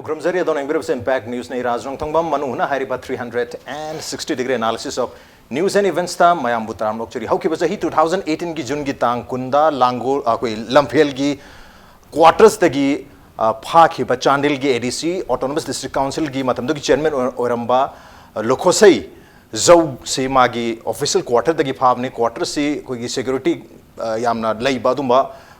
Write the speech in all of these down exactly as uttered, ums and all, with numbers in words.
ꯈꯨꯔꯨꯝꯖꯔꯤ ꯑꯗꯣꯝꯅ ꯌꯦꯡꯕꯤꯔꯤꯕꯁꯤ Impact Newsꯅꯤ꯫ ꯏꯔꯥꯖ ꯔꯣꯡꯊꯣꯡꯕꯝ ꯃꯅꯨꯡ ꯍꯨꯅ ꯍꯥꯏꯔꯤꯕ three hundred and sixty degree analysis of news and eventsꯇ ꯃꯌꯥꯝꯕꯨ ꯇꯔꯥꯝꯅ ꯑꯣꯛꯆꯔꯤ꯫ ꯍꯧꯈꯤꯕ ꯆꯍꯤ two thousand eighteenꯒꯤ Juneꯒꯤ ꯇꯥꯡ ꯀꯨꯟꯗ ꯂꯥꯡꯒꯣꯜ, ꯑꯩꯈꯣꯏ ꯂꯝꯐꯦꯜꯒꯤ quartersꯇꯒꯤ, ꯑ, ꯐꯥꯈꯤꯕ ꯆꯥꯟꯗꯦꯜꯒꯤ ADC, Autonomous District Councilꯒꯤ ꯃꯇꯝꯗꯨꯒꯤ chairman ꯑꯣꯏ-, ꯑꯣꯏꯔꯝꯕ, ꯑ, ꯂꯨꯈꯣꯁꯩ ꯖꯧꯁꯤ ꯃꯥꯒꯤ official quarterꯗꯒꯤ ꯐꯥꯕꯅꯤ꯫ Quarterꯁꯤ ꯑꯩꯈꯣꯏꯒꯤ security, ꯑ, ꯌꯥꯝꯅ ꯂꯩꯕ ꯑꯗꯨꯝꯕ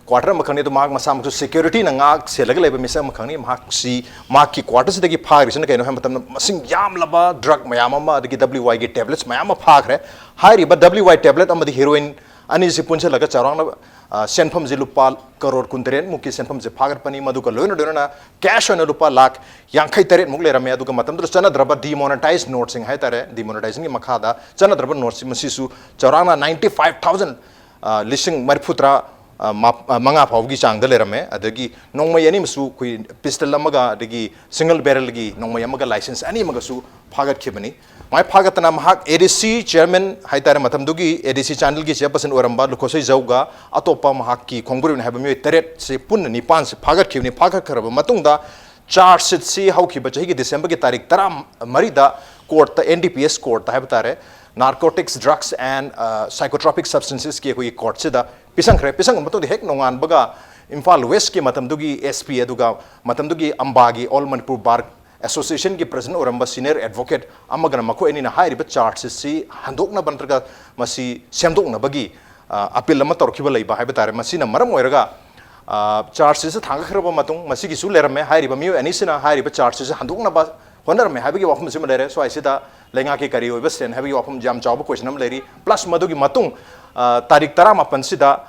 quarter ꯑꯃꯈꯛꯅꯤ꯫ ꯑꯗꯨ ꯃꯍꯥꯛ ꯃꯁꯥꯃꯛꯁꯨ securityꯅ ꯉꯥꯛ ꯁꯦꯜꯂꯒ ꯂꯩꯕ ꯃꯤꯁꯛ ꯑꯃꯈꯛꯅꯤ꯫ ꯃꯍꯥꯛꯁꯤ, ꯃꯍꯥꯛꯀꯤ quarterꯁꯤꯗꯒꯤ ꯐꯥꯈ꯭ꯔꯤꯁꯤꯅ ꯀꯩꯅꯣ ꯍꯥꯏꯕ ꯃꯇꯝꯗ, ꯃꯁꯤꯡ ꯌꯥꯝꯂꯕ drug ꯃꯌꯥꯝ ꯑꯃ, ꯑꯗꯒꯤ WYꯒꯤ tablets ꯃꯌꯥꯝ ꯑꯃ ꯐꯥꯈ꯭ꯔꯦ꯫ ꯍꯥꯏꯔꯤꯕ WY tablet ꯑꯃꯗꯤ heroin ꯑꯅꯤꯁꯤ ꯄꯨꯟꯁꯤꯜꯂꯒ ꯆꯥꯎꯔꯥꯛꯅ, ꯑ, ꯁꯦꯟꯐꯝꯁꯤ ꯂꯨꯄꯥ ꯀꯔꯣꯔ ꯀꯨꯟꯇꯔꯦꯠ ꯃꯨꯛꯀꯤ ꯁꯦꯟꯐꯝꯁꯦ ꯐꯥꯒꯠꯄꯅꯤ꯫ ꯃꯗꯨꯒ ꯂꯣꯏꯅ ꯂꯣꯏꯅꯅ cash ꯑꯣꯏꯅ ꯂꯨꯄꯥ ꯂꯥꯈ ꯌꯥꯡꯈꯩ ꯇꯔꯦꯠ ꯃꯨꯛ ꯂꯩꯔꯝꯃꯦ꯫ ꯑꯗꯨꯒ ꯃꯇꯝꯗꯨꯗ ꯆꯠꯅꯗ꯭ꯔꯕ demonetized noteꯁꯤꯡ ꯍꯥꯏꯇꯥꯔꯦ, demonetizationꯒꯤ ꯃꯈꯥꯗ ꯆꯠꯅꯗ꯭ꯔꯕ noteꯁꯤꯡ ꯃꯁꯤꯁꯨ ꯆꯥꯎꯔꯥꯛꯅ ninety five thousand, ꯑ, ꯂꯤꯁꯤꯡ ꯃꯔꯤꯐꯨ ꯇꯔꯥ, ꯑ, ꯃꯥ-, ꯑ, ꯃꯉꯥ ꯐꯥꯎꯕꯒꯤ ꯆꯥꯡꯗ ꯂꯩꯔꯝꯃꯦ꯫ ꯑꯗꯒꯤ ꯅꯣꯡꯃꯩ ꯑꯅꯤ ꯑꯃꯁꯨ ꯑꯩꯈꯣꯏ pistol ꯑꯃꯒ ꯑꯗꯒꯤ single barrelꯒꯤ ꯅꯣꯡꯃꯩ ꯑꯃꯒ license ꯑꯅꯤ ꯑꯃꯒꯁꯨ ꯐꯥꯒꯠꯈꯤꯕꯅꯤ꯫ ꯃꯥꯏ ꯐꯥꯒꯠꯇꯅ ꯃꯍꯥꯛ ADC chairman ꯍꯥꯏꯇꯥꯔꯦ, ꯃꯇꯝꯗꯨꯒꯤ ADC ꯆꯥꯟꯗꯦꯜꯒꯤ chairperson ꯑꯣꯏꯔꯝꯕ ꯂꯨꯈꯣꯁꯩ ꯖꯧꯒ ꯑꯇꯣꯞꯄ ꯃꯍꯥꯛꯀꯤ ꯈꯣꯡꯕꯨꯔꯦꯟ ꯍꯥꯏꯕ ꯃꯤꯑꯣꯏ ꯇꯔꯦꯠꯁꯤ ꯄꯨꯟꯅ ꯅꯤꯄꯥꯟꯁꯤ ꯐꯥꯒꯠꯈꯤꯕꯅꯤ꯫ ꯐꯥꯒꯠꯈ꯭ꯔꯕ ꯃꯇꯨꯡꯗ charge sheetꯁꯤ ꯍꯧꯈꯤꯕ ꯆꯍꯤꯒꯤ Decemberꯒꯤ ꯇꯥꯔꯤꯛ ꯇꯔꯥꯃꯔꯤꯗ courtꯇ, NDPS courtꯇ ꯍꯥꯏꯕ ꯇꯥꯔꯦ, Narcotics, Drugs and, ꯑ, Psychotropic Substancesꯀꯤ ꯑꯩꯈꯣꯏꯒꯤ courtꯁꯤꯗ ꯄꯤꯁꯪꯈ꯭ꯔꯦ꯫ ꯄꯤꯁꯪꯈ꯭ꯔꯕ ꯃꯇꯨꯡꯗ ꯍꯦꯛ ꯅꯣꯡꯉꯥꯟꯕꯒ ꯏꯝꯐꯥꯜ Westꯀꯤ ꯃꯇꯝꯗꯨꯒꯤ SP ꯑꯗꯨꯒ ꯃꯇꯝꯗꯨꯒꯤ ꯑꯝꯕꯥꯒꯤ All Manipur Bar Associationꯒꯤ president ꯑꯣꯏꯔꯝꯕ senior advocate ꯑꯃꯒꯅ ꯃꯈꯣꯏ ꯑꯅꯤꯅ ꯍꯥꯏꯔꯤꯕ charge sheetꯁꯤ ꯍꯟꯗꯣꯛꯅꯕ ꯅꯠꯇ꯭ꯔꯒ ꯃꯁꯤ ꯁꯦꯝꯗꯣꯛꯅꯕꯒꯤ, ꯑ, appeal ꯑꯃ ꯇꯧꯔꯛꯈꯤꯕ ꯂꯩꯕ ꯍꯥꯏꯕ ꯇꯥꯔꯦ꯫ ꯃꯁꯤꯅ ꯃꯔꯝ ꯑꯣꯏꯔꯒ, ꯑ, charge sheetꯁꯤ ꯊꯥꯡꯒꯠꯈ꯭ꯔꯕ ꯃꯇꯨꯡ ꯃꯁꯤꯒꯤꯁꯨ ꯂꯩꯔꯝꯃꯦ꯫ ꯍꯥꯏꯔꯤꯕ ꯃꯤꯑꯣꯏ ꯑꯅꯤꯁꯤꯅ ꯍꯥꯏꯔꯤꯕ charge sheetꯁꯤ ꯍꯟꯗꯣꯛꯅꯕ ꯍꯣꯠꯅꯔꯝꯃꯦ ꯍꯥꯏꯕꯒꯤ ꯋꯥꯐꯝꯁꯤꯃ ꯂꯩꯔꯦ꯫ ꯁ꯭ꯋꯥꯏꯁꯤꯗ ꯂꯩꯉꯥꯛꯀꯤ ꯀꯔꯤ ꯑꯣꯏꯕ stand ꯍꯥꯏꯕꯒꯤ ꯋꯥꯐꯝ ꯌꯥꯝ ꯆꯥꯎꯕ question ꯑꯃ ꯂꯩꯔꯤ꯫ Plus ꯃꯗꯨꯒꯤ ꯃꯇꯨꯡ, ꯑ, ꯇꯥꯔꯤꯛ ꯇꯔꯥꯃꯥꯄꯟꯁꯤꯗ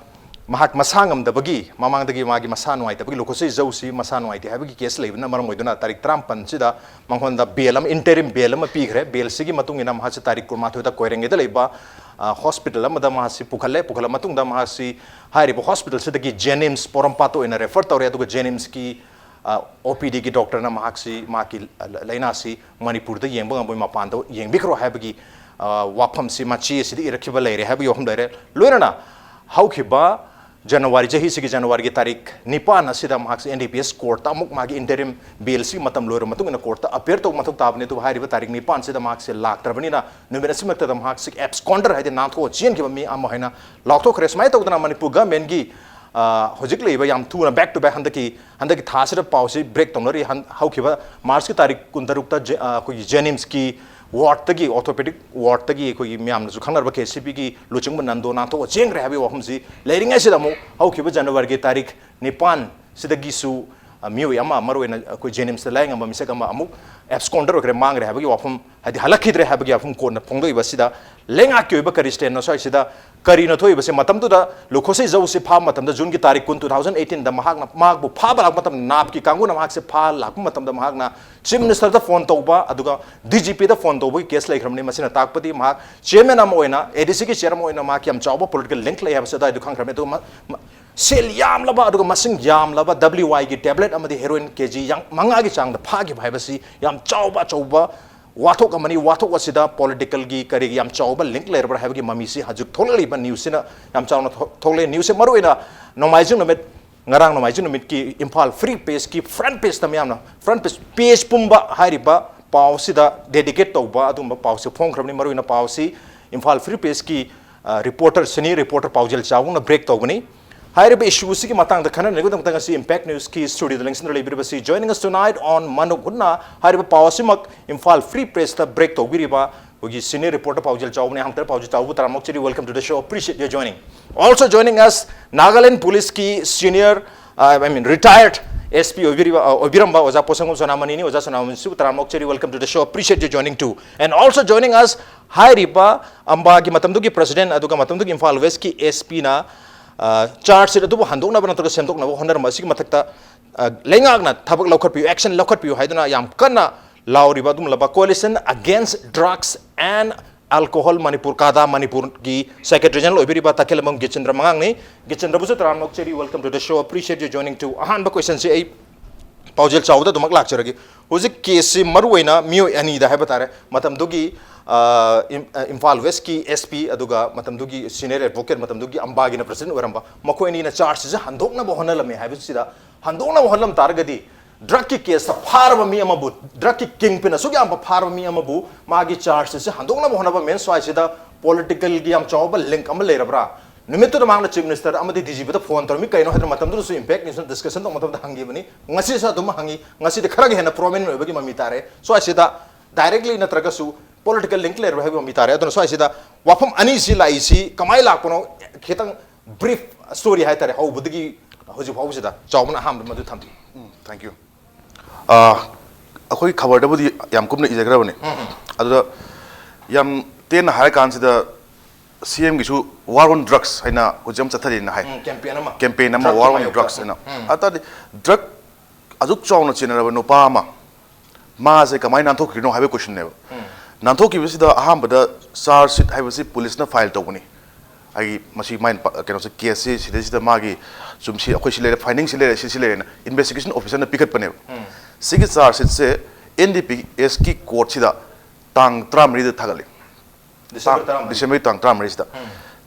ꯃꯍꯥꯛ ꯃꯁꯥ ꯉꯝꯗꯕꯒꯤ, ꯃꯃꯥꯡꯗꯒꯤ ꯃꯥꯒꯤ ꯃꯁꯥ ꯅꯨꯡꯉꯥꯏꯇꯕꯒꯤ, ꯂꯨꯈꯣꯁꯩ ꯖꯧꯁꯤ ꯃꯁꯥ ꯅꯨꯡꯉꯥꯏꯇꯦ ꯍꯥꯏꯕꯒꯤ case ꯂꯩꯕꯅ ꯃꯔꯝ ꯑꯣꯏꯗꯨꯅ ꯇꯥꯔꯤꯛ ꯇꯔꯥꯃꯥꯄꯟꯁꯤꯗ ꯃꯉꯣꯟꯗ bail ꯑꯃ, interim bail ꯑꯃ ꯄꯤꯈ꯭ꯔꯦ꯫ Bailꯁꯤꯒꯤ ꯃꯇꯨꯡ ꯏꯟꯅ ꯃꯍꯥꯛꯁꯤ ꯇꯥꯔꯤꯛ ꯀꯨꯟꯃꯥꯊꯣꯏꯗ ꯀꯣꯏꯔꯦꯡꯒꯩꯗ ꯂꯩꯕ, ꯑ, hospital ꯑꯃꯗ ꯃꯍꯥꯛꯁꯤ ꯄꯨꯈꯠꯂꯦ꯫ ꯄꯨꯈꯠꯂ ꯃꯇꯨꯡꯗ ꯃꯍꯥꯛꯁꯤ ꯍꯥꯏꯔꯤꯕ hospitalꯁꯤꯗꯒꯤ JNIMS ꯄꯣꯔꯣꯝꯄꯥꯠꯇ ꯑꯣꯏꯅ refer ꯇꯧꯔꯦ꯫ ꯑꯗꯨꯒ JNIMSꯀꯤ, ꯑ, OPDꯒꯤ doctorꯅ ꯃꯍꯥꯛꯁꯤ, ꯃꯍꯥꯛꯀꯤ ꯂ-, ꯂ-, ꯂꯥꯏꯅꯥꯁꯤ ꯃꯅꯤꯄꯨꯔꯗ ꯌꯦꯡꯕ ꯉꯝꯃꯣꯏ, ꯃꯄꯥꯟꯗ ꯌꯦꯡꯕꯤꯈ꯭ꯔꯣ ꯍꯥꯏꯕꯒꯤ, ꯑ, ꯋꯥꯐꯝꯁꯤ ꯃꯆꯦ ꯑꯁꯤꯗ ꯏꯔꯛꯈꯤꯕ ꯂꯩꯔꯦ ꯍꯥꯏꯕꯒꯤ ꯋꯥꯐꯝ ꯂꯩꯔꯦ꯫ ꯂꯣꯏꯅꯅ ꯍꯧꯈꯤꯕ ꯖꯅꯋꯥꯔꯤ, ꯆꯍꯤꯁꯤꯒꯤ ꯖꯅꯋꯥꯔꯤꯒꯤ ꯇꯥꯔꯤꯛ ꯅꯤꯄꯥꯟ ꯑꯁꯤꯗ ꯃꯍꯥꯛꯁꯦ N D P S court ꯑꯃꯨꯛ ꯃꯥꯒꯤ interim bail ꯁꯤꯒꯤ ꯃꯇꯝ ꯂꯣꯏꯔꯕ ꯃꯇꯨꯡ ꯏꯟꯅ court appear ꯇꯧꯕ ꯃꯊꯧ ꯇꯥꯕꯅꯤ꯫ ꯑꯗꯨꯕꯨ ꯍꯥꯏꯔꯤꯕ ꯇꯥꯔꯤꯛ ꯅꯤꯄꯥꯟꯁꯤꯗ ꯃꯍꯥꯛꯁꯦ ꯂꯥꯛꯇ꯭ꯔꯕꯅꯤꯅ ꯅꯨꯃꯤꯠ ꯑꯁꯤꯃꯛꯇꯗ ꯃꯍꯥꯛꯁꯦ absconder ꯍꯥꯏꯗꯤ ꯅꯥꯟꯊꯣꯛꯑ ꯆꯦꯟꯈꯤꯕ ꯃꯤ ꯑꯃ ꯍꯥꯏꯅ ꯂꯥꯎꯊꯣꯛꯈ꯭ꯔꯦ꯫ ꯁꯨꯃꯥꯏꯅ ꯇꯧꯗꯅ ꯃꯅꯤꯄꯨꯔ government ꯀꯤ, ꯑ, ꯍꯧꯖꯤꯛ ꯂꯩꯔꯤꯕ ꯌꯥꯝ ꯊꯨꯅ back to back ꯍꯟꯗꯛꯀꯤ, ꯍꯟꯗꯛꯀꯤ ꯊꯥꯁꯤꯗ ꯄꯥꯎꯁꯤ break ꯇꯧꯅꯔꯤ꯫ ꯍꯟ-, ꯍꯧꯈꯤꯕ March ꯀꯤ ꯇꯥꯔꯤꯛ ꯀꯨꯟꯇꯔꯨꯛꯇ ꯖꯦ-, ꯑ, ꯑꯩꯈꯣꯏꯒꯤ JNIMS ꯀꯤ ward ꯇꯒꯤ, orthopedic ward ꯇꯒꯤ ꯑꯩꯈꯣꯏꯒꯤ ꯃꯌꯥꯝꯅꯁꯨ ꯈꯪꯅꯔꯕ ꯀꯦ ꯁꯤ ꯕꯤ ꯒꯤ ꯂꯨꯆꯤꯡꯕ ꯅꯟꯗꯣ ꯅꯥꯟꯊꯣꯛꯑ ꯆꯦꯟꯈ꯭ꯔꯦ ꯍꯥꯏꯕꯒꯤ ꯋꯥꯐꯝꯁꯤ ꯂꯩꯔꯤꯉꯩꯁꯤꯗ ꯑꯃꯨꯛ ꯍꯧꯈꯤꯕ ꯖꯅꯋꯥꯔꯤꯒꯤ ꯇꯥꯔꯤꯛ ꯅꯤꯄꯥꯟ ꯁꯤꯗꯒꯤꯁꯨ, ꯑ, ꯃꯤꯑꯣꯏ ꯑꯃ, ꯃꯔꯨꯑꯣꯏꯅ ꯑꯩꯈꯣꯏ JNIMS ꯇ ꯂꯥꯌꯦꯡꯉꯝꯕ ꯃꯤꯁꯛ ꯑꯃ ꯑꯃꯨꯛ absconder ꯑꯣꯏꯈ꯭ꯔꯦ, ꯃꯥꯡꯈ꯭ꯔꯦ ꯍꯥꯏꯕꯒꯤ ꯋꯥꯐꯝ, ꯍꯥꯏꯗꯤ ꯍꯜꯂꯛꯈꯤꯗ꯭ꯔꯦ ꯍꯥꯏꯕꯒꯤ ꯋꯥꯐꯝ ꯀꯣꯟꯅ ꯐꯣꯡꯗꯣꯛꯏꯕ ꯑꯁꯤꯗ ꯂꯩꯉꯥꯛꯀꯤ ꯑꯣꯏꯕ ꯀꯔꯤ stand ꯅꯣ ꯁ꯭ꯋꯥꯏꯁꯤꯗ, ꯀꯔꯤꯅꯣ ꯊꯣꯛꯏꯕꯁꯦ? ꯃꯇꯝꯗꯨꯗ ꯂꯨꯈꯣꯁꯩ ꯖꯧꯁꯤ ꯐꯥꯕ ꯃꯇꯝꯗ, ꯖꯨꯟꯒꯤ ꯇꯥꯔꯤꯛ ꯀꯨꯟ, two thousand eighteen ꯗ ꯃꯍꯥꯛꯅ, ꯃꯍꯥꯛꯄꯨ ꯐꯥꯕ ꯂꯥꯛꯄ ꯃꯇꯝꯗ, ꯅꯥꯞꯀꯤ ꯀꯥꯡꯕꯨꯅ ꯃꯍꯥꯛꯁꯦ ꯐꯥ ꯂꯥꯛꯄ ꯃꯇꯝꯗ ꯃꯍꯥꯛꯅ Chief Minister ꯗ phone ꯇꯧꯕ, ꯑꯗꯨꯒ D G P ꯗ phone ꯇꯧꯕꯒꯤ case ꯂꯩꯈ꯭ꯔꯕꯅꯤ꯫ ꯃꯁꯤꯅ ꯇꯥꯛꯄꯗꯤ ꯃꯍꯥꯛ chairman ꯑꯃ ꯑꯣꯏꯅ, A D C ꯒꯤ chair ꯑꯃ ꯑꯣꯏꯅ ꯃꯍꯥꯛꯀꯤ ꯌꯥꯝ ꯆꯥꯎꯕ political link ꯂꯩ ꯍꯥꯏꯕꯁꯤ ꯑꯗꯨꯋꯥꯏꯗꯨ ꯈꯪꯈ꯭ꯔꯕꯅꯤ꯫ ꯑꯗꯨꯒ ꯃ-, ꯃ-, ꯁꯦꯜ ꯌꯥꯝꯂꯕ ꯑꯗꯨꯒ ꯃꯁꯤꯡ ꯌꯥꯝꯂꯕ W Y ꯒꯤ tablet ꯑꯃꯗꯤ heroin K G ꯌꯥꯡ-, ꯃꯉꯥꯒꯤ ꯆꯥꯡꯗ ꯐꯥꯈꯤꯕ ꯍꯥꯏꯕꯁꯤ ꯌꯥꯝ ꯆꯥꯎꯕ ꯑꯆꯧꯕ ꯋꯥꯊꯣꯛ ꯑꯃꯅꯤ꯫ ꯋꯥꯊꯣꯛ ꯑꯁꯤꯗ political ꯒꯤ ꯀꯔꯤꯒꯤ ꯌꯥꯝ ꯆꯥꯎꯕ link ꯂꯩꯔꯕ꯭ꯔꯥ ꯍꯥꯏꯕꯒꯤ ꯃꯃꯤꯁꯤ ꯍꯧꯖꯤꯛ ꯊꯣꯛꯂꯛꯂꯤꯕ news ꯁꯤꯅ ꯌꯥꯝ ꯆꯥꯎꯅ ꯊꯣꯛ-, ꯊꯣꯛꯂꯛꯂꯦ꯫ News ꯁꯦ ꯃꯔꯨꯑꯣꯏꯅ ꯅꯣꯡꯃꯥꯏꯖꯤꯡ ꯅꯨꯃꯤꯠ, ꯉꯔꯥꯡ ꯅꯣꯡꯃꯥꯏꯖꯤꯡ ꯅꯨꯃꯤꯠꯀꯤ ꯏꯝꯐꯥꯜ Free Press ꯀꯤ front page ꯇ ꯃꯌꯥꯝꯅ, front page, page ꯄꯨꯝꯕ ꯍꯥꯏꯔꯤꯕ ꯄꯥꯎꯁꯤꯗ dedicate ꯇꯧꯕ ꯑꯗꯨꯒꯨꯝꯕ ꯄꯥꯎꯁꯦ ꯐꯣꯡꯈ꯭ꯔꯕꯅꯤ꯫ ꯃꯔꯨꯑꯣꯏꯅ ꯄꯥꯎꯁꯤ ꯏꯝꯐꯥꯜ Free Press ꯀꯤ, ꯑ, reporter, senior reporter ꯄꯥꯎꯖꯦꯜ ꯆꯥꯎꯕꯅ break ꯇꯧꯕꯅꯤ꯫ ꯍꯥꯏꯔꯤꯕ issue ꯑꯁꯤꯒꯤ ꯃꯇꯥꯡꯗ ꯈꯟꯅꯅꯕꯒꯤꯗꯃꯛꯇ ꯉꯁꯤ Impact News ꯀꯤ studio the ꯂꯦꯡꯁꯤꯟꯗꯨꯅ ꯂꯩꯕꯤꯔꯤꯕꯁꯤ, joining us tonight on ꯃꯅꯨꯡ ꯍꯨꯠꯅ ꯍꯥꯏꯔꯤꯕ ꯄꯥꯎ ꯑꯁꯤꯃꯛ ꯏꯝꯐꯥꯜ Free Press ꯇ break ꯇꯧꯕꯤꯔꯤꯕ ꯑꯩꯈꯣꯏꯒꯤ senior reporter ꯄꯥꯎꯖꯦꯜ ꯆꯥꯎꯕꯅꯤ꯫ ꯑꯍꯥꯟꯕꯗ ꯄꯥꯎꯖꯦꯜ ꯆꯥꯎꯕ ꯇꯔꯥꯝꯅ ꯑꯣꯛꯆꯔꯤ, welcome to the show, appreciate your joining. Also joining us, Nagaland Police ꯀꯤ senior, uh, I mean, retired S P ꯑꯣꯏꯕꯤꯔꯤꯕ, uh, ꯑꯣꯏꯕꯤꯔꯝꯕ ꯑꯣꯖꯥ ꯄꯣꯁꯪꯕꯝ ꯁꯣꯅꯥꯃꯅꯤꯅꯤ꯫ ꯑꯣꯖꯥ ꯁꯣꯅꯥꯃꯅꯤꯁꯨ ꯇꯔꯥꯝꯅ ꯑꯣꯛꯆꯔꯤ, welcome to the show, appreciate your joining too. And also joining us, ꯍꯥꯏꯔꯤꯕ ꯑꯝꯕꯥꯒꯤ ꯃꯇꯝꯗꯨꯒꯤ president ꯑꯗꯨꯒ ꯃꯇꯝꯗꯨꯒꯤ Imphal West ꯀꯤ S P ꯅ, uh, charge sheet ꯑꯗꯨꯕꯨ ꯍꯟꯗꯣꯛꯅꯕ ꯅꯠꯇ꯭ꯔꯒ ꯁꯦꯝꯗꯣꯛꯅꯕ ꯍꯣꯠꯅꯔꯝꯕ ꯑꯁꯤꯒꯤ ꯃꯊꯛꯇ, uh, ꯂꯩꯉꯥꯛꯅ ꯊꯕꯛ ꯂꯧꯈꯠꯄꯤꯌꯨ, action ꯂꯧꯈꯠꯄꯤꯌꯨ ꯍꯥꯏꯗꯨꯅ ꯌꯥꯝ ꯀꯟꯅ ꯂꯥꯎꯔꯤꯕ ꯑꯗꯨꯒꯨꯝꯂꯕ Coalition Against Drugs and Alcohol Manipur, ꯀꯥꯗꯥ ꯃꯅꯤꯄꯨꯔꯒꯤ secretary general ꯑꯣꯏꯕꯤꯔꯤꯕ ꯇꯈꯦꯂꯝꯕꯝ ꯒꯤꯆꯦꯟꯗ꯭ꯔ ꯃꯉꯥꯡꯅꯤ꯫ ꯒꯤꯆꯦꯟꯗ꯭ꯔꯕꯨꯁꯨ ꯇꯔꯥꯝꯅ ꯑꯣꯛꯆꯔꯤ, welcome to the show, appreciate your joining too꯫ ꯑꯍꯥꯟꯕ question ꯁꯤ ꯑꯩ ꯄꯥꯎꯖꯦꯜ ꯆꯥꯎꯕꯗ ꯑꯗꯨꯃꯛ ꯂꯥꯛꯆꯔꯒꯦ꯫ ꯍꯧꯖꯤꯛ ꯀꯦꯁꯁꯤ ꯃꯔꯨ ꯑꯣꯏꯅ ꯃꯤꯑꯣꯏ ꯑꯅꯤꯗ ꯍꯥꯏꯕ ꯇꯥꯔꯦ, ꯃꯇꯝꯗꯨꯒꯤ, ꯑ, ꯏꯝ-, ꯑ, ꯏꯝꯐꯥꯜ ꯋꯦꯁꯀꯤ S P ꯑꯗꯨꯒ ꯃꯇꯝꯗꯨꯒꯤ senior advocate, ꯃꯇꯝꯗꯨꯒꯤ ꯑꯝꯕꯥꯒꯤꯅ president ꯑꯣꯏꯔꯝꯕ, ꯃꯈꯣꯏ ꯑꯅꯤꯅ chargeꯁꯤ ꯍꯟꯗꯣꯛꯅꯕ ꯍꯣꯠꯅꯔꯝꯃꯤ ꯍꯥꯏꯕꯁꯤꯗ, ꯍꯟꯗꯣꯛꯅꯕ ꯍꯣꯠꯅꯔꯝ ꯇꯥꯔꯒꯗꯤ drugꯀꯤ caseꯇ ꯐꯥꯔꯕ ꯃꯤ ꯑꯃꯕꯨ, drugꯀꯤ kingpin ꯑꯁꯨꯛ ꯌꯥꯝꯕ ꯐꯥꯔꯕ ꯃꯤ ꯑꯃꯕꯨ ꯃꯥꯒꯤ chargeꯁꯤ ꯍꯟꯗꯣꯛꯅꯕ ꯍꯣꯠꯅꯕ means ꯁ꯭ꯋꯥꯏꯁꯤꯗ politicalꯒꯤ ꯌꯥꯝ ꯆꯥꯎꯕ link ꯑꯃ ꯂꯩꯔꯕ꯭ꯔꯥ? ꯅꯨꯃꯤꯠꯇꯨꯗ ꯃꯍꯥꯛꯅ Chief Minister ꯑꯃꯗꯤ D G Pꯗ phone ꯇꯧꯔꯝꯃꯤ꯫ ꯀꯩꯅꯣ ꯍꯥꯏꯗꯅ ꯃꯇꯝꯗꯨꯗꯁꯨ Impact Newsꯅ discussion ꯇꯧꯕ ꯃꯇꯝꯗ ꯍꯪꯈꯤꯕꯅꯤ, ꯉꯁꯤꯁꯨ ꯑꯗꯨꯝ ꯍꯪꯉꯤ꯫ ꯉꯁꯤꯗꯤ ꯈꯔꯒ ꯍꯦꯟꯅ prominent ꯑꯣꯏꯕꯒꯤ ꯃꯃꯤ ꯇꯥꯔꯦ꯫ ꯁ꯭ꯋꯥꯏꯁꯤꯗ directly ꯅꯠꯇ꯭ꯔꯒꯁꯨ political link ꯂꯩꯔꯕ ꯍꯥꯏꯕꯒꯤ ꯃꯃꯤ ꯇꯥꯔꯦ꯫ ꯑꯗꯨꯅ ꯁ꯭ꯋꯥꯏꯁꯤꯗ ꯋꯥꯐꯝ ꯑꯅꯤꯁꯤ ꯂꯥꯛꯏꯁꯤ ꯀꯃꯥꯏꯅ ꯂꯥꯛꯄꯅꯣ, ꯈꯤꯇꯪ brief story ꯍꯥꯏꯇꯥꯔꯦ, ꯍꯧꯕꯗꯒꯤ ꯍꯧꯖꯤꯛ ꯐꯥꯎꯕꯁꯤꯗ ꯆꯥꯎꯕꯅ ꯑꯍꯥꯟꯕ ꯃꯗꯨ ꯊꯝꯕꯤꯌꯨ꯫ ꯎꯝ, thank you. ꯑꯥ, ꯑꯩꯈꯣꯏ ꯈꯕꯔꯗꯕꯨꯗꯤ ꯌꯥꯝ ꯀꯨꯞꯅ ꯏꯖꯈ꯭ꯔꯕꯅꯤ꯫ ꯑꯗꯨꯗ ꯌꯥꯝ ꯇꯦꯟꯅ ꯍꯥꯏꯔ ꯀꯥꯟꯁꯤꯗ, CMꯒꯤꯁꯨ War on Drugs ꯍꯥꯏꯅ ꯍꯧꯖꯤꯛ ꯑꯃ ꯆꯠꯊꯔꯤꯅ ꯍꯥꯏ꯫ ꯎꯝ, campaign ꯑꯃ꯫ Campaign ꯑꯃ, Drugꯀꯤ War on ꯃꯥꯌꯣꯛꯇ꯫ Drugs ꯍꯥꯏꯅ꯫ ꯑꯗꯨ ꯇꯥꯔꯗꯤ drug ꯑꯗꯨꯛ ꯆꯥꯎꯅ ꯆꯦꯟꯅꯔꯕ ꯅꯨꯄꯥ ꯑꯃ, ꯃꯥꯁꯦ ꯀꯃꯥꯏꯅ ꯅꯥꯟꯊꯣꯛꯈ꯭ꯔꯤꯅꯣ ꯍꯥꯏꯕꯒꯤ questionꯅꯦꯕ꯫ ꯅꯥꯟꯊꯣꯛꯈꯤꯕꯁꯤꯗ ꯑꯍꯥꯟꯕꯗ charge sheet ꯍꯥꯏꯕꯁꯤ policeꯅ file ꯇꯧꯕꯅꯤ꯫ ꯑꯩꯒꯤ ꯃꯁꯤ ꯃꯥꯏ ꯀꯩꯅꯣꯁꯦ, caseꯁꯦ ꯁꯤꯗꯩꯁꯤꯗ ꯃꯥꯒꯤ ꯁꯨꯝ ꯁꯤ, ꯑꯩꯈꯣꯏ ꯁꯤ ꯂꯩꯔꯦ, finding ꯁꯤ ꯂꯩꯔꯦ, ꯁꯤ ꯁꯤ ꯂꯩꯔꯦꯅ investigation officerꯅ ꯄꯤꯈꯠꯄꯅꯦꯕ꯫ ꯁꯤꯒꯤ charge sheetꯁꯦ NDPSꯀꯤ courtꯁꯤꯗ ꯇꯥꯡ ꯇꯔꯥꯃꯔꯤꯗ ꯊꯥꯒꯠꯂꯤ꯫ December ꯇꯔꯥꯃꯔꯤ꯫ December ꯇꯥꯡ ꯇꯔꯥꯃꯔꯤꯁꯤꯗ꯫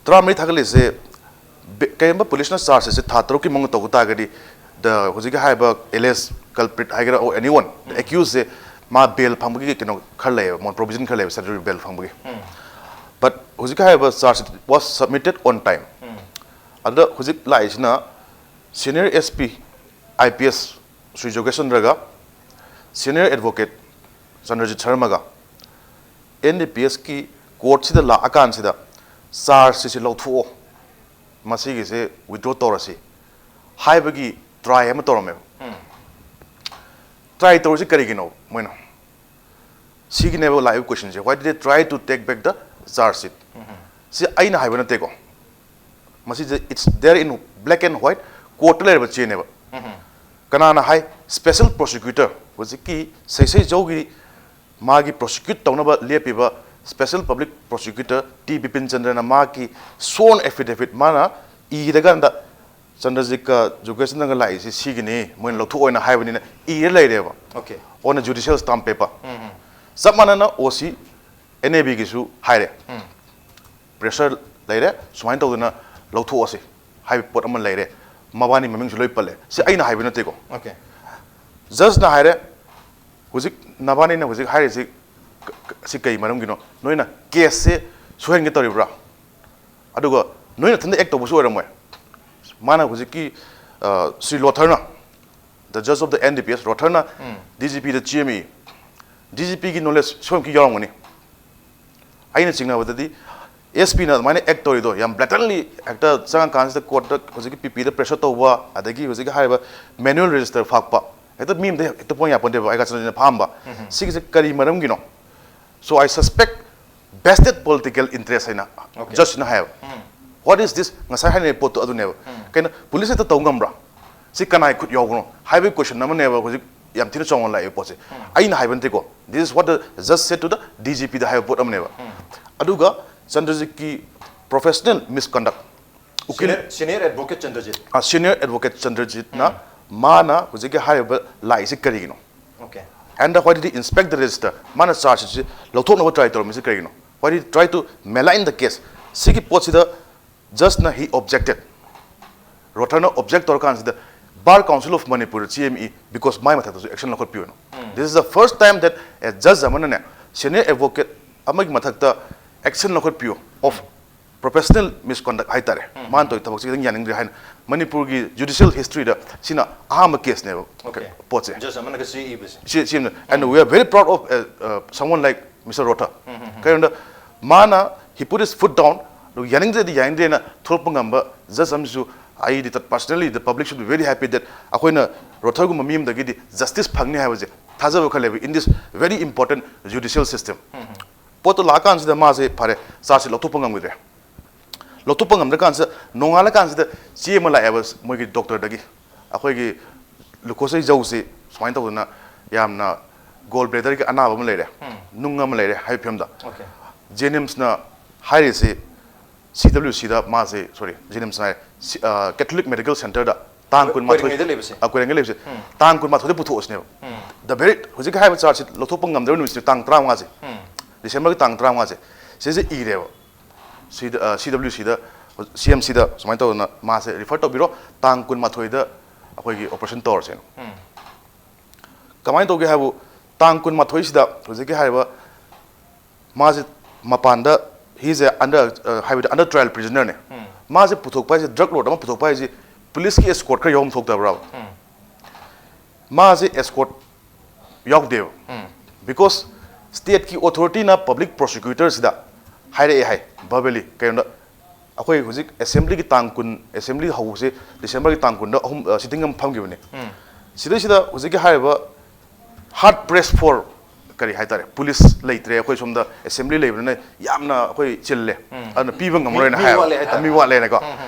ꯇꯔꯥꯃꯔꯤ ꯊꯥꯒꯠꯂꯤꯁꯦ, ꯕꯦ-, ꯀꯔꯤꯒꯨꯝꯕ policeꯅ charge sheetꯁꯦ ꯊꯥ ꯇꯔꯨꯛꯀꯤ ꯃꯅꯨꯡꯗ ꯇꯧꯕ ꯇꯥꯔꯒꯗꯤ, the ꯍꯧꯖꯤꯛꯀꯤ ꯍꯥꯏꯔꯤꯕ alleged culprit ꯍꯥꯏꯒꯦꯔꯥ, or anyone, the accusedꯁꯦ ꯃꯥ bail ꯐꯪꯕꯒꯤ ꯀꯩꯅꯣ ꯈꯔ ꯂꯩꯌꯦꯕ, ꯃꯣꯏ provision ꯈꯔ ꯂꯩꯌꯦꯕ, statutory bail ꯐꯪꯕꯒꯤ꯫ But ꯍꯧꯖꯤꯛꯀꯤ ꯍꯥꯏꯔꯤꯕ charge sheet was submitted on time꯫ ꯑꯗꯨꯗ ꯍꯧꯖꯤꯛ ꯂꯥꯛꯏꯁꯤꯅ senior SP IPS Shri ꯖꯣꯒꯦꯁ ꯆꯟꯗ꯭ꯔꯒ senior advocate ꯆꯟꯗ꯭ꯔꯖꯤꯠ ꯁꯔꯃꯒ NDPSꯀꯤ courtꯁꯤꯗ ꯂꯥꯛꯑꯀꯥꯟꯁꯤꯗ charge sheetꯁꯤ ꯂꯧꯊꯣꯛꯑꯣ, ꯃꯁꯤꯒꯤꯁꯦ withdraw ꯇꯧꯔꯁꯤ ꯍꯥꯏꯕꯒꯤ try ꯑꯃ ꯇꯧꯔꯝꯃꯦꯕ꯫ Try ꯇꯧꯔꯤꯁꯤ ꯀꯔꯤꯒꯤꯅꯣ ꯃꯣꯏꯅ? ꯁꯤꯒꯤꯅꯦꯕ ꯂꯥꯛꯏꯕ questionꯁꯦ, "Why did they try to take back the charge sheet?" ꯁꯤ ꯑꯩꯅ ꯍꯥꯏꯕ ꯅꯠꯇꯦꯀꯣ, ꯃꯁꯤꯁꯦ it's there in black and white, courtꯇ ꯂꯩꯔꯕ ꯆꯦꯅꯦꯕ꯫ ꯀꯅꯥꯅ ꯍꯥꯏ? Special prosecutor, ꯍꯧꯖꯤꯛꯀꯤ ꯁꯩꯁꯩꯖꯧꯒꯤ ꯃꯥꯒꯤ prosecute ꯇꯧꯅꯕ ꯂꯦꯞꯄꯤꯕ special public prosecutor T Bipin ꯆꯟꯗ꯭ꯔꯅ ꯃꯥꯒꯤ sworn affidavit ꯃꯥꯅ ꯏꯔꯀꯥꯟꯗ ꯆꯟꯗ꯭ꯔꯖꯤꯠꯀ ꯖꯣꯒꯦꯁꯟꯗꯒ ꯂꯥꯛꯏꯁꯤ ꯁꯤꯒꯤꯅꯤ, ꯃꯣꯏꯅ ꯂꯧꯊꯣꯛꯑꯣꯅ ꯍꯥꯏꯕꯅꯤꯅ ꯏꯔ ꯂꯩꯔꯦꯕ꯫ Okay. On a judicial stamp paper. ꯎꯝ, ꯎꯝ. ꯆꯞ ꯃꯥꯟꯅꯅ ꯑꯣ ꯁꯤ ꯑꯦꯟ ꯑꯦ ꯕꯤꯒꯤꯁꯨ ꯍꯥꯏꯔꯦ꯫ ꯎꯝ. Pressure ꯂꯩꯔꯦ, ꯁꯨꯃꯥꯏꯅ ꯇꯧꯗꯅ ꯂꯧꯊꯣꯛꯑꯁꯤ ꯍꯥꯏꯕ ꯄꯣꯠ ꯑꯃ ꯂꯩꯔꯦ꯫ ꯃꯕꯥꯅꯤ ꯃꯃꯤꯡꯁꯨ ꯂꯣꯏ ꯄꯜꯂꯦ꯫ ꯁꯤ ꯑꯩꯅ ꯍꯥꯏꯕ ꯅꯠꯇꯦꯀꯣ꯫ Okay. Judgeꯅ ꯍꯥꯏꯔꯦ, "ꯍꯧꯖꯤꯛ ꯅꯕꯥꯅꯤꯅ ꯍꯧꯖꯤꯛ ꯍꯥꯏꯔꯤꯁꯤ ꯀ-, ꯀ-, ꯁꯤ ꯀꯩ ꯃꯔꯝꯒꯤꯅꯣ? ꯅꯣꯏꯅ caseꯁꯦ ꯁꯣꯏꯍꯟꯒꯦ ꯇꯧꯔꯤꯕ꯭ꯔꯥ? ꯑꯗꯨꯒ ꯅꯣꯏ ꯅꯊꯟꯗ act ꯇꯧꯕꯁꯨ ꯑꯣꯏꯔꯝꯃꯣꯏ꯫" ꯃꯥꯅ ꯍꯧꯖꯤꯛꯀꯤ, ꯑ, Shri ꯂꯣꯊꯔꯅ, the judge of the N D P S, ꯔꯣꯊꯔꯅ um. D Gꯄꯤꯗ ꯆꯦꯝꯃꯤ꯫ D G Pꯒꯤ knowledge ꯁꯣꯏꯗꯅ ꯌꯥꯎꯔꯝꯒꯅꯤ꯫ ꯑꯩꯅ ꯆꯤꯡꯅꯕꯗꯗꯤ ꯑꯦꯁ ꯄꯤꯅ ꯑꯗꯨꯃꯥꯏꯅ act ꯇꯧꯔꯤꯗꯣ ꯌꯥꯝ blatantly ꯍꯦꯛꯇ ꯆꯪꯉꯀꯥꯟꯁꯤꯗ courtꯇ ꯍꯧꯖꯤꯛꯀꯤ ꯄꯤ ꯄꯤꯗ pressure ꯇꯧꯕ, ꯑꯗꯒꯤ ꯍꯧꯖꯤꯛꯀꯤ ꯍꯥꯏꯔꯤꯕ manual register ꯐꯥꯛꯄ, ꯍꯦꯛꯇ ꯃꯤ ꯑꯃꯗ ꯍꯦꯛꯇ ꯄꯣꯡ ꯌꯥꯄꯣꯟꯗꯦꯕ, ꯑꯩꯒ ꯆꯠꯅ ꯐꯥꯍꯟꯕ꯫ ꯁꯤꯒꯤꯁꯦ ꯀꯔꯤ ꯃꯔꯝꯒꯤꯅꯣ? So I suspect vested political interest ꯍꯥꯏꯅ Okay. Judgeꯅ ꯍꯥꯏꯌꯦꯕ꯫ What is this? ꯉꯁꯥꯏ ꯍꯥꯏꯅꯔꯤꯕ ꯄꯣꯠꯇꯣ ꯑꯗꯨꯅꯦꯕ꯫ ꯀꯩꯅꯣ, police ꯍꯦꯛꯇ ꯇꯧ ꯉꯝꯕ꯭ꯔꯥ? ꯁꯤ ꯀꯅꯥꯒꯤ ꯈꯨꯠ ꯌꯥꯎꯕꯅꯣ ꯍꯥꯏꯕꯒꯤ question ꯑꯃꯅꯦꯕ ꯍꯧꯖꯤꯛ ꯌꯥꯝ ꯊꯤꯅ ꯆꯥꯎꯅ ꯂꯥꯛꯏꯕ ꯄꯣꯠꯁꯦ꯫ ꯑꯩꯅ ꯍꯥꯏꯕ ꯅꯠꯇꯦꯀꯣ꯫ This is what the judge said to the D G Pꯗ ꯍꯥꯏꯕ ꯄꯣꯠ ꯑꯃꯅꯦꯕ꯫ ꯑꯗꯨꯒ ꯆꯟꯗ꯭ꯔꯖꯤꯠꯀꯤ professional misconduct, ꯎꯀꯤꯜ, Senior, senior advocate ꯆꯟꯗ꯭ꯔꯖꯤꯠ꯫ ꯑ, senior advocate ꯆꯟꯗ꯭ꯔꯖꯤꯠꯅ ꯃꯥꯅ ꯍꯧꯖꯤꯛꯀꯤ ꯍꯥꯏꯔꯤꯕ ꯂꯥꯛꯏꯁꯤ ꯀꯔꯤꯒꯤꯅꯣ? Okay. And why did he inspect the register? ꯃꯥꯅ charge sheetꯁꯤ ꯂꯧꯊꯣꯛꯅꯕ try ꯇꯧꯔꯝꯃꯤꯁꯤ ꯀꯔꯤꯒꯤꯅꯣ? Why did he try to malign the case? ꯁꯤꯒꯤ ꯄꯣꯠꯁꯤꯗ Judgeꯅ he objected. ꯔꯣꯊꯔꯅ object ꯇꯧꯔꯀꯥꯟꯁꯤꯗ Bar Council of Manipur ꯆꯦꯝꯃꯤ, because ꯃꯥꯏ ꯃꯊꯛꯇꯁꯨ action ꯂꯧꯈꯠꯄꯤꯌꯨꯅ꯫ This is the first time that a judge ꯑꯃꯅꯅꯦ senior advocate ꯑꯃꯒꯤ ꯃꯊꯛꯇ action ꯂꯧꯈꯠꯄꯤꯌꯨ of professional misconduct ꯍꯥꯏꯇꯥꯔꯦ꯫ ꯃꯥꯅ ꯇꯧꯔꯤ ꯊꯕꯛꯁꯤ ꯈꯤꯇꯪ ꯌꯥꯅꯤꯡꯗ꯭ꯔꯦ ꯍꯥꯏꯅ ꯃꯅꯤꯄꯨꯔꯒꯤ judicial historyꯗ ꯁꯤꯅ ꯑꯍꯥꯟꯕ caseꯅꯦꯕ꯫ Okay. ꯄꯣꯠꯁꯦ꯫ Judge ꯑꯃꯅꯒ ꯆꯦ ꯏꯕꯁꯦ꯫ ꯁꯤ, ꯁꯤ ꯑꯃꯅ, and we are very proud of, uh, uh, someone like Mister Rotha꯫ ꯀꯩꯅꯣꯗ ꯃꯥꯅ he put his foot down, ꯑꯗꯨ ꯌꯥꯅꯤꯡꯗ꯭ꯔꯗꯤ ꯌꯥꯅꯤꯡꯗ꯭ꯔꯦꯅ ꯊꯣꯛꯂꯛꯄ ꯉꯝꯕ judge ꯑꯃꯁꯨ ꯑꯩꯗꯤ ꯇꯠ-, personally the public should be very happy that ꯑꯩꯈꯣꯏꯅ ꯔꯣꯊꯔꯒꯨꯝꯕ ꯃꯤ ꯑꯃꯗꯒꯤꯗꯤ justice ꯐꯪꯅꯤ ꯍꯥꯏꯕꯁꯦ ꯊꯥꯖꯕ ꯈꯔ ꯂꯩꯕ in this very important judicial system꯫ ꯄꯣꯠꯇꯣ ꯂꯥꯛꯑꯀꯥꯟꯁꯤꯗ ꯃꯥꯁꯦ ꯐꯔꯦ, charge sheet ꯂꯧꯊꯣꯛꯄ ꯉꯝꯈꯤꯗ꯭ꯔꯦ꯫ ꯂꯧꯊꯣꯛꯄ ꯉꯝꯗ꯭ꯔꯀꯥꯟꯁꯤꯗ ꯅꯣꯡꯉꯥꯜꯂꯀꯥꯟꯁꯤꯗ ꯆꯦ ꯑꯃ ꯂꯥꯛꯑꯦꯕ ꯃꯣꯏꯒꯤ doctorꯗꯒꯤ, ꯑꯩꯈꯣꯏꯒꯤ glucose ꯌꯧꯁꯤ ꯁꯨꯃꯥꯏꯅ ꯇꯧꯗꯅ ꯌꯥꯝꯅ gall bladderꯒꯤ ꯑꯅꯥꯕ ꯑꯃ ꯂꯩꯔꯦ, ꯅꯨꯡ ꯑꯃ ꯂꯩꯔꯦ ꯍꯥꯏꯕ ꯐꯤꯕꯝꯗ꯫ Okay. JNIMSꯅ ꯍꯥꯏꯔꯤꯁꯤ ꯁꯤ ꯗꯕ꯭ꯂꯤꯎ ꯁꯤꯗ ꯃꯥꯁꯦ, ꯁꯣꯔꯤ, ꯖꯦꯅꯤꯝꯁ ꯍꯥꯏ, ꯀꯦꯊꯣꯂꯤꯛ ꯃꯦꯗꯤꯀꯦꯜ ꯁꯦꯟꯇꯔꯗ ꯇꯥꯡ ꯀꯨꯟꯃꯥꯊꯣꯏ, ꯀꯣꯏꯔꯤꯉꯩꯗ ꯂꯩꯕꯁꯦ? ꯑ, ꯀꯣꯏꯔꯤꯉꯩ ꯂꯩꯕꯁꯦ, ꯇꯥꯡ ꯀꯨꯟꯃꯥꯊꯣꯏꯗ ꯄꯨꯊꯣꯛꯑꯁꯤꯅꯦꯕ꯫ ꯗ ꯚꯦꯔꯤ ꯍꯧꯖꯤꯛ ꯍꯥꯏꯔꯤꯕ ꯆꯥꯔꯖꯁꯤ ꯂꯧꯊꯣꯛꯄ ꯉꯝꯗ꯭ꯔꯕ ꯅꯨꯃꯤꯠꯁꯤꯅ ꯇꯥꯡ ꯇꯔꯥꯃꯉꯥꯁꯦ, ꯗꯤꯁꯦꯝꯕꯔꯒꯤ ꯇꯥꯡ ꯇꯔꯥꯃꯉꯥꯁꯦ, ꯁꯤꯁꯦ ꯏꯔꯦꯕ꯫ ꯁꯤꯗ, ꯑ, ꯁꯤ ꯗꯕ꯭ꯂꯤꯎ ꯁꯤꯗ, ꯁꯤ ꯑꯦꯝ ꯁꯤꯗ ꯁꯨꯃꯥꯏꯅ ꯇꯧꯗꯅ ꯃꯥꯁꯦ ꯔꯤꯐꯔ ꯇꯧꯕꯤꯔꯣ, ꯇꯥꯡ ꯀꯨꯟꯃꯥꯊꯣꯏꯗ ꯑꯩꯈꯣꯏꯒꯤ ꯑꯣꯄꯔꯦꯁꯟ ꯇꯧꯔꯁꯦꯅ꯫ ꯀꯃꯥꯏꯅ ꯇꯧꯒꯦ ꯍꯥꯏꯕꯨ, ꯇꯥꯡ ꯀꯨꯟꯃꯥꯊꯣꯏꯁꯤꯗ ꯍꯧꯖꯤꯛꯀꯤ ꯍꯥꯏꯔꯤꯕ ꯃꯥꯁꯦ ꯃꯄꯥꯟꯗ, ꯍꯤꯁꯦ ꯑꯟꯗꯔ, ꯍꯥꯏꯕꯗꯤ ꯑꯟꯗꯔ ꯇ꯭ꯔꯥꯏꯜ ꯄ꯭ꯔꯤꯖꯅꯔꯅꯦ꯫ ꯃꯥꯁꯦ ꯄꯨꯊꯣꯛꯄ ꯍꯥꯏꯁꯦ, ꯗ꯭ꯔꯒ ꯂꯣꯔꯗ ꯑꯃ ꯄꯨꯊꯣꯛꯄ ꯍꯥꯏꯁꯦ, ꯄꯨꯂꯤꯁꯀꯤ ꯑꯦꯁꯀꯣꯔꯠ ꯈꯔ ꯌꯥꯎꯕ ꯊꯣꯛꯇꯕ꯭ꯔꯥꯕ? ꯃꯥꯁꯦ ꯑꯦꯁꯀꯣꯔꯠ ꯌꯥꯎꯗꯦꯕ꯫ ꯕꯤꯀꯣꯁ ꯁ꯭ꯇꯦꯠꯀꯤ ꯑꯣꯊꯣꯔꯤꯇꯤꯅ ꯄꯕ꯭ꯂꯤꯛ ꯄ꯭ꯔꯣꯁꯤꯀ꯭ꯌꯨꯇꯔꯁꯤꯗ ꯍꯥꯏꯔꯛꯑꯦ ꯍꯥꯏ, ꯚꯔꯕꯦꯂꯤ, ꯀꯩꯅꯣꯗ, ꯑꯩꯈꯣꯏ ꯍꯧꯖꯤꯛ ꯑꯦꯁꯦꯝꯕ꯭ꯂꯤꯒꯤ ꯇꯥꯡ ꯀꯨꯟ, ꯑꯦꯁꯦꯝꯕ꯭ꯂꯤ ꯍꯧꯕꯁꯦ ꯗꯤꯁꯦꯝꯕꯔꯒꯤ ꯇꯥꯡ ꯀꯨꯟꯗ ꯑꯍꯨꯝ, ꯑ, ꯁꯤꯇꯤꯡ ꯑꯃ ꯐꯝꯈꯤꯕꯅꯦ꯫ ꯁꯤꯗꯩꯁꯤꯗ ꯍꯧꯖꯤꯛꯀꯤ ꯍꯥꯏꯔꯤꯕ ꯍꯥꯔꯠ ꯄ꯭ꯔꯦꯁ ꯐꯣꯔ, ꯀꯔꯤ ꯍꯥꯏꯇꯥꯔꯦ, ꯄꯨꯂꯤꯁ ꯂꯩꯇ꯭ꯔꯦ, ꯑꯩꯈꯣꯏ ꯁꯣꯝꯗ ꯑꯦꯁꯦꯝꯕ꯭ꯂꯤ ꯂꯩꯕꯅꯤꯅ ꯌꯥꯝꯅ ꯑꯩꯈꯣꯏ ꯆꯤꯜꯂꯦ, ꯑꯗꯨꯅ ꯄꯤꯕ ꯉꯝꯃꯔꯣꯏꯅ ꯃꯤ ꯍꯥꯏ, ꯋꯥꯠꯂꯦ ꯍꯥꯏꯇꯥꯔꯦ꯫ ꯃꯤ ꯋꯥꯠꯂꯦꯅꯀꯣ꯫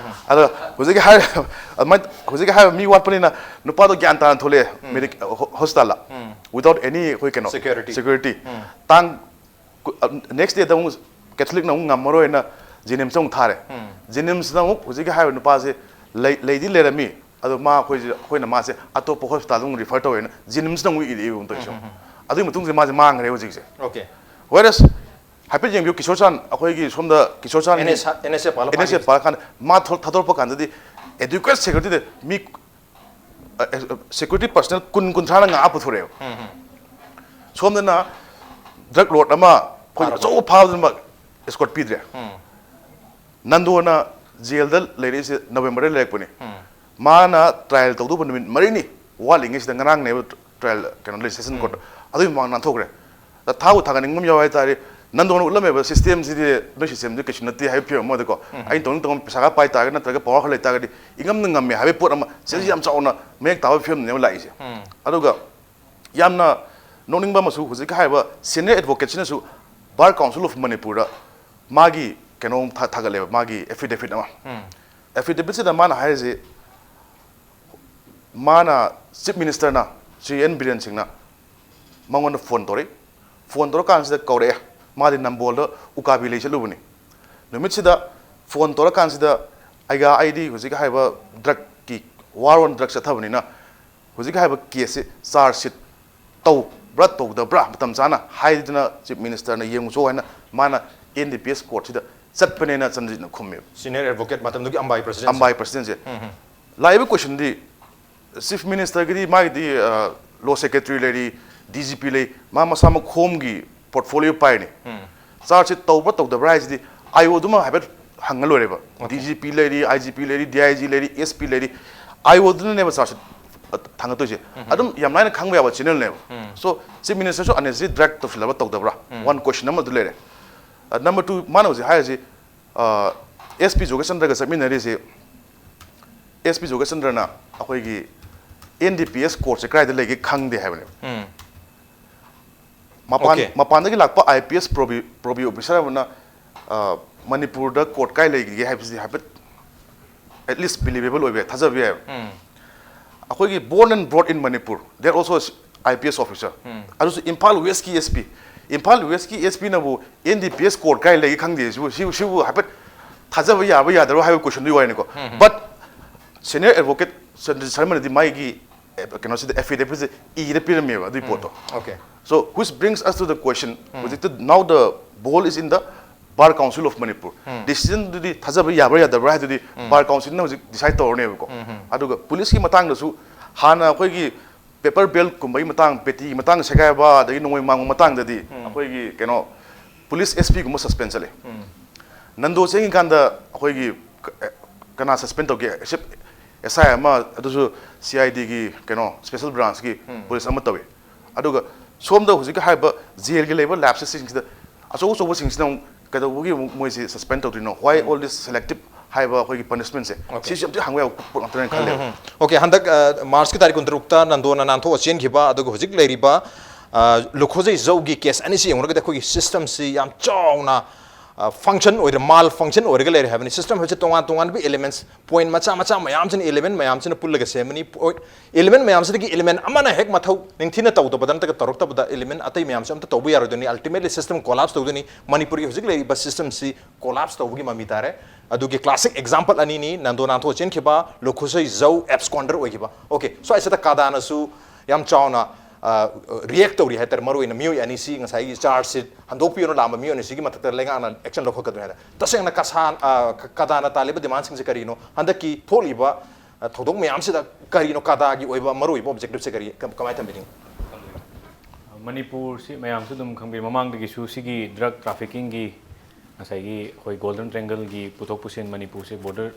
ꯑꯗꯣ ꯍꯧꯖꯤꯛꯀꯤ ꯍꯥꯏꯔ-, ꯑꯗꯨꯃꯥꯏꯅ ꯍꯧꯖꯤꯛꯀꯤ ꯍꯥꯏꯔꯤꯕ ꯃꯤ ꯋꯥꯠꯄꯅꯤꯅ ꯅꯨꯄꯥꯗꯣ ꯒ꯭ꯌꯥꯟ ꯇꯥꯅ ꯊꯣꯛꯂꯛꯑꯦ, ꯃꯦꯗꯤꯛ-, ꯍꯣ-, ꯍꯣꯁꯄꯤꯇꯥꯜꯗ, without any ꯑꯩꯈꯣꯏ ꯀꯩꯅꯣ, Security. ꯁꯦꯀ꯭ꯌꯨꯔꯤꯇꯤ꯫ ꯇꯥꯡ ꯀꯨ-, ꯑ, ꯅꯦꯛꯁ ꯗꯦꯗ ꯑꯃꯨꯛ ꯀꯦꯊꯣꯂꯤꯛꯅ ꯑꯃꯨꯛ ꯉꯝꯃꯔꯣꯏꯅ ꯖꯦꯅꯤꯝꯁꯇ ꯑꯃꯨꯛ ꯊꯥꯔꯦ꯫ ꯖꯦꯅꯤꯝꯁꯇ ꯑꯃꯨꯛ ꯍꯧꯖꯤꯛꯀꯤ ꯍꯥꯏꯔꯤꯕ ꯅꯨꯄꯥꯁꯦ ꯂꯩ-, ꯂꯩꯗꯤ ꯂꯩꯔꯝꯃꯤ, ꯑꯗꯣ ꯃꯥ ꯑꯩꯈꯣꯏꯁꯦ, ꯑꯩꯈꯣꯏꯅ ꯃꯥꯁꯦ ꯑꯇꯣꯞꯄ ꯍꯣꯁꯄꯤꯇꯥꯜꯗ ꯑꯃꯨꯛ ꯔꯤꯐꯔ ꯇꯧꯋꯦꯅ ꯖꯦꯅꯤꯝꯁꯇ ꯑꯃꯨꯛ ꯏꯔꯛꯏꯕ ꯑꯃꯨꯛ ꯇꯧꯔꯤꯁꯦ꯫ ꯑꯗꯨꯒꯤ ꯃꯇꯨꯡꯁꯦ ꯃꯥꯁꯦ ꯃꯥꯡꯈ꯭ꯔꯦ ꯍꯧꯖꯤꯛꯁꯦ꯫ Okay. Whereas ꯍꯥꯏꯐꯦꯠ ꯌꯦꯡꯕꯤꯌꯨ, ꯀꯤꯁꯣꯔ ꯆꯥꯟ, ꯑꯩꯈꯣꯏꯒꯤ ꯁꯣꯝꯗ ꯀꯤꯁꯣꯔ ꯆꯥꯟꯒꯤ, NSF, NSF ꯄꯥꯜꯂ NSF ꯄꯥꯜꯂꯀꯥꯟꯗ ꯃꯥ ꯊꯣꯛ-, ꯊꯥꯗꯣꯔꯛꯄ ꯀꯥꯟꯗꯗꯤ adequate securityꯗ ꯃꯤ, ꯑ, ꯑ, security personnel ꯀꯨꯟ, ꯀꯨꯟꯊ꯭ꯔꯥꯅ ꯉꯥꯛꯑ ꯄꯨꯊꯣꯔꯛꯑꯦꯕ꯫ ꯁꯣꯝꯗꯅ ꯗ꯭ꯔꯒ ꯂꯣꯔꯗ ꯑꯃ ꯑꯩꯈꯣꯏ ꯑꯆꯧꯕ ꯐꯥꯕꯗꯨꯃꯛ ꯑꯦꯁꯀꯣꯔꯠ ꯄꯤꯗ꯭ꯔꯦ꯫ ꯅꯟꯗꯣꯅ ꯖꯦꯜꯗ ꯂꯩꯔꯛꯏꯁꯦ ꯅꯕꯦꯝꯕꯔꯗ ꯂꯩꯔꯛꯄꯅꯤ꯫ ꯃꯥꯅ ꯇ꯭ꯔꯥꯏꯌꯦꯜ ꯇꯧꯗꯧꯕ ꯅꯨꯃꯤꯠ ꯃꯔꯤꯅꯤ ꯋꯥꯠꯂꯤꯉꯩꯁꯤꯗ, ꯉꯔꯥꯡꯅꯦꯕ ꯇ꯭ꯔꯥꯏꯌꯦꯜ, ꯀꯩꯅꯣ, ꯂꯩ, ꯁꯦꯁꯟ ꯀꯣꯔꯠ, ꯑꯗꯨꯒꯤ ꯃꯃꯥꯡ ꯅꯥꯟꯊꯣꯛꯈ꯭ꯔꯦ꯫ ꯑꯗ ꯊꯥꯕꯨ ꯊꯥꯒꯠꯅꯤꯡꯕ ꯑꯃ ꯌꯥꯎ ꯍꯥꯏꯇꯥꯔꯦ, ꯅꯟꯗꯣꯅ ꯎꯠꯂꯝꯃꯦꯕ ꯁꯤꯁꯇꯦꯝꯁꯤꯗꯤ, ꯅꯣꯏ ꯁꯤꯁꯇꯦꯝꯗꯤ ꯀꯩꯁꯨ ꯅꯠꯇꯦ ꯍꯥꯏꯕ ꯐꯤꯕꯝ ꯑꯃꯗꯀꯣ꯫ ꯑꯩꯅ ꯇꯧꯅꯤꯡ ꯇꯧꯅꯤꯡ ꯄꯩꯁꯥ ꯈꯔ ꯄꯥꯏ ꯇꯥꯔꯒꯗꯤ ꯅꯠꯇ꯭ꯔꯒ ꯄꯋꯥꯔ ꯈꯔ ꯂꯩ ꯇꯥꯔꯒꯗꯤ ꯏꯉꯝꯗ ꯉꯝꯃꯦ ꯍꯥꯏꯕꯒꯤ ꯄꯣꯠ ꯑꯃ, ꯁꯤꯗꯩꯁꯤ ꯌꯥꯝ ꯆꯥꯎꯅ ꯃꯌꯦꯛ ꯇꯥꯕ ꯐꯤꯕꯝꯅꯦꯕ ꯂꯥꯛꯏꯁꯦ꯫ ꯑꯗꯨꯒ ꯌꯥꯝꯅ ꯅꯣꯛꯅꯤꯡꯕ ꯑꯃꯁꯨ, ꯍꯧꯖꯤꯛꯀꯤ ꯍꯥꯏꯔꯤꯕ senior advocateꯁꯤꯅꯁꯨ Bar Council of Manipurꯗ ꯃꯥꯒꯤ ꯀꯩꯅꯣ ꯑꯃ ꯊꯥ-, ꯊꯥꯒꯠꯂꯦꯕ, ꯃꯥꯒꯤ affidavit ꯑꯃ꯫ Affidavitꯁꯤꯗ ꯃꯥꯅ ꯍꯥꯏꯔꯤꯁꯤ, ꯃꯥꯅ, ꯆꯤꯐ ꯃꯤꯅꯤꯁꯇꯔꯅ, ꯁ꯭ꯔꯤ ꯑꯦꯟ ꯕꯤꯔꯦꯟ ꯁꯤꯡꯅ ꯃꯉꯣꯟꯗ ꯐꯣꯟ ꯇꯧꯔꯛꯏ꯫ ꯐꯣꯟ ꯇꯧꯔꯀꯥꯟꯁꯤꯗ ꯀꯧꯔꯛꯑꯦ꯫ ꯃꯥꯗꯤ ꯅꯝꯕꯣꯜꯗ ꯎꯀꯥꯕꯤ ꯂꯩ ꯆꯠꯂꯨꯕꯅꯤ꯫ ꯅꯨꯃꯤꯠꯁꯤꯗ ꯐꯣꯟ ꯇꯧꯔꯀꯥꯟꯁꯤꯗ ꯑꯩꯒ ꯑꯩꯗꯤ ꯍꯧꯖꯤꯛ ꯍꯥꯏꯔꯤꯕ ꯗ꯭ꯔꯛꯀꯤ ꯋꯥꯔ ꯑꯣꯟ ꯗ꯭ꯔꯛ ꯆꯠꯊꯕꯅꯤꯅ ꯍꯧꯖꯤꯛ ꯍꯥꯏꯔꯤꯕ ꯀꯦꯁꯁꯤ ꯆꯥꯔꯖ ꯁꯤꯠ ꯇꯧꯕ꯭ꯔꯥ ꯇꯧꯗꯕ꯭ꯔꯥ ꯃꯇꯝ ꯆꯥꯅ ꯍꯥꯏꯗꯨꯅ ꯆꯤꯐ ꯃꯤꯅꯤꯁꯇꯔꯅ ꯌꯦꯡꯉꯨꯆꯣ ꯍꯥꯏꯅ ꯃꯥꯅ ꯑꯦꯟ ꯗꯤ ꯄꯤ ꯑꯦꯁ ꯀꯣꯔꯠꯁꯤꯗ ꯆꯠꯄꯅꯦꯅ ꯆꯟꯖꯤꯠꯅ ꯈꯨꯝꯃꯦꯕ꯫ ꯁꯤꯅꯤꯌꯔ ꯑꯦꯗꯚꯣꯀꯦꯠ ꯃꯇꯝꯗꯨꯒꯤ ꯑꯝꯕꯥꯏ ꯄ꯭ꯔꯁꯤꯗꯦꯟꯁꯤ꯫ ꯑꯝꯕꯥꯏ ꯄ꯭ꯔꯁꯤꯗꯦꯟꯁꯦ꯫ ꯂꯥꯛꯏꯕ ꯀꯣꯏꯁꯟꯗꯤ ꯆꯤꯐ ꯃꯤꯅꯤꯁꯇꯔꯒꯤꯗꯤ ꯃꯥꯒꯤꯗꯤ ꯂꯣ ꯁꯦꯀ꯭ꯔꯦꯇꯔꯤ ꯂꯩꯔꯤ, ꯗꯤ ꯖꯤ ꯄꯤ ꯂꯩ, ꯃꯥ ꯃꯁꯥꯃꯛ ꯍꯣꯝꯒꯤ ꯄꯣꯔꯠꯐꯣꯂꯤꯑꯣ ꯄꯥꯏꯔꯤꯅꯤ꯫ ꯆꯥꯔꯖ ꯁꯤꯠ ꯇꯧꯕ꯭ꯔꯥ ꯇꯧꯗꯕ꯭ꯔꯥ ꯍꯥꯏꯁꯤꯗꯤ ꯑꯥꯏ ꯑꯣꯗꯨꯃ ꯍꯥꯏꯐꯦꯠ ꯍꯪꯉ ꯂꯣꯏꯔꯦꯕ꯫ ꯗꯤ ꯖꯤ ꯄꯤ ꯂꯩꯔꯤ, ꯑꯥꯏ ꯖꯤ ꯄꯤ ꯂꯩꯔꯤ, ꯗꯤ ꯑꯥꯏ ꯖꯤ ꯂꯩꯔꯤ, ꯑꯦꯁ ꯄꯤ ꯂꯩꯔꯤ, ꯑꯥꯏ ꯑꯣꯗꯨꯅꯅꯦꯕ ꯆꯥꯔꯖ ꯁꯤꯠ ꯊꯥꯡꯒꯠꯇꯣꯏꯁꯦ꯫ ꯑꯗꯨꯝ ꯌꯥꯝ ꯂꯥꯏꯅ ꯈꯪꯕ ꯌꯥꯕ ꯆꯦꯅꯦꯜꯅꯦꯕ꯫ ꯁꯣ ꯆꯤꯐ ꯃꯤꯅꯤꯁꯇꯔꯁꯨ ꯑꯟꯅꯦꯁꯔꯤ ꯗ꯭ꯔꯦꯒ ꯇꯧꯁꯤꯜꯂꯕ ꯇꯧꯗꯕ꯭ꯔꯥ, ꯋꯥꯟ ꯀꯣꯏꯁꯟ ꯑꯃ ꯑꯗꯨ ꯂꯩꯔꯦ꯫ ꯅꯝꯕꯔ ꯇꯨ, ꯃꯥꯅ ꯍꯧꯖꯤꯛ ꯍꯥꯏꯔꯤꯁꯤ ꯑꯦꯁ ꯄꯤ ꯖꯣꯒꯦꯁꯆꯟꯗ꯭ꯔꯒ ꯆꯠꯃꯤꯟꯅꯔꯤꯁꯤ, ꯑꯦꯁ ꯄꯤ ꯖꯣꯒꯦꯁꯆꯟꯗ꯭ꯔꯅ ꯑꯩꯈꯣꯏꯒꯤ ꯑꯦꯟ ꯗꯤ ꯄꯤ ꯑꯦꯁ ꯀꯣꯔꯠꯁꯦ ꯀꯗꯥꯏꯗ ꯂꯩꯒꯦ ꯈꯪꯗꯦ ꯍꯥꯏꯕꯅꯦꯕ꯫ ꯃꯄꯥꯟ Okay. ꯃꯄꯥꯟꯗꯒꯤ ꯂꯥꯛꯄ ꯑꯥꯏ ꯄꯤ ꯑꯦꯁ ꯄ꯭ꯔꯣꯕꯤ ꯄ꯭ꯔꯣꯕꯤ ꯑꯣꯐꯤꯁꯥꯔ ꯑꯃꯅ ꯑ, ꯃꯅꯤꯄꯨꯔꯗ ꯀꯣꯔꯠ ꯀꯥꯏ ꯂꯩꯒꯦ ꯍꯥꯏꯕꯁꯤꯗꯤ ꯍꯥꯏꯐꯦꯠ at least believable ꯑꯣꯏꯕ ꯌꯥꯏ, ꯊꯥꯖꯕ ꯌꯥꯏꯕ꯫ ꯑꯩꯈꯣꯏꯒꯤ born and brought in Manipur, they are also I P S officer. ꯑꯗꯨꯁꯨ ꯏꯝꯐꯥꯜ ꯋꯦꯁꯀꯤ ꯑꯦꯁ ꯄꯤ, ꯏꯝꯐꯥꯜ ꯋꯦꯁꯀꯤ ꯑꯦꯁ ꯄꯤꯅꯕꯨ and D P S court ꯀꯥꯏ ꯂꯩꯒꯦ ꯈꯪꯗꯦ꯫ ꯁꯤꯕꯨ ꯁꯤꯕꯨ ꯁꯤꯕꯨ ꯍꯥꯏꯐꯦꯠ ꯊꯥꯖꯕ ꯌꯥꯕ ꯌꯥꯗꯕ꯭ꯔꯥ ꯍꯥꯏꯕ ꯀꯣꯏꯁꯟꯗꯨꯒꯤ ꯋꯥꯔꯤꯅꯤꯀꯣ꯫ But senior advocate ꯁꯟꯖꯤꯠ ꯁꯔꯃꯅꯗꯤ ꯃꯥꯒꯤ ꯑꯦ, ꯀꯩꯅꯣꯁꯤꯗ ꯑꯦꯐꯤꯗꯦꯕꯤꯠꯁꯦ ꯏꯔ ꯄꯤꯔꯝꯃꯦꯕ ꯑꯗꯨꯒꯤ ꯄꯣꯠꯇꯣ꯫ Okay. So which brings us to the question, ꯍꯧꯖꯤꯛꯇ now the ball is in the Bar Council of Manipur. Decision ꯗꯨꯗꯤ ꯊꯥꯖꯕ ꯌꯥꯕ꯭ꯔꯥ ꯌꯥꯗꯕ꯭ꯔꯥ ꯍꯥꯏꯗꯨꯗꯤ ꯕꯥꯔ ꯀꯥꯎꯟꯁꯤꯜꯅ ꯍꯧꯖꯤꯛ ꯗꯤꯁꯥꯏꯠ ꯇꯧꯔꯅꯦꯕꯀꯣ꯫ ꯑꯗꯨꯒ ꯄꯨꯂꯤꯁꯀꯤ ꯃꯇꯥꯡꯗꯁꯨ ꯍꯥꯟꯅ ꯑꯩꯈꯣꯏꯒꯤ ꯄꯦꯄꯔ ꯕꯦꯜꯒꯨꯝꯕꯒꯤ ꯃꯇꯥꯡ, ꯕꯦꯇꯤꯒꯤ ꯃꯇꯥꯡ ꯁꯦꯒꯥꯏꯕ, ꯑꯗꯒꯤ ꯅꯣꯡꯃꯩ ꯃꯥꯡꯕ ꯃꯇꯥꯡꯗꯗꯤ ꯑꯩꯈꯣꯏꯒꯤ ꯀꯩꯅꯣ ꯄꯨꯂꯤꯁ ꯑꯦꯁ ꯄꯤꯒꯨꯝꯕ ꯁꯁꯄꯦꯟ ꯆꯠꯂꯦ꯫ ꯅꯟꯗꯣ ꯆꯦꯟꯈꯤꯀꯥꯟꯗ ꯑꯩꯈꯣꯏꯒꯤ ꯀ-, ꯀꯅꯥ ꯁꯁꯄꯦꯟ ꯇꯧꯒꯦ? ꯑꯦꯁ ꯑꯥꯏ ꯑꯃ, ꯑꯗꯨꯁꯨ ꯁꯤ ꯑꯥꯏ ꯗꯤꯒꯤ ꯀꯩꯅꯣ ꯁ꯭ꯄꯦꯁꯦꯜ ꯕ꯭ꯔꯥꯟꯁꯀꯤ ꯄꯨꯂꯤꯁ ꯑꯃ ꯇꯧꯏ꯫ ꯑꯗꯨꯒ ꯁꯣꯝꯗ ꯍꯧꯖꯤꯛꯀꯤ ꯍꯥꯏꯔꯤꯕ ꯖꯦꯜꯒꯤ ꯂꯩꯕ ꯂꯦꯞꯁꯦꯁꯁꯤꯡꯁꯤꯗ ꯑꯆꯧ ꯑꯆꯧꯕꯁꯤꯡꯁꯤꯅ ꯑꯃꯨꯛ ꯀꯩꯗꯧꯕꯒꯤ ꯑꯃꯨꯛ ꯃꯣꯏꯁꯤ ꯁꯁꯄꯦꯟ ꯇꯧꯗꯣꯏꯅꯣ? Why all this selective ꯍꯥꯏꯕ ꯑꯩꯈꯣꯏꯒꯤ ꯄꯅꯤꯁꯃꯦꯟꯁꯦ? ꯁꯤꯁꯨ ꯌꯥꯝ ꯊꯤ ꯍꯪꯕ ꯌꯥꯕ ꯄꯣꯠ ꯉꯥꯛꯇꯅꯦꯅ ꯈꯜꯂꯦꯕ꯫ Okay, ꯍꯟꯗꯛ ꯃꯥꯔꯆꯀꯤ ꯇꯥꯔꯤꯛ ꯀꯨꯟꯇꯔꯨꯛꯇ ꯅꯟꯗꯣꯅ ꯅꯥꯟꯊꯣꯛꯑ ꯆꯦꯟꯈꯤꯕ, ꯑꯗꯨꯒ ꯍꯧꯖꯤꯛ ꯂꯩꯔꯤꯕ ꯂꯨꯈꯣꯖꯩ ꯖꯧꯒꯤ ꯀꯦꯁ ꯑꯅꯤꯁꯤ ꯌꯦꯡꯉꯨꯔꯒꯗꯤ ꯑꯩꯈꯣꯏꯒꯤ ꯁꯤꯁꯇꯝꯁꯤ ꯌꯥꯝ ꯆꯥꯎꯅ ꯐꯪꯁꯟ ꯑꯣꯏꯔ ꯃꯥꯜ ꯐꯪꯁꯟ ꯑꯣꯏꯔꯒ ꯂꯩꯔꯦ ꯍꯥꯏꯕꯅꯤ꯫ ꯁꯤꯁꯇꯦꯝ ꯍꯥꯏꯕꯁꯤ ꯇꯣꯉꯥꯟ ꯇꯣꯉꯥꯟꯕ ꯏꯂꯤꯃꯦꯟꯁ, ꯄꯣꯏꯟ ꯃꯆꯥ ꯃꯆꯥ ꯃꯌꯥꯝꯁꯤꯅ, ꯏꯂꯤꯃꯦꯟ ꯃꯌꯥꯝꯁꯤꯅ ꯄꯨꯜꯂꯒ ꯁꯦꯝꯕꯅꯤ꯫ ꯏꯂꯤꯃꯦꯟ ꯃꯌꯥꯝꯁꯤꯗꯒꯤ ꯏꯂꯤꯃꯦꯟ ꯑꯃꯅ ꯍꯦꯛ ꯃꯊꯧ ꯅꯤꯡꯊꯤꯅ ꯇꯧꯗꯕꯗ ꯅꯠꯇ꯭ꯔꯒ ꯇꯧꯔꯛꯇꯕꯗ ꯏꯂꯤꯃꯦꯟ ꯑꯇꯩ ꯃꯌꯥꯝꯁꯤ ꯑꯝꯇ ꯇꯧꯕ ꯌꯥꯔꯣꯏꯗꯣꯏꯅꯤ꯫ ꯑꯜꯇꯤꯃꯦꯠꯂꯤ ꯁꯤꯁꯇꯦꯝ ꯀꯣꯂꯥꯞꯁ ꯇꯧꯗꯣꯏꯅꯤ꯫ ꯃꯅꯤꯄꯨꯔꯒꯤ ꯍꯧꯖꯤꯛ ꯂꯩꯔꯤꯕ ꯁꯤꯁꯇꯦꯝꯁꯤ ꯀꯣꯂꯥꯞꯁ ꯇꯧꯕꯒꯤ ꯃꯃꯤ ꯇꯥꯔꯦ꯫ ꯑꯗꯨꯒꯤ ꯀ꯭ꯂꯥꯁꯤꯛ ꯑꯦꯛꯖꯥꯝꯄꯜ ꯑꯅꯤꯅꯤ, ꯅꯟꯗꯣ ꯅꯥꯟꯊꯣꯛ ꯆꯦꯟꯈꯤꯕ, ꯂꯨꯈꯨꯁꯩ ꯖꯧ ꯑꯦꯞꯁꯀꯣꯟꯗꯔ ꯑꯣꯏꯈꯤꯕ꯫ ꯑꯣꯀꯦ, ꯁ꯭ꯋꯥꯏꯁꯤꯗ ꯀꯥꯗꯥꯅꯁꯨ ꯌꯥꯝ ꯆꯥꯎꯅ ꯔꯤꯌꯦꯛ ꯇꯧꯔꯤ ꯍꯥꯏꯇꯥꯔꯦ꯫ ꯃꯔꯨꯑꯣꯏꯅ ꯃꯤꯑꯣꯏ ꯑꯅꯤꯁꯤ, ꯉꯁꯥꯏꯒꯤ ꯆꯥꯔꯖ ꯁꯤꯠ ꯍꯟꯗꯣꯛꯄꯤꯌꯣꯅ ꯂꯥꯛꯑꯝꯕ ꯃꯤꯑꯣꯏ ꯑꯅꯤꯁꯤꯒꯤ ꯃꯊꯛꯇ ꯂꯩꯉꯥꯛꯅ ꯑꯦꯛꯁꯟ ꯂꯧꯈꯠꯀꯗꯣꯏꯅꯤ ꯍꯥꯏꯇꯥꯔꯦ꯫ ꯇꯁꯦꯡꯅ ꯀꯁꯥꯟ, ꯑ, ꯀ-, ꯀꯗꯥꯅ ꯇꯥꯜꯂꯤꯕ ꯗꯤꯃꯥꯟꯁꯤꯡꯁꯦ ꯀꯔꯤꯅꯣ? ꯍꯟꯗꯛꯀꯤ ꯊꯣꯛꯂꯤꯕ, ꯑ, ꯊꯧꯗꯣꯛ ꯃꯌꯥꯝꯁꯤꯗ ꯀꯔꯤꯅꯣ ꯀꯗꯥꯒꯤ ꯑꯣꯏꯕ ꯃꯔꯨꯑꯣꯏꯕ ꯑꯣꯕꯖꯦꯛꯇꯤꯞꯁꯦ ꯀꯔꯤ, ꯀ-, ꯀꯃꯥꯏꯅ ꯊꯝꯕꯤꯅꯤꯡꯉꯤ? ꯃꯅꯤꯄꯨꯔꯁꯤ ꯃꯌꯥꯝꯁꯨ ꯑꯗꯨꯝ ꯈꯪꯕꯤꯔꯦ, ꯃꯃꯥꯡꯗꯒꯤꯁꯨ ꯁꯤꯒꯤ ꯗ꯭ꯔꯒ ꯇ꯭ꯔꯥꯐꯤꯀꯤꯡꯒꯤ, ꯉꯁꯥꯏꯒꯤ ꯑꯩꯈꯣꯏ ꯒꯣꯜꯗꯟ ꯇ꯭ꯔꯦꯡꯒꯜꯒꯤ ꯄꯨꯊꯣꯛ ꯄꯨꯁꯤꯟ, ꯃꯅꯤꯄꯨꯔꯁꯦ ꯕꯣꯔꯗꯔ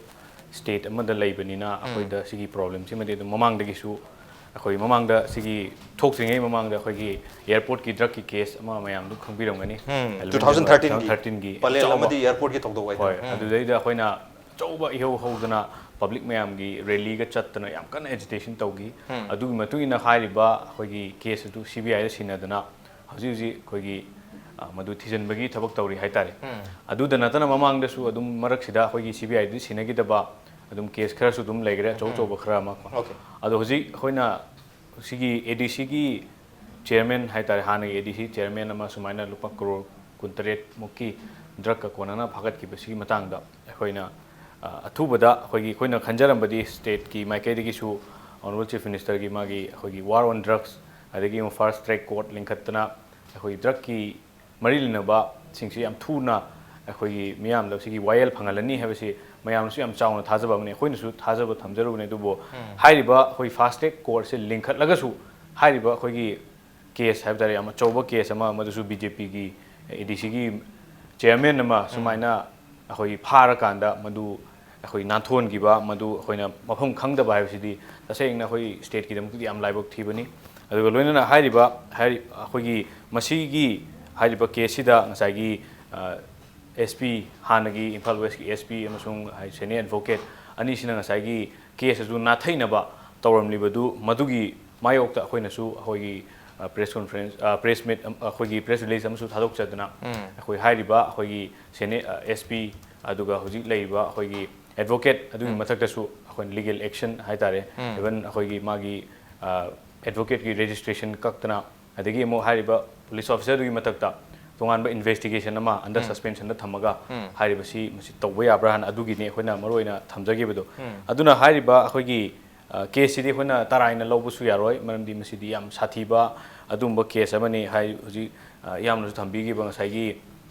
ꯁ꯭ꯇꯦꯠ ꯑꯃꯗ ꯂꯩꯕꯅꯤꯅ ꯑꯩꯈꯣꯏꯗ ꯁꯤꯒꯤ ꯄ꯭ꯔꯣꯕ꯭ꯂꯦꯝꯁꯤꯃꯗꯤ ꯑꯗꯨꯝ ꯃꯃꯥꯡꯗꯒꯤꯁꯨ, ꯑꯩꯈꯣꯏ ꯃꯃꯥꯡꯗ ꯁꯤꯒꯤ ꯊꯣꯛꯇ꯭ꯔꯤꯉꯩ ꯃꯃꯥꯡꯗ ꯑꯩꯈꯣꯏꯒꯤ ꯑꯦꯌꯥꯔꯄꯣꯔꯠꯀꯤ ꯗ꯭ꯔꯒꯀꯤ ꯀꯦꯁ ꯑꯃ ꯃꯌꯥꯝ ꯑꯗꯨꯝ ꯈꯪꯕꯤꯔꯝꯒꯅꯤ꯫ ꯇꯨ ꯊꯥꯎꯖꯟ ꯊꯥꯔꯇꯤꯟꯒꯤ ꯊꯥꯔꯇꯤꯟꯒꯤ ꯄꯂꯦꯜ ꯑꯃꯗꯤ ꯑꯦꯌꯥꯔꯄꯣꯔꯠꯀꯤ ꯊꯧꯗꯣꯛ ꯍꯣꯏ, ꯍꯥꯏꯇꯥꯔꯦ꯫ ꯑꯗꯨꯗꯩꯗ ꯑꯩꯈꯣꯏꯅ ꯑꯆꯧꯕ ꯏꯍꯧ ꯍꯧꯗꯅ ꯄꯕ꯭ꯂꯤꯛ ꯃꯌꯥꯝꯒꯤ ꯔꯦꯂꯤꯒ ꯆꯠꯇꯅ ꯌꯥꯝ ꯀꯟꯅ ꯑꯦꯖꯤꯇꯦꯁꯟ ꯇꯧꯈꯤ꯫ ꯑꯗꯨꯒꯤ ꯃꯇꯨꯡ ꯏꯟꯅ ꯍꯥꯏꯔꯤꯕ ꯑꯩꯈꯣꯏꯒꯤ ꯀꯦꯁ ꯑꯗꯨ ꯁꯤ ꯕꯤ ꯑꯥꯏꯗ ꯁꯤꯟꯅꯗꯅ ꯍꯧꯖꯤꯛ ꯍꯧꯖꯤꯛ ꯑꯩꯈꯣꯏꯒꯤ, ꯑ, ꯃꯗꯨ ꯊꯤꯖꯤꯟꯕꯒꯤ ꯊꯕꯛ ꯇꯧꯔꯤ ꯍꯥꯏꯇꯥꯔꯦ꯫ ꯑꯗꯨꯗ ꯅꯠꯇꯅ ꯃꯃꯥꯡꯗꯁꯨ ꯑꯗꯨꯝ ꯃꯔꯛꯁꯤꯗ ꯑꯩꯈꯣꯏꯒꯤ ꯁꯤ ꯕꯤ ꯑꯥꯏꯗ ꯁꯤꯟꯅꯈꯤꯗꯕ ꯑꯗꯨꯝ ꯀꯦꯁ ꯈꯔꯁꯨ ꯑꯗꯨꯝ ꯂꯩꯈ꯭ꯔꯦ, ꯑꯆꯧ ꯑꯆꯧꯕ ꯈꯔ ꯑꯃ ꯀꯣ꯫ ꯑꯣꯀꯦ꯫ ꯑꯗꯣ ꯍꯧꯖꯤꯛ ꯑꯩꯈꯣꯏꯅ ꯁꯤꯒꯤ ꯑꯦ ꯗꯤ ꯁꯤꯒꯤ ꯆꯤꯌꯔꯃꯦꯟ ꯍꯥꯏꯇꯥꯔꯦ, ꯍꯥꯟꯅꯒꯤ ꯑꯦ ꯗꯤ ꯁꯤ ꯆꯤꯌꯔꯃꯦꯟ ꯑꯃ ꯁꯨꯃꯥꯏꯅ ꯂꯨꯄꯥ ꯀ꯭ꯔꯣꯔ ꯀꯨꯟꯇꯔꯦꯠ ꯃꯨꯛꯀꯤ ꯗ꯭ꯔꯒꯀ ꯀꯣꯟꯅꯅ ꯐꯥꯒꯠꯈꯤꯕꯁꯤꯒꯤ ꯃꯇꯥꯡꯗ ꯑꯩꯈꯣꯏꯅ, ꯑ, ꯑꯊꯨꯕꯗ ꯑꯩꯈꯣꯏꯒꯤ, ꯑꯩꯈꯣꯏꯅ ꯈꯟꯖꯔꯝꯕꯗꯤ ꯁ꯭ꯇꯦꯠꯀꯤ ꯃꯥꯏꯀꯩꯗꯒꯤꯁꯨ ꯑꯣꯅꯔꯦꯕꯜ ꯆꯤꯐ ꯃꯤꯅꯤꯁꯇꯔꯒꯤ ꯃꯥꯒꯤ ꯑꯩꯈꯣꯏꯒꯤ ꯋꯥꯔ ꯑꯣꯟ ꯗ꯭ꯔꯒꯁ, ꯑꯗꯒꯤ ꯑꯃꯨꯛ ꯐꯥꯁ ꯇ꯭ꯔꯦꯛ ꯀꯣꯔꯠ ꯂꯤꯡꯈꯠꯇꯅ ꯑꯩꯈꯣꯏꯒꯤ ꯗ꯭ꯔꯒꯀꯤ ꯃꯔꯤ ꯂꯩꯅꯕꯁꯤꯡꯁꯤ ꯌꯥꯝ ꯊꯨꯅ ꯑꯩꯈꯣꯏꯒꯤ ꯃꯤꯌꯥꯝꯗ ꯁꯤꯒꯤ ꯋꯥꯌꯦꯜ ꯐꯪꯍꯜꯂꯅꯤ ꯍꯥꯏꯕꯁꯤ ꯃꯌꯥꯝꯅꯁꯨ ꯌꯥꯝ ꯆꯥꯎꯅ ꯊꯥꯖꯕ ꯑꯃꯅꯤ, ꯑꯩꯈꯣꯏꯅꯁꯨ ꯊꯥꯖꯕ ꯊꯝꯖꯔꯨꯕꯅꯤ꯫ ꯑꯗꯨꯕꯨ ꯍꯥꯏꯔꯤꯕ ꯑꯩꯈꯣꯏ ꯐꯥꯁ ꯇ꯭ꯔꯦꯛ ꯀꯣꯔꯠꯁꯦ ꯂꯤꯡꯈꯠꯂꯒꯁꯨ ꯍꯥꯏꯔꯤꯕ ꯑꯩꯈꯣꯏꯒꯤ ꯀꯦꯁ ꯍꯥꯏꯕ ꯇꯥꯔꯦ, ꯌꯥꯝ ꯑꯆꯧꯕ ꯀꯦꯁ ꯑꯃ, ꯃꯗꯨꯁꯨ ꯕꯤ ꯖꯦ ꯄꯤꯒꯤ ꯑꯦ ꯗꯤ ꯁꯤꯒꯤ ꯆꯤꯌꯔꯃꯦꯟ ꯑꯃ ꯁꯨꯃꯥꯏꯅ ꯑꯩꯈꯣꯏ ꯐꯥꯔꯀꯥꯟꯗ ꯃꯗꯨ ꯑꯩꯈꯣꯏ ꯅꯥꯟꯊꯣꯟꯈꯤꯕ, ꯃꯗꯨ ꯑꯩꯈꯣꯏꯅ ꯃꯐꯝ ꯈꯪꯗꯕ ꯍꯥꯏꯕꯁꯤꯗꯤ ꯇꯁꯦꯡꯅ ꯑꯩꯈꯣꯏ ꯁ꯭ꯇꯦꯠꯀꯤꯗꯃꯛꯇꯗꯤ ꯌꯥꯝ ꯂꯥꯏꯕꯛ ꯊꯤꯕꯅꯤ꯫ ꯑꯗꯨꯒ ꯂꯣꯏꯅꯅ ꯍꯥꯏꯔꯤꯕ, ꯍꯥꯏꯔꯤ-, ꯑꯩꯈꯣꯏꯒꯤ ꯃꯁꯤꯒꯤ ꯍꯥꯏꯔꯤꯕ ꯀꯦꯁꯁꯤꯗ ꯉꯁꯥꯏꯒꯤ, ꯑ, ꯑꯦꯁ ꯄꯤ, ꯍꯥꯟꯅꯒꯤ ꯏꯝꯐꯥꯜ ꯋꯦꯁꯀꯤ ꯑꯦꯁ ꯄꯤ ꯑꯃꯁꯨꯡ ꯁꯦꯅꯤꯌꯔ ꯑꯦꯗꯚꯣꯀꯦꯠ ꯑꯅꯤꯁꯤꯅ ꯉꯁꯥꯏꯒꯤ ꯀꯦꯁ ꯑꯗꯨ ꯅꯥꯊꯩꯅꯕ ꯇꯧꯔꯝꯂꯤꯕꯗꯨ, ꯃꯗꯨꯒꯤ ꯃꯥꯌꯣꯛꯇ ꯑꯩꯈꯣꯏꯅꯁꯨ ꯑꯩꯈꯣꯏꯒꯤ ꯄ꯭ꯔꯦꯁ ꯀꯣꯟꯐ꯭ꯔꯦꯟꯁ, ꯄ꯭ꯔꯦꯁ ꯃꯤꯠ, ꯑꯩꯈꯣꯏꯒꯤ ꯄ꯭ꯔꯦꯁ ꯔꯤꯂꯤꯁ ꯑꯃꯁꯨ ꯊꯥꯗꯣꯛꯆꯗꯨꯅ, ꯑꯩꯈꯣꯏ ꯍꯥꯏꯔꯤꯕ ꯑꯩꯈꯣꯏꯒꯤ ꯁꯦꯅꯤ-, ꯑꯦꯁ ꯄꯤ, ꯑꯗꯨꯒ ꯍꯧꯖꯤꯛ ꯂꯩꯔꯤꯕ ꯑꯩꯈꯣꯏꯒꯤ ꯑꯦꯗꯚꯣꯀꯦꯠ, ꯑꯗꯨꯒꯤ ꯃꯊꯛꯇꯁꯨ ꯑꯩꯈꯣꯏꯅ ꯂꯤꯒꯦꯜ ꯑꯦꯛꯁꯟ ꯍꯥꯏꯇꯥꯔꯦ, ꯏꯚꯟ ꯑꯩꯈꯣꯏꯒꯤ ꯃꯥꯒꯤ ꯑꯦꯗꯚꯣꯀꯦꯠꯀꯤ ꯔꯦꯖꯤꯁꯇ꯭ꯔꯦꯁꯟ ꯀꯛꯇꯅ, ꯑꯗꯒꯤ ꯑꯃꯨꯛ ꯍꯥꯏꯔꯤꯕ ꯄꯨꯂꯤꯁ ꯑꯣꯐꯤꯁꯔꯗꯨꯒꯤ ꯃꯊꯛꯇ ꯇꯣꯉꯥꯟꯕ ꯏꯟꯚꯦꯁꯇꯤꯒꯦꯁꯟ ꯑꯃ ꯑꯟꯗꯔ ꯁꯁꯄꯦꯟꯁꯟꯗ ꯊꯝꯃꯒ ꯍꯥꯏꯔꯤꯕꯁꯤ ꯃꯁꯤ ꯇꯧꯕ ꯌꯥꯕ꯭ꯔꯥ ꯍꯥꯏꯅ ꯑꯗꯨꯒꯤꯅꯤ ꯑꯩꯈꯣꯏꯅ ꯃꯔꯨ ꯑꯣꯏꯅ ꯊꯝꯖꯈꯤꯕꯗꯣ꯫ ꯑꯗꯨꯅ ꯍꯥꯏꯔꯤꯕ ꯑꯩꯈꯣꯏꯒꯤ ꯀꯦꯁꯁꯤꯗꯤ ꯑꯩꯈꯣꯏꯅ ꯇꯔꯥꯏꯅ ꯂꯧꯕꯁꯨ ꯌꯥꯔꯣꯏ, ꯃꯔꯝꯗꯤ ꯃꯁꯤꯗꯤ ꯌꯥꯝ ꯁꯥꯊꯤꯕ ꯑꯗꯨꯒꯨꯝꯕ ꯀꯦꯁ ꯑꯃꯅꯤ꯫ ꯍꯥꯏ, ꯍꯧꯖꯤꯛ ꯏꯌꯥꯝꯕꯅꯁꯨ ꯊꯝꯕꯤꯈꯤꯕ ꯉꯁꯥꯏꯒꯤ,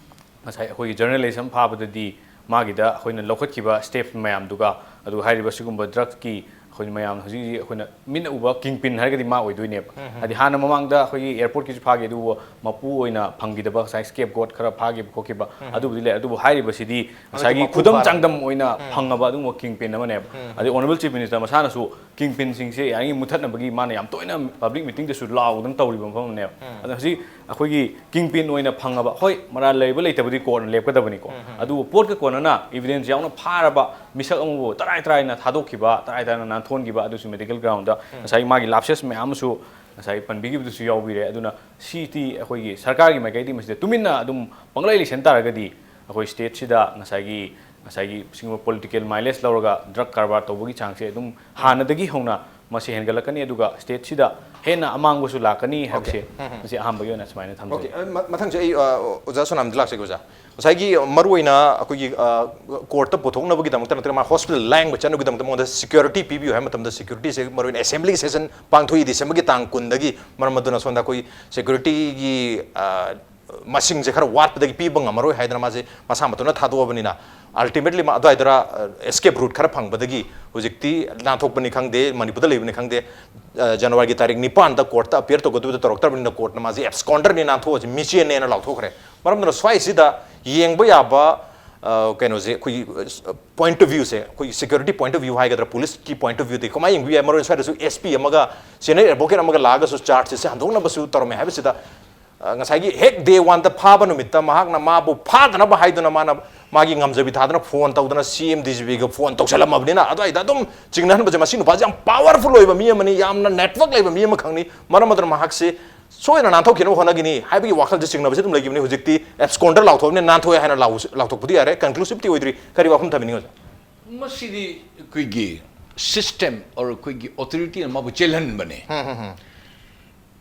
ꯉꯁꯥꯏ ꯑꯩꯈꯣꯏꯒꯤ ꯖꯔꯅꯦꯂꯤꯁ ꯑꯃ ꯐꯥꯕꯗꯗꯤ ꯃꯥꯒꯤꯗ ꯑꯩꯈꯣꯏꯅ ꯂꯧꯈꯠꯈꯤꯕ ꯁ꯭ꯇꯦꯞ ꯃꯌꯥꯝꯗꯨꯒ, ꯑꯗꯨꯒ ꯍꯥꯏꯔꯤꯕ ꯁꯤꯒꯨꯝꯕ ꯗ꯭ꯔꯒꯀꯤ ꯑꯩꯈꯣꯏ ꯃꯌꯥꯝ ꯍꯧꯖꯤꯛ ꯍꯧꯖꯤꯛ ꯑꯩꯈꯣꯏꯅ ꯃꯤꯠꯅ ꯎꯕ ꯀꯤꯡ ꯄꯤꯟ ꯍꯥꯏꯔꯒꯗꯤ ꯃꯥ ꯑꯣꯏꯗꯣꯏꯅꯦꯕ꯫ ꯍꯥꯏꯗꯤ ꯍꯥꯟꯅ ꯃꯃꯥꯡꯗ ꯑꯩꯈꯣꯏꯒꯤ ꯑꯦꯌꯔꯄꯣꯔꯠꯀꯤꯁꯨ ꯐꯥꯈꯤ, ꯑꯗꯨꯕꯨ ꯃꯄꯨ ꯑꯣꯏꯅ ꯐꯪꯈꯤꯗꯕ ꯉꯁꯥꯏ ꯁ꯭ꯀꯦꯞ ꯒꯣꯠ ꯈꯔ ꯐꯥꯈꯤꯕ ꯈꯣꯠꯈꯤꯕ ꯑꯗꯨꯕꯨꯗꯤ ꯂꯩ, ꯑꯗꯨꯕꯨ ꯍꯥꯏꯔꯤꯕꯁꯤꯗꯤ ꯉꯁꯥꯏꯒꯤ ꯃꯄꯨ ꯈꯨꯗꯝ ꯐꯥꯔꯦ꯫ ꯆꯥꯡꯗꯝ ꯑꯣꯏꯅ ꯐꯪꯉꯕ ꯑꯗꯨꯒꯨꯝꯕ ꯀꯤꯡ ꯄꯤꯟ ꯑꯃꯅꯦꯕ꯫ ꯑꯗꯩ ꯑꯣꯅꯔꯦꯕꯜ ꯆꯤꯐ ꯃꯤꯅꯤꯁꯇꯔ ꯃꯁꯥꯅꯁꯨ ꯀꯤꯡ ꯄꯤꯟꯁꯤꯡꯁꯦ ꯌꯥꯔꯤꯉꯩ ꯃꯨꯊꯠꯅꯕꯒꯤ ꯃꯥꯅ ꯌꯥꯝ ꯇꯣꯏꯅ ꯄꯕ꯭ꯂꯤꯛ ꯃꯤꯇꯤꯡꯗꯁꯨ ꯂꯥꯎꯗꯅ ꯇꯧꯔꯤꯕ ꯃꯐꯝ ꯑꯃꯅꯦꯕ꯫ ꯑꯗꯣ ꯍꯧꯖꯤꯛ ꯑꯩꯈꯣꯏꯒꯤ ꯀꯤꯡ ꯄꯤꯟ ꯑꯣꯏꯅ ꯐꯪꯉꯕ, ꯍꯣꯏ, ꯃꯔꯥꯜ ꯂꯩꯕ ꯂꯩꯇꯕꯗꯤ ꯀꯣꯔꯠꯅ ꯂꯦꯞꯀꯗꯕꯅꯤꯀꯣ, ꯑꯗꯨꯕꯨ ꯄꯣꯠꯀ ꯀꯣꯟꯅꯅ ꯏꯚꯤꯗꯦꯟꯁ ꯌꯥꯎꯅ ꯐꯥꯔꯕ ꯃꯤꯁꯛ ꯑꯃꯕꯨ ꯇꯔꯥꯏ ꯇꯔꯥꯏꯅ ꯊꯥꯗꯣꯛꯈꯤꯕ, ꯇꯔꯥꯏ ꯇꯔꯥꯏꯅ ꯅꯥꯟꯊꯣꯛꯍꯟꯈꯤꯕ, ꯑꯗꯨꯁꯨ ꯃꯦꯗꯤꯀꯦꯜ ꯒ꯭ꯔꯥꯎꯟꯗ ꯉꯁꯥꯏ ꯃꯥꯒꯤ ꯂꯥꯞꯁꯦꯁ ꯃꯌꯥꯝ ꯑꯃꯁꯨ ꯉꯁꯥꯏ ꯄꯟꯕꯤꯈꯤꯕꯗꯨꯁꯨ ꯌꯥꯎꯕꯤꯔꯦ꯫ ꯑꯗꯨꯅ ꯁꯤꯗꯤ ꯑꯩꯈꯣꯏꯒꯤ ꯁꯔꯀꯥꯔꯒꯤ ꯃꯥꯏꯀꯩꯗꯤ ꯃꯁꯤꯗ ꯇꯨꯃꯤꯟꯅ ꯑꯗꯨꯝ ꯄꯪꯂꯩ ꯂꯩꯁꯟ ꯇꯥꯔꯒꯗꯤ ꯑꯩꯈꯣꯏ ꯁ꯭ꯇꯦꯠꯁꯤꯗ ꯉꯁꯥꯏꯒꯤ, ꯉꯁꯥꯏꯒꯤ ꯁꯤꯒꯨꯝꯕ ꯄꯣꯂꯤꯇꯤꯀꯦꯜ ꯃꯥꯏꯂꯦꯖ ꯂꯧꯔꯒ ꯗ꯭ꯔꯒ ꯀꯔꯕꯥꯔ ꯇꯧꯕꯒꯤ ꯆꯥꯡꯁꯦ ꯑꯗꯨꯝ ꯍꯥꯟꯅꯗꯒꯤ ꯍꯧꯅ ꯃꯁꯤ ꯍꯦꯟꯒꯠꯂꯛꯀꯅꯤ, ꯑꯗꯨꯒ ꯁ꯭ꯇꯦꯠꯁꯤꯗ ꯍꯦꯟꯅ ꯑꯃꯥꯡꯕꯁꯨ ꯂꯥꯛꯀꯅꯤ ꯍꯥꯏꯕꯁꯦ ꯃꯁꯤ ꯑꯍꯥꯟꯕꯒꯤ ꯑꯣꯏꯅ ꯁꯨꯃꯥꯏꯅ ꯊꯝꯖꯒꯦ꯫ ꯑꯣꯀꯦ, ꯃ-, ꯃꯊꯪꯁꯦ ꯑꯩ, ꯑ, ꯑꯣꯖꯥ ꯁꯣꯅꯥꯝꯗ ꯂꯥꯛꯆꯒꯦ, ꯑꯣꯖꯥ꯫ ꯉꯁꯥꯏꯒꯤ ꯃꯔꯨꯑꯣꯏꯅ ꯑꯩꯈꯣꯏꯒꯤ, ꯑ, ꯀꯣꯔꯠꯇ ꯄꯨꯊꯣꯛꯅꯕꯒꯤꯗꯃꯛꯇ ꯅꯠꯇ꯭ꯔꯒ ꯃꯥ ꯍꯣꯁꯄꯤꯇꯥꯜ ꯂꯥꯌꯦꯡꯕ ꯆꯠꯅꯕꯒꯤꯗꯃꯛꯇ ꯃꯉꯣꯟꯗ ꯁꯦꯀ꯭ꯌꯨꯔꯤꯇꯤ ꯄꯤꯕꯤꯌꯨ ꯍꯥꯏꯕ ꯃꯇꯝꯗ ꯁꯦꯀ꯭ꯌꯨꯔꯤꯇꯤꯁꯦ ꯃꯔꯨꯑꯣꯏꯅ ꯑꯦꯁꯦꯝꯕ꯭ꯂꯤꯒꯤ ꯁꯦꯁꯟ ꯄꯥꯡꯊꯣꯛꯏ ꯗꯤꯁꯦꯝꯕꯔꯒꯤ ꯇꯥꯡ ꯀꯨꯟꯗꯒꯤ, ꯃꯔꯝ ꯑꯗꯨꯅ ꯁꯣꯝꯗ ꯑꯩꯈꯣꯏ ꯁꯦꯀ꯭ꯌꯨꯔꯤꯇꯤꯒꯤ, ꯑ, ꯃꯁꯤꯡꯁꯦ ꯈꯔ ꯋꯥꯠꯄꯗꯒꯤ ꯄꯤꯕ ꯉꯝꯃꯔꯣꯏ ꯍꯥꯏꯗꯅ ꯃꯥꯁꯦ ꯃꯁꯥ ꯃꯇꯣꯟꯅ ꯊꯥꯗꯣꯛꯑꯕꯅꯤꯅ, ꯑꯜꯇꯤꯃꯦꯠꯂꯤ ꯃꯥ ꯑꯗꯨꯋꯥꯏꯗꯔ, ꯑ, ꯑꯦꯁꯀꯦꯞ ꯔꯨꯠ ꯈꯔ ꯐꯪꯕꯗꯒꯤ ꯍꯧꯖꯤꯛꯇꯤ ꯅꯥꯟꯊꯣꯛꯄꯅꯤ ꯈꯪꯗꯦ, ꯃꯅꯤꯄꯨꯔꯗ ꯂꯩꯕꯅꯤ ꯈꯪꯗꯦ, ꯑ, ꯖꯅꯋꯥꯔꯤꯒꯤ ꯇꯥꯔꯤꯛ ꯅꯤꯄꯥꯟꯗ ꯀꯣꯔꯠꯇ ꯑꯄꯤꯌꯔ ꯇꯧꯒꯗꯕꯗ ꯇꯧꯔꯛꯇ꯭ꯔꯕꯅꯤꯅ ꯀꯣꯔꯠꯅ ꯃꯥꯁꯦ ꯑꯦꯕꯁꯀꯣꯟꯗꯔꯅꯤ, ꯅꯥꯟꯊꯣꯛꯑꯁꯤ, ꯃꯤꯆꯦꯟꯅꯦꯅ ꯂꯥꯎꯊꯣꯛꯈ꯭ꯔꯦ꯫ ꯃꯔꯝ ꯑꯗꯨꯅ ꯁ꯭ꯋꯥꯏꯁꯤꯗ ꯌꯦꯡꯕ ꯌꯥꯕ, ꯑ, ꯀꯩꯅꯣꯁꯦ ꯑꯩꯈꯣꯏꯒꯤ, ꯑ, ꯄꯣꯏꯟꯠ ꯑꯣꯐ ꯚ꯭ꯌꯨꯁꯦ, ꯑꯩꯈꯣꯏꯒꯤ ꯁꯦꯀ꯭ꯌꯨꯔꯤꯇꯤ ꯄꯣꯏꯟꯠ ꯑꯣꯐ ꯚ꯭ꯌꯨ ꯍꯥꯏꯒꯗ꯭ꯔꯥ, ꯄꯨꯂꯤꯁꯀꯤ ꯄꯣꯏꯟꯠ ꯑꯣꯐ ꯚ꯭ꯌꯨꯗꯒꯤ ꯀꯃꯥꯏꯅ ꯌꯦꯡꯕ ꯌꯥꯏ? ꯃꯔꯨꯑꯣꯏꯅ ꯁ꯭ꯋꯥꯏꯗꯁꯨ ꯑꯦꯁ ꯄꯤ ꯑꯃꯒ ꯁꯦꯅꯤꯌꯔ ꯑꯦꯗꯚꯣꯀꯦꯠ ꯑꯃꯒ ꯂꯥꯛꯑꯒꯁꯨ ꯆꯥꯔꯖꯁꯤꯁꯦ ꯍꯟꯗꯣꯛꯅꯕꯁꯨ ꯇꯧꯔꯝꯃꯦ ꯍꯥꯏꯕꯁꯤꯗ, ꯑ, ꯉꯁꯥꯏꯒꯤ ꯍꯦꯛ ꯗꯦ ꯋꯥꯟꯗ ꯐꯥꯕ ꯅꯨꯃꯤꯠꯇ ꯃꯍꯥꯛꯅ ꯃꯥꯕꯨ ꯐꯥꯗꯅꯕ ꯍꯥꯏꯗꯨꯅ ꯃꯥꯅ ꯃꯥꯒꯤ ꯉꯝꯖꯕꯤ ꯊꯥꯗꯅ ꯐꯣꯟ ꯇꯧꯗꯅ ꯁꯤ ꯑꯦꯝ ꯗꯤ ꯖꯤ ꯄꯤꯒ ꯐꯣꯟ ꯇꯧꯁꯜꯂꯝꯃꯕꯅꯤꯅ, ꯑꯗꯨꯋꯥꯏꯗ ꯑꯗꯨꯝ ꯆꯤꯡꯅꯍꯟꯕꯁꯦ, ꯃꯁꯤ ꯅꯨꯄꯥꯁꯦ ꯌꯥꯝ ꯄꯥꯋꯔꯐꯨꯜ ꯑꯣꯏꯕ ꯃꯤ ꯑꯃꯅꯤ, ꯌꯥꯝꯅ ꯅꯦꯠꯋꯥꯔꯛ ꯂꯩꯕ ꯃꯤ ꯑꯃꯈꯛꯅꯤ꯫ ꯃꯔꯝ ꯑꯗꯨꯅ ꯃꯍꯥꯛꯁꯦ ꯁꯣꯏꯗꯅ ꯅꯥꯟꯊꯣꯛꯈꯤꯅꯕ ꯍꯣꯠꯅꯒꯅꯤ ꯍꯥꯏꯕꯒꯤ ꯋꯥꯈꯜꯁꯦ ꯆꯤꯡꯅꯕꯁꯦ ꯑꯗꯨꯝ ꯂꯩꯈꯤꯕꯅꯤ꯫ ꯍꯧꯖꯤꯛꯇꯤ ꯑꯦꯞꯁꯀꯣꯟꯗꯔ ꯂꯥꯎꯊꯣꯛꯑꯕꯅꯤꯅ ꯅꯥꯟꯊꯣꯛꯑꯦ ꯍꯥꯏꯅ ꯂꯥꯎ-, ꯂꯥꯎꯊꯣꯛꯄꯗꯤ ꯌꯥꯔꯦ, ꯀꯟꯀ꯭ꯂꯨꯁꯤꯚꯇꯤ ꯑꯣꯏꯗ꯭ꯔꯤ꯫ ꯀꯔꯤ ꯋꯥꯐꯝ ꯊꯝꯕꯤꯅꯤꯡꯉꯤ ꯑꯣꯖꯥ? ꯃꯁꯤꯗꯤ ꯑꯩꯈꯣꯏꯒꯤ system or ꯑꯩꯈꯣꯏꯒꯤ authority ꯅ ꯃꯥꯕꯨ ꯆꯦꯜꯍꯟꯕꯅꯦ꯫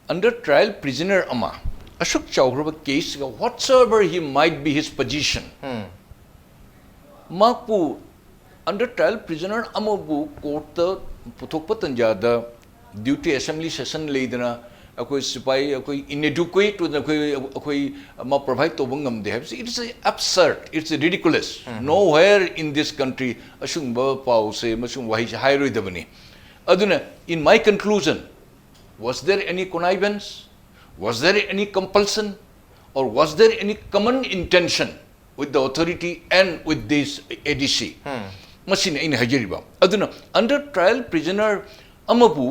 Under trial prisoner ꯑꯃ ꯑꯁꯨꯛ ꯆꯥꯎꯈ꯭ꯔꯕ case ꯀ, whatsoever he might be his position, ꯃꯍꯥꯛꯄꯨ under trial prisoner ꯑꯃꯕꯨ court ꯇ ꯄꯨꯊꯣꯛꯄ ꯇꯟꯖꯥꯗ duty assembly session ꯂꯩꯗꯅ ꯑꯩꯈꯣꯏ ꯁꯤꯐꯥꯏ ꯑꯩꯈꯣꯏ inadequate ꯑꯣꯏꯗꯅ ꯑꯩꯈꯣꯏ ꯑꯩꯈꯣꯏ ꯃꯥ provide ꯇꯧꯕ ꯉꯝꯗꯦ ꯍꯥꯏꯕꯁꯤ, it's a absurd, it's a ridiculous. Nowhere in this country ꯑꯁꯤꯒꯨꯝꯕ ꯄꯥꯎꯁꯦ ꯑꯃꯁꯨꯡ ꯋꯥꯍꯩꯁꯦ ꯍꯥꯏꯔꯣꯏꯗꯕꯅꯤ꯫ ꯑꯗꯨꯅ in my conclusion, was there any connivance? Was there any compulsion? Or was there any common intention with the authority and with this A D C? ꯃꯁꯤꯅꯤ ꯑꯩꯅ ꯍꯥꯏꯖꯔꯤꯕ꯫ ꯑꯗꯨꯅ under trial prisoner ꯑꯃꯕꯨ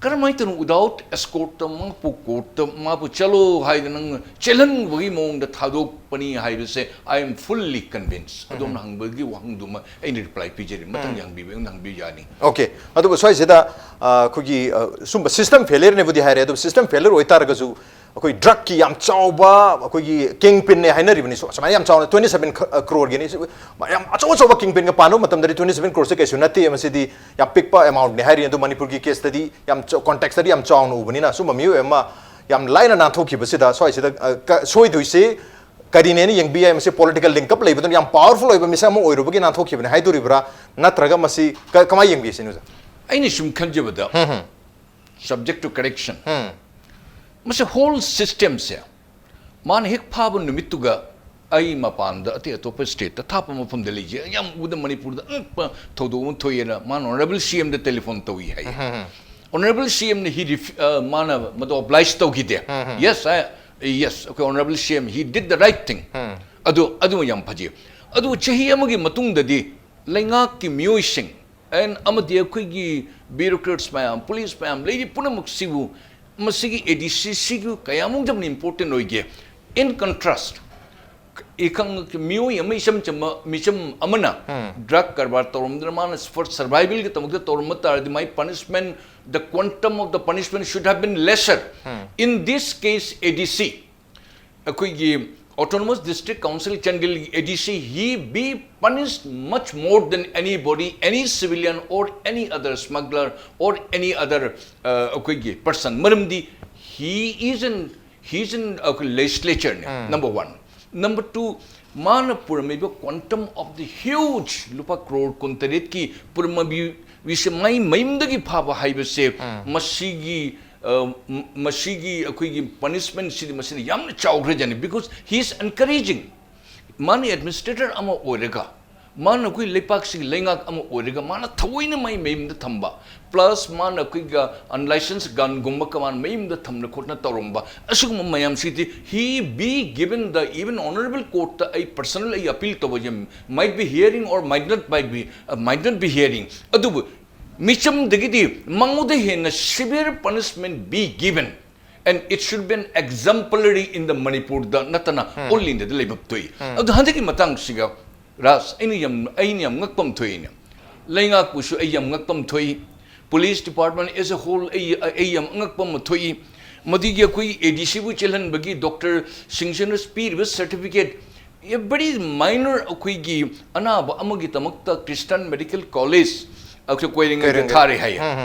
ꯀꯔꯝꯍꯥꯏꯅ ꯇꯧꯅ without escort ꯇ ꯃꯥꯕꯨ court ꯇ ꯃꯥꯕꯨ ꯆꯠꯂꯣ ꯍꯥꯏꯗꯅ ꯅꯪ ꯆꯦꯜꯍꯟꯕꯒꯤ ꯃꯑꯣꯡꯗ ꯊꯥꯗꯣꯛꯄꯅꯤ ꯍꯥꯏꯕꯁꯦ, I am fully convinced. ꯑꯗꯣꯝꯅ ꯍꯪꯕꯒꯤ ꯋꯥꯍꯪꯗꯨꯃ ꯑꯩꯅ reply ꯄꯤꯖꯔꯤ꯫ ꯃꯊꯪ ꯍꯪꯕꯤꯕ ꯑꯩꯉꯣꯟꯗ ꯍꯪꯕꯤꯕ ꯌꯥꯅꯤ꯫ Okay, ꯑꯗꯨꯒ ꯁ꯭ꯋꯥꯏꯁꯤꯗ, ꯑ, ꯑꯩꯈꯣꯏꯒꯤ, ꯑ, ꯁꯨꯝꯕ system failure ꯅꯦꯕꯨꯗꯤ ꯍꯥꯏꯔꯦ, ꯑꯗꯨꯕꯨ system failure ꯑꯣꯏꯇꯥꯔꯒꯁꯨ ꯑꯩꯈꯣꯏ drug ꯀꯤ ꯌꯥꯝ ꯆꯥꯎꯕ ꯑꯩꯈꯣꯏꯒꯤ kingpin ꯅꯦ ꯍꯥꯏꯅꯔꯤꯕꯅꯤ꯫ ꯁꯨ-, ꯁꯨꯃꯥꯏꯅ ꯌꯥꯝ ꯆꯥꯎꯅ twenty seven crore ꯒꯤꯅꯤ꯫ ꯁꯨ-, ꯌꯥꯝ ꯑꯆꯧ ꯑꯆꯧꯕ kingpin ꯒ ꯄꯥꯟꯅꯕ ꯃꯇꯝꯗꯗꯤ twenty seven crore ꯁꯦ ꯀꯩꯁꯨ ꯅꯠꯇꯦ, ꯃꯁꯤꯗꯤ ꯌꯥꯝ ꯄꯤꯛꯄ amount ꯅꯦ ꯍꯥꯏꯔꯤ꯫ ꯑꯗꯨ ꯃꯅꯤꯄꯨꯔꯒꯤ case ꯇꯗꯤ ꯌꯥꯝ ꯆꯥꯎ-, context ꯇꯗꯤ ꯌꯥꯝ ꯆꯥꯎꯅ ꯎꯕꯅꯤꯅ ꯁꯨꯝꯕ ꯃꯤꯑꯣꯏ ꯑꯃ ꯌꯥꯝ ꯂꯥꯏꯅ ꯅꯥꯟꯊꯣꯛꯈꯤꯕꯁꯤꯗ ꯁ꯭ꯋꯥꯏꯁꯤꯗ, ꯑ, ꯀ-, ꯁꯣꯏꯗꯣꯏꯁꯦ ꯀꯔꯤꯅꯦꯅ ꯌꯦꯡꯕ ꯌꯥꯏ꯫ ꯃꯁꯤ political link up ꯂꯩꯕꯗꯨꯅ ꯌꯥꯝ powerful ꯑꯣꯏꯕ ꯃꯤꯁꯛ ꯑꯃ ꯑꯣꯏꯔꯨꯕꯒꯤ ꯅꯥꯟꯊꯣꯛꯈꯤꯕꯅꯤ ꯍꯥꯏꯗꯣꯔꯤꯕ꯭ꯔꯥ, ꯅꯠꯇ꯭ꯔꯒ ꯃꯁꯤ ꯀ-, ꯀꯃꯥꯏꯅ ꯌꯦꯡꯕꯤ ꯁꯤꯅꯤ ꯑꯣꯖꯥ? ꯑꯩꯅ ꯁꯨꯝ ꯈꯟꯖꯕꯗ, subject to correction, ꯃꯁꯤ whole system ꯁꯦ ꯃꯥꯅ ꯍꯦꯛ ꯐꯥꯕ ꯅꯨꯃꯤꯠꯇꯨꯒ ꯑꯩ ꯃꯄꯥꯟꯗ ꯑꯇꯩ ꯑꯇꯣꯞꯄ state ꯇ ꯊꯥꯞꯄ ꯃꯐꯝꯗ ꯂꯩꯖꯩ, ꯌꯥꯝ ꯎꯕꯗ ꯃꯅꯤꯄꯨꯔꯗ ꯑꯉꯛꯄ ꯊꯧꯗꯣꯛ ꯑꯃ ꯊꯣꯛꯑꯦꯅ ꯃꯥꯅ honourable C M ꯗ telephone ꯇꯧꯏ ꯍꯥꯏ꯫ Honourable C M ꯅ he ref-, ꯑ, ꯃꯥꯅ ꯃꯗꯨ oblige ꯇꯧꯈꯤꯗꯦ꯫ Yes, I, yes, okay, honourable C M, he did the right thing. ꯑꯗꯨ, ꯑꯗꯨꯃ ꯌꯥꯝ ꯐꯖꯩ꯫ ꯑꯗꯨ ꯆꯍꯤ ꯑꯃꯒꯤ ꯃꯇꯨꯡꯗꯗꯤ ꯂꯩꯉꯥꯛꯀꯤ ꯃꯤꯑꯣꯏꯁꯤꯡ and ꯑꯃꯗꯤ ꯑꯩꯈꯣꯏꯒꯤ bureaucrats ꯃꯌꯥꯝ, police ꯃꯌꯥꯝ ꯂꯩꯔꯤ ꯄꯨꯝꯅꯃꯛꯁꯤꯕꯨ ꯃꯁꯤꯒꯤ A D C ꯁꯤꯒꯤ ꯀꯌꯥꯃꯨꯛ ꯌꯥꯝꯅ important ꯑꯣꯏꯒꯦ? In contrast, ꯏꯈꯪ ꯃꯤꯑꯣꯏ ꯑꯃ ꯏꯆꯝ ꯆꯝꯕ ꯃꯤꯆꯝ ꯑꯃꯅ ꯗ꯭ꯔꯒ ꯀꯔꯕꯥꯔ ꯇꯧꯔꯝꯗꯅ ꯃꯥꯅ for survivalꯒꯤꯗꯃꯛꯇ ꯇꯧꯔꯝꯕ ꯇꯥꯔꯗꯤ, my punishment, the quantum of the punishment should have been lesser. In this case, ADC, ꯑꯩꯈꯣꯏꯒꯤ Autonomous District Council Chandel ADC, he be punished much more than anybody, any civilian or any other smuggler or any other ꯑꯩꯈꯣꯏꯒꯤ person. ꯃꯔꯝꯗꯤ he is in, he is in legislature ꯅꯦ, number one. Number two, ꯃꯥꯅ ꯄꯨꯔꯝꯃꯤꯕ quantum of the huge ꯂꯨꯄꯥ ꯀ꯭ꯔꯣꯔ ꯀꯨꯟꯇꯔꯦꯠꯀꯤ ꯄꯨꯔꯝꯃꯤꯕꯁꯦ ꯃꯥꯏ ꯃꯌꯨꯝꯗꯒꯤ ꯐꯥꯕ ꯍꯥꯏꯕꯁꯦ, ꯃꯁꯤꯒꯤ ꯃꯁꯤꯒꯤ ꯑꯩꯈꯣꯏꯒꯤ punishmentꯁꯤꯗꯤ ꯃꯁꯤꯅ ꯌꯥꯝꯅ ꯆꯥꯎꯈ꯭ꯔꯖꯥꯠꯅꯤ, because he is encouraging. ꯃꯥꯅ administrator ꯑꯃ ꯑꯣꯏꯔꯒ, ꯃꯥꯅ ꯑꯩꯈꯣꯏ ꯂꯩꯄꯥꯛꯁꯤꯒꯤ ꯂꯩꯉꯥꯛ ꯑꯃ ꯑꯣꯏꯔꯒ ꯃꯥꯅ ꯊꯑꯣꯏꯅ ꯃꯥꯏ ꯃꯌꯨꯝꯗ ꯊꯝꯕ, plus ꯃꯥꯅ ꯑꯩꯈꯣꯏꯒ unlicensed gunꯒꯨꯝꯕ ꯀꯃꯥꯟ ꯃꯌꯨꯝꯗ ꯊꯝꯅ ꯈꯣꯠꯅ ꯇꯧꯔꯝꯕ, ꯑꯁꯤꯒꯨꯝꯕ ꯃꯌꯥꯝꯁꯤꯗꯤ he be given the even honorable courtꯇ ꯑꯩ personal ꯑꯩ appeal ꯇꯧꯕ, might be hearing or might not, might be, uh, might not be hearing, ꯑꯗꯨꯕꯨ ꯃꯤꯆꯝꯗꯒꯤꯗꯤ ꯃꯉꯣꯟꯗ ꯍꯦꯟꯅ severe punishment be given, and it should be an exemplary in the Manipurꯗ ꯅꯠꯇꯅ all Indiaꯗ ꯂꯩꯕ ꯊꯣꯛꯏ. ꯑꯗꯨ ꯍꯟꯗꯛꯀꯤ ꯃꯇꯥꯡꯁꯤꯒ ꯔꯥꯖ, ꯑꯩꯅ ꯌꯥꯝ, ꯑꯩꯅ ꯌꯥꯝ ꯉꯛꯄ ꯑꯃ ꯊꯣꯛꯏꯅꯦ. ꯂꯩꯉꯥꯛꯄꯨꯁꯨ ꯑꯩ ꯌꯥꯝ ꯉꯛꯄ ꯑꯃ ꯊꯣꯛꯏ. Police department as a whole ꯑꯩ, ꯑꯩ ꯌꯥꯝ ꯑꯉꯛꯄ ꯑꯃ ꯊꯣꯛꯏ. ꯃꯗꯨꯒꯤ ꯑꯩꯈꯣꯏ ADCꯕꯨ ꯆꯦꯜꯍꯟꯕꯒꯤ ꯗꯣꯛꯇꯔ ꯁꯤꯡꯖꯅꯁ ꯄꯤꯔꯤꯕ certificate, a very minor ꯑꯩꯈꯣꯏꯒꯤ ꯑꯅꯥꯕ ꯑꯃꯒꯤꯗꯃꯛꯇ Christian Medical College ꯑꯩꯈꯣꯏ ꯀꯣꯏꯔꯦꯡꯒꯩꯗ ꯀꯣꯏꯔꯦꯡꯒꯩ. ꯊꯥꯔꯦ ꯍꯥꯏꯌꯦ.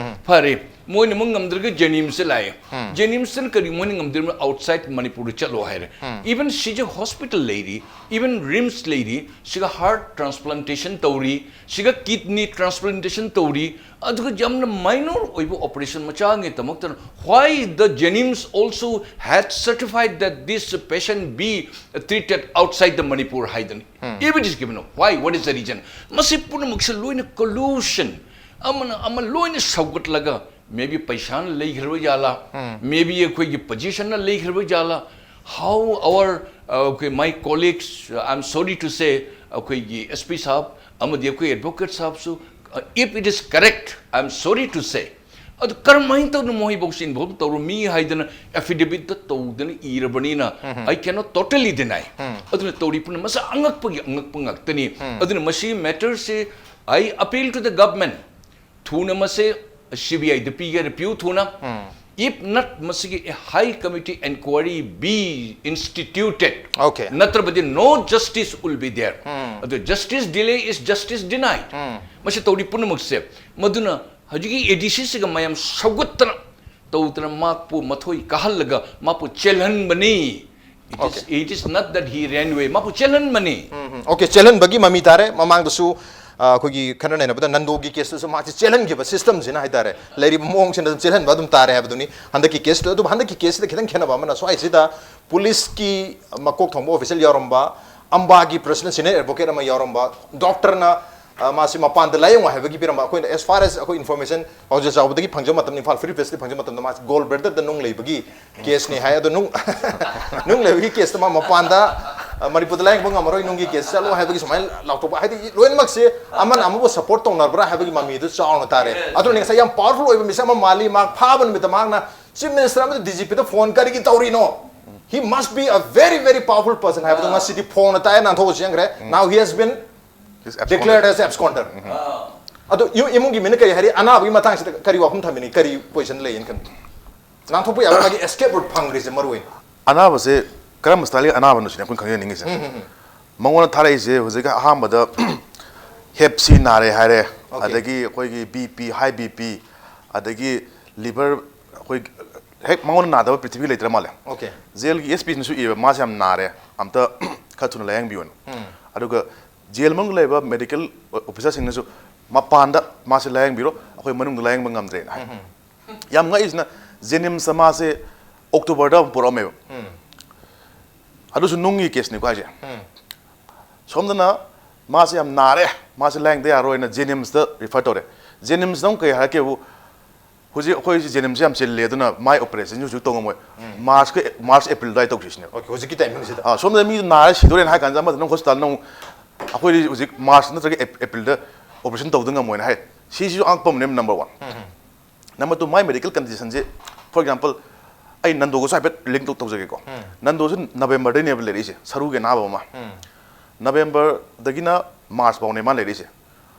ꯐꯔꯦ, ꯃꯣꯏꯅ ꯑꯃꯨꯛ ꯉꯝꯗ꯭ꯔꯒ JNIMSꯇ ꯂꯥꯛꯑꯦ. JNIMSꯇꯅ ꯀꯔꯤ ꯃꯣꯏꯅ ꯉꯝꯗ꯭ꯔꯤꯕ? Outside ꯃꯅꯤꯄꯨꯔꯗ ꯆꯠꯂꯣ ꯍꯥꯏꯔꯦ. Even ꯁꯤꯖ hospital ꯂꯩꯔꯤ, even RIMS ꯂꯩꯔꯤ, ꯁꯤꯒ heart transplantation ꯇꯧꯔꯤ, ꯁꯤꯒ kidney transplantation ꯇꯧꯔꯤ, ꯑꯗꯨꯒ ꯌꯥꯝꯅ minor ꯑꯣꯏꯕ operation ꯃꯆꯥꯒꯤꯗꯃꯛꯇ why the JNIMS also had certified that this patient be treated outside the Manipur ꯍꯥꯏꯗꯅ? If it is given, why? What is the reason? ꯃꯁꯤ ꯄꯨꯝꯅꯃꯛꯁꯦ ꯂꯣꯏꯅ collusion, ꯑꯃꯅ ꯑꯃ ꯂꯣꯏꯅ ꯁꯧꯒꯠꯂꯒ, maybe ꯄꯩꯁꯥꯅ ꯂꯩꯈ꯭ꯔꯕ ꯖꯥꯠꯂꯥ, maybe ꯑꯩꯈꯣꯏꯒꯤ positionꯅ ꯂꯩꯈ꯭ꯔꯕ ꯖꯥꯠꯂꯥ? How our, uh, okay, my colleagues, uh, I'm sorry to say, ꯑꯩꯈꯣꯏꯒꯤ SP ꯁꯥꯍꯕ ꯑꯃꯗꯤ ꯑꯩꯈꯣꯏ advocate ꯁꯥꯍꯕꯁꯨ, uh, if it is correct, I'm sorry to say, ꯑꯗꯨ ꯀꯔꯝꯍꯥꯏꯅ ꯇꯧꯗꯅ ꯃꯣꯏꯕꯨꯁꯨ involve ꯇꯧꯔꯝꯃꯤ ꯍꯥꯏꯗꯅ affidavit ꯇꯧꯗꯅ ꯏꯔꯕꯅꯤꯅ, I cannot totally deny. ꯑꯗꯨꯅ ꯇꯧꯔꯤ ꯄꯨꯝꯅꯃꯛ ꯃꯁꯤ ꯑꯉꯛꯄꯒꯤ ꯑꯉꯛꯄ ꯉꯥꯛꯇꯅꯤ꯫ ꯑꯗꯨꯅ ꯃꯁꯤ matter say, I appeal to the government, ꯊꯨꯅ ꯃꯁꯦ CBI ꯗ ꯄꯤꯒꯦ ꯍꯥꯏꯅ ꯄꯤꯌꯨ ꯊꯨꯅ꯫ If not, ꯃꯁꯤꯒꯤ a high committee inquiry be instituted. Okay. ꯅꯠꯇ꯭ꯔꯕꯗꯤ no justice will be there. ꯑꯗꯨ justice delay is justice denied. ꯃꯁꯤ ꯇꯧꯔꯤ ꯄꯨꯝꯅꯃꯛꯁꯦ꯫ ꯃꯗꯨꯅ ꯍꯧꯖꯤꯛꯀꯤ ADC ꯁꯤꯒ ꯃꯌꯥꯝ ꯁꯧꯒꯠꯇꯅ ꯇꯧꯗꯅ ꯃꯍꯥꯛꯄꯨ ꯃꯊꯣꯏ ꯀꯥꯍꯜꯂꯒ ꯃꯍꯥꯛꯄꯨ ꯆꯦꯜꯍꯟꯕꯅꯤ꯫ It is, it is not that he ran away. ꯃꯍꯥꯛꯄꯨ ꯆꯦꯜꯍꯟꯕꯅꯤ꯫ Okay, ꯆꯦꯜꯍꯟꯕꯒꯤ ꯃꯃꯤ ꯇꯥꯔꯦ꯫ ꯃꯃꯥꯡꯗꯁꯨ ꯑ, ꯑꯩꯈꯣꯏꯒꯤ ꯈꯟꯅ ꯅꯩꯅꯕꯗ ꯅꯟꯗꯣꯒꯤ case ꯇꯁꯨ ꯃꯍꯥꯛꯁꯤ ꯆꯦꯜꯍꯟꯈꯤꯕ system ꯁꯤꯅ ꯍꯥꯏꯇꯥꯔꯦ, ꯂꯩꯔꯤꯕ ꯃꯑꯣꯡꯁꯤꯅ ꯑꯗꯨꯝ ꯆꯦꯜꯍꯟꯕ ꯑꯗꯨꯝ ꯇꯥꯔꯦ ꯍꯥꯏꯕꯗꯨꯅꯤ ꯍꯟꯗꯛꯀꯤ case ꯇ꯫ ꯑꯗꯨꯕꯨ ꯍꯟꯗꯛꯀꯤ case ꯁꯤꯗ ꯈꯤꯇꯪ ꯈꯦꯠꯅꯕ ꯑꯃꯅ ꯁ꯭ꯋꯥꯏꯁꯤꯗ police ꯀꯤ ꯃꯀꯣꯛ ꯊꯣꯡꯕ official ꯌꯥꯎꯔꯝꯕ, ꯑꯝꯕꯥꯒꯤ personal senior advocate ꯑꯃ ꯌꯥꯎꯔꯝꯕ, doctor ꯅ ꯑ, ꯃꯥꯁꯤ ꯃꯄꯥꯟꯗ ꯂꯥꯌꯦꯡꯉꯨ ꯍꯥꯏꯕꯒꯤ ꯄꯤꯔꯝꯕ, ꯑꯩꯈꯣꯏꯅ as far as ꯑꯩꯈꯣꯏ information ꯄꯥꯎꯖꯦꯜ ꯆꯥꯎꯕꯗꯒꯤ ꯐꯪꯖꯕ ꯃꯇꯝꯗ, ꯏꯝꯐꯥꯜ Free Press ꯇꯒꯤ ꯐꯪꯖꯕ ꯃꯇꯝꯗ, ꯃꯥꯁꯤ gall bladder ꯗ ꯅꯨꯡ ꯂꯩꯕꯒꯤ case ꯅꯤ ꯍꯥꯏ꯫ ꯑꯗꯣ ꯅꯨꯡ ꯅꯨꯡ ꯂꯩꯕꯒꯤ case ꯇ ꯃꯥ ꯃꯄꯥꯟꯗ, ꯑ, ꯃꯅꯤꯄꯨꯔꯗ ꯂꯥꯌꯦꯡꯕ ꯉꯝꯃꯔꯣꯏ, ꯅꯨꯡꯒꯤ case ꯆꯠꯂꯣ ꯍꯥꯏꯕꯒꯤ ꯁꯨꯃꯥꯏꯅ ꯂꯥꯎꯊꯣꯛꯄ, ꯍꯥꯏꯗꯤ ꯂꯣꯏꯅꯃꯛꯁꯦ ꯑꯃꯅ ꯑꯃꯕꯨ support ꯇꯧꯅꯕ꯭ꯔꯥ ꯍꯥꯏꯕꯒꯤ ꯃꯃꯤꯗꯨ ꯆꯥꯎꯅ ꯇꯥꯔꯦ꯫ ꯑꯗꯨꯅ ꯉꯁꯥꯏ ꯌꯥꯝ powerful ꯑꯣꯏꯕ ꯃꯤꯁꯛ ꯑꯃ ꯃꯥꯜꯂꯤ, ꯃꯍꯥꯛ ꯐꯥꯕ ꯅꯨꯃꯤꯠꯇ ꯃꯍꯥꯛꯅ Chief Minister ꯑꯃꯗꯤ DGP ꯗ phone ꯀꯔꯤꯒꯤ ꯇꯧꯔꯤꯅꯣ? He must be a very, very powerful person ꯍꯥꯏꯕꯗꯣ ꯉꯁꯤꯗꯤ ꯐꯣꯡꯅ ꯇꯥꯏ, ꯅꯥꯟꯊꯣꯛꯑ ꯆꯦꯟꯈ꯭ꯔꯦ꯫ Now he has been He's absconded. Declared as absconded. ꯑꯗꯣ ꯏꯃꯨꯡ- ꯏꯃꯨꯡꯒꯤ ꯃꯤꯅ ꯀꯔꯤ ꯍꯥꯏꯔꯤ? ꯑꯅꯥꯕꯒꯤ ꯃꯇꯥꯡꯁꯤꯗ ꯀꯔꯤ ꯋꯥꯐꯝ ꯊꯝꯃꯤꯅꯤ? ꯀꯔꯤ position ꯂꯩꯌꯦꯅ ꯈꯟꯕꯤ? ꯉꯥꯡꯊꯣꯛꯄ ꯌꯥꯕ ꯃꯥꯒꯤ escape route ꯐꯪꯈ꯭ꯔꯤꯁꯦ ꯃꯔꯨ ꯑꯣꯏꯅ꯫ ꯑꯅꯥꯕꯁꯦ ꯀꯔꯝꯕ style ꯒꯤ ꯑꯅꯥꯕꯅꯣ ꯁꯤꯅꯦ ꯑꯩꯈꯣꯏꯅ ꯈꯪꯖꯅꯤꯡꯉꯤꯁꯦ꯫ ꯃꯉꯣꯟꯗ ꯊꯥꯔꯛꯏꯁꯦ ꯍꯧꯖꯤꯛ ꯑꯍꯥꯟꯕꯗ hep C ꯅꯥꯔꯦ ꯍꯥꯏꯔꯦ, Okay. ꯑꯗꯒꯤ ꯑꯩꯈꯣꯏꯒꯤ BP, high BP, ꯑꯗꯒꯤ liver, ꯑꯩꯈꯣꯏ ꯍꯦꯛ ꯃꯉꯣꯟꯗ ꯅꯥꯗꯕ ꯄ꯭ꯔꯤꯊꯤꯕꯤ ꯂꯩꯇ꯭ꯔ ꯃꯥꯜꯂꯦ꯫ Okay. Jail ꯒꯤ SP ꯅꯁꯨ ꯏꯕ, ꯃꯥꯁꯦ ꯌꯥꯝ ꯅꯥꯔꯦ, ꯑꯝꯇ ꯈꯔ ꯊꯨꯅ ꯂꯥꯌꯦꯡꯕꯤꯌꯣꯅ꯫ ꯑꯗꯨꯒ jail ꯃꯅꯨꯡꯗ ꯂꯩꯕ medical officer ꯁꯤꯡꯅꯁꯨ ꯃꯄꯥꯟꯗ ꯃꯥꯁꯦ ꯂꯥꯌꯦꯡꯕꯤꯔꯣ, ꯑꯩꯈꯣꯏ ꯃꯅꯨꯡꯗ ꯂꯥꯌꯦꯡꯕ ꯉꯝꯗ꯭ꯔꯦꯅ ꯍꯥꯏ꯫ ꯌꯥꯝ ꯉꯛꯏꯁꯤꯅ JNIMS ꯇ ꯃꯥꯁꯦ October ꯗ ꯑꯃꯨꯛ ꯄꯨꯔꯛꯑꯝꯃꯦꯕ꯫ ꯑꯗꯨꯁꯨ ꯅꯨꯡꯒꯤ case ꯅꯤꯀꯣ ꯍꯥꯏꯁꯦ꯫ ꯁꯣꯝꯗꯅ ꯃꯥꯁꯦ ꯌꯥꯝ ꯅꯥꯔꯦ, ꯃꯥꯁꯦ ꯂꯥꯌꯦꯡꯗ ꯌꯥꯔꯣꯏꯅ JNIMS ꯇ refer ꯇꯧꯔꯦ꯫ JNIMS ꯇ ꯑꯃꯨꯛ ꯀꯩ ꯍꯥꯏꯔꯛꯀꯦꯕꯨ, ꯍꯧꯖꯤꯛ ꯑꯩꯈꯣꯏ JNIMS ꯁꯦ ꯌꯥꯝ ꯆꯤꯜꯂꯦ, ꯑꯗꯨꯅ ꯃꯥꯏ operation ꯁꯨ ꯍꯧꯖꯤꯛ ꯇꯧ ꯉꯝꯃꯣꯏ꯫ March ꯀ, March April ꯑꯗꯨꯋꯥꯏ ꯇꯧꯁꯤꯁꯤꯅꯦ꯫ Okay, ꯍꯧꯖꯤꯛꯀꯤ timing ꯁꯤꯗ꯫ ꯑꯥ, ꯁꯣꯝꯗ ꯃꯤꯗꯨ ꯅꯥꯔꯦ ꯁꯤꯗꯣꯔꯦꯅ ꯍꯥꯏ ꯀꯥꯟꯗ ꯑꯃꯗꯨꯅ hospital ꯅ ꯑꯃꯨꯛ ꯑꯩꯈꯣꯏꯗꯤ ꯍꯧꯖꯤꯛ March ꯅꯠꯇ꯭ꯔꯒ Ap-, April ꯗ operation ꯇꯧꯗ ꯉꯝꯃꯣꯏꯅ ꯍꯥꯏ꯫ ꯁꯤꯁꯤꯁꯨ ꯑꯉꯛꯄ ꯑꯃꯅꯦ number one꯫ Number two, my medical condition say, for example, ꯑꯩ ꯅꯟꯗꯣꯒꯁꯨ ꯍꯥꯏꯐꯦꯠ link ꯇꯧ- ꯇꯧꯖꯒꯦꯀꯣ. ꯅꯟꯗꯣꯁꯨ ꯅꯕꯦꯝꯕꯔꯗꯩꯅꯦꯕ ꯂꯩꯔꯛꯏꯁꯦ, ꯁꯔꯨꯒꯤ ꯑꯅꯥꯕ ꯑꯃ꯫ ꯅꯕꯦꯝꯕꯔꯗꯒꯤꯅ ꯃꯥꯔꯆ ꯐꯥꯎꯅꯦ ꯃꯥ ꯂꯩꯔꯛꯏꯁꯦ꯫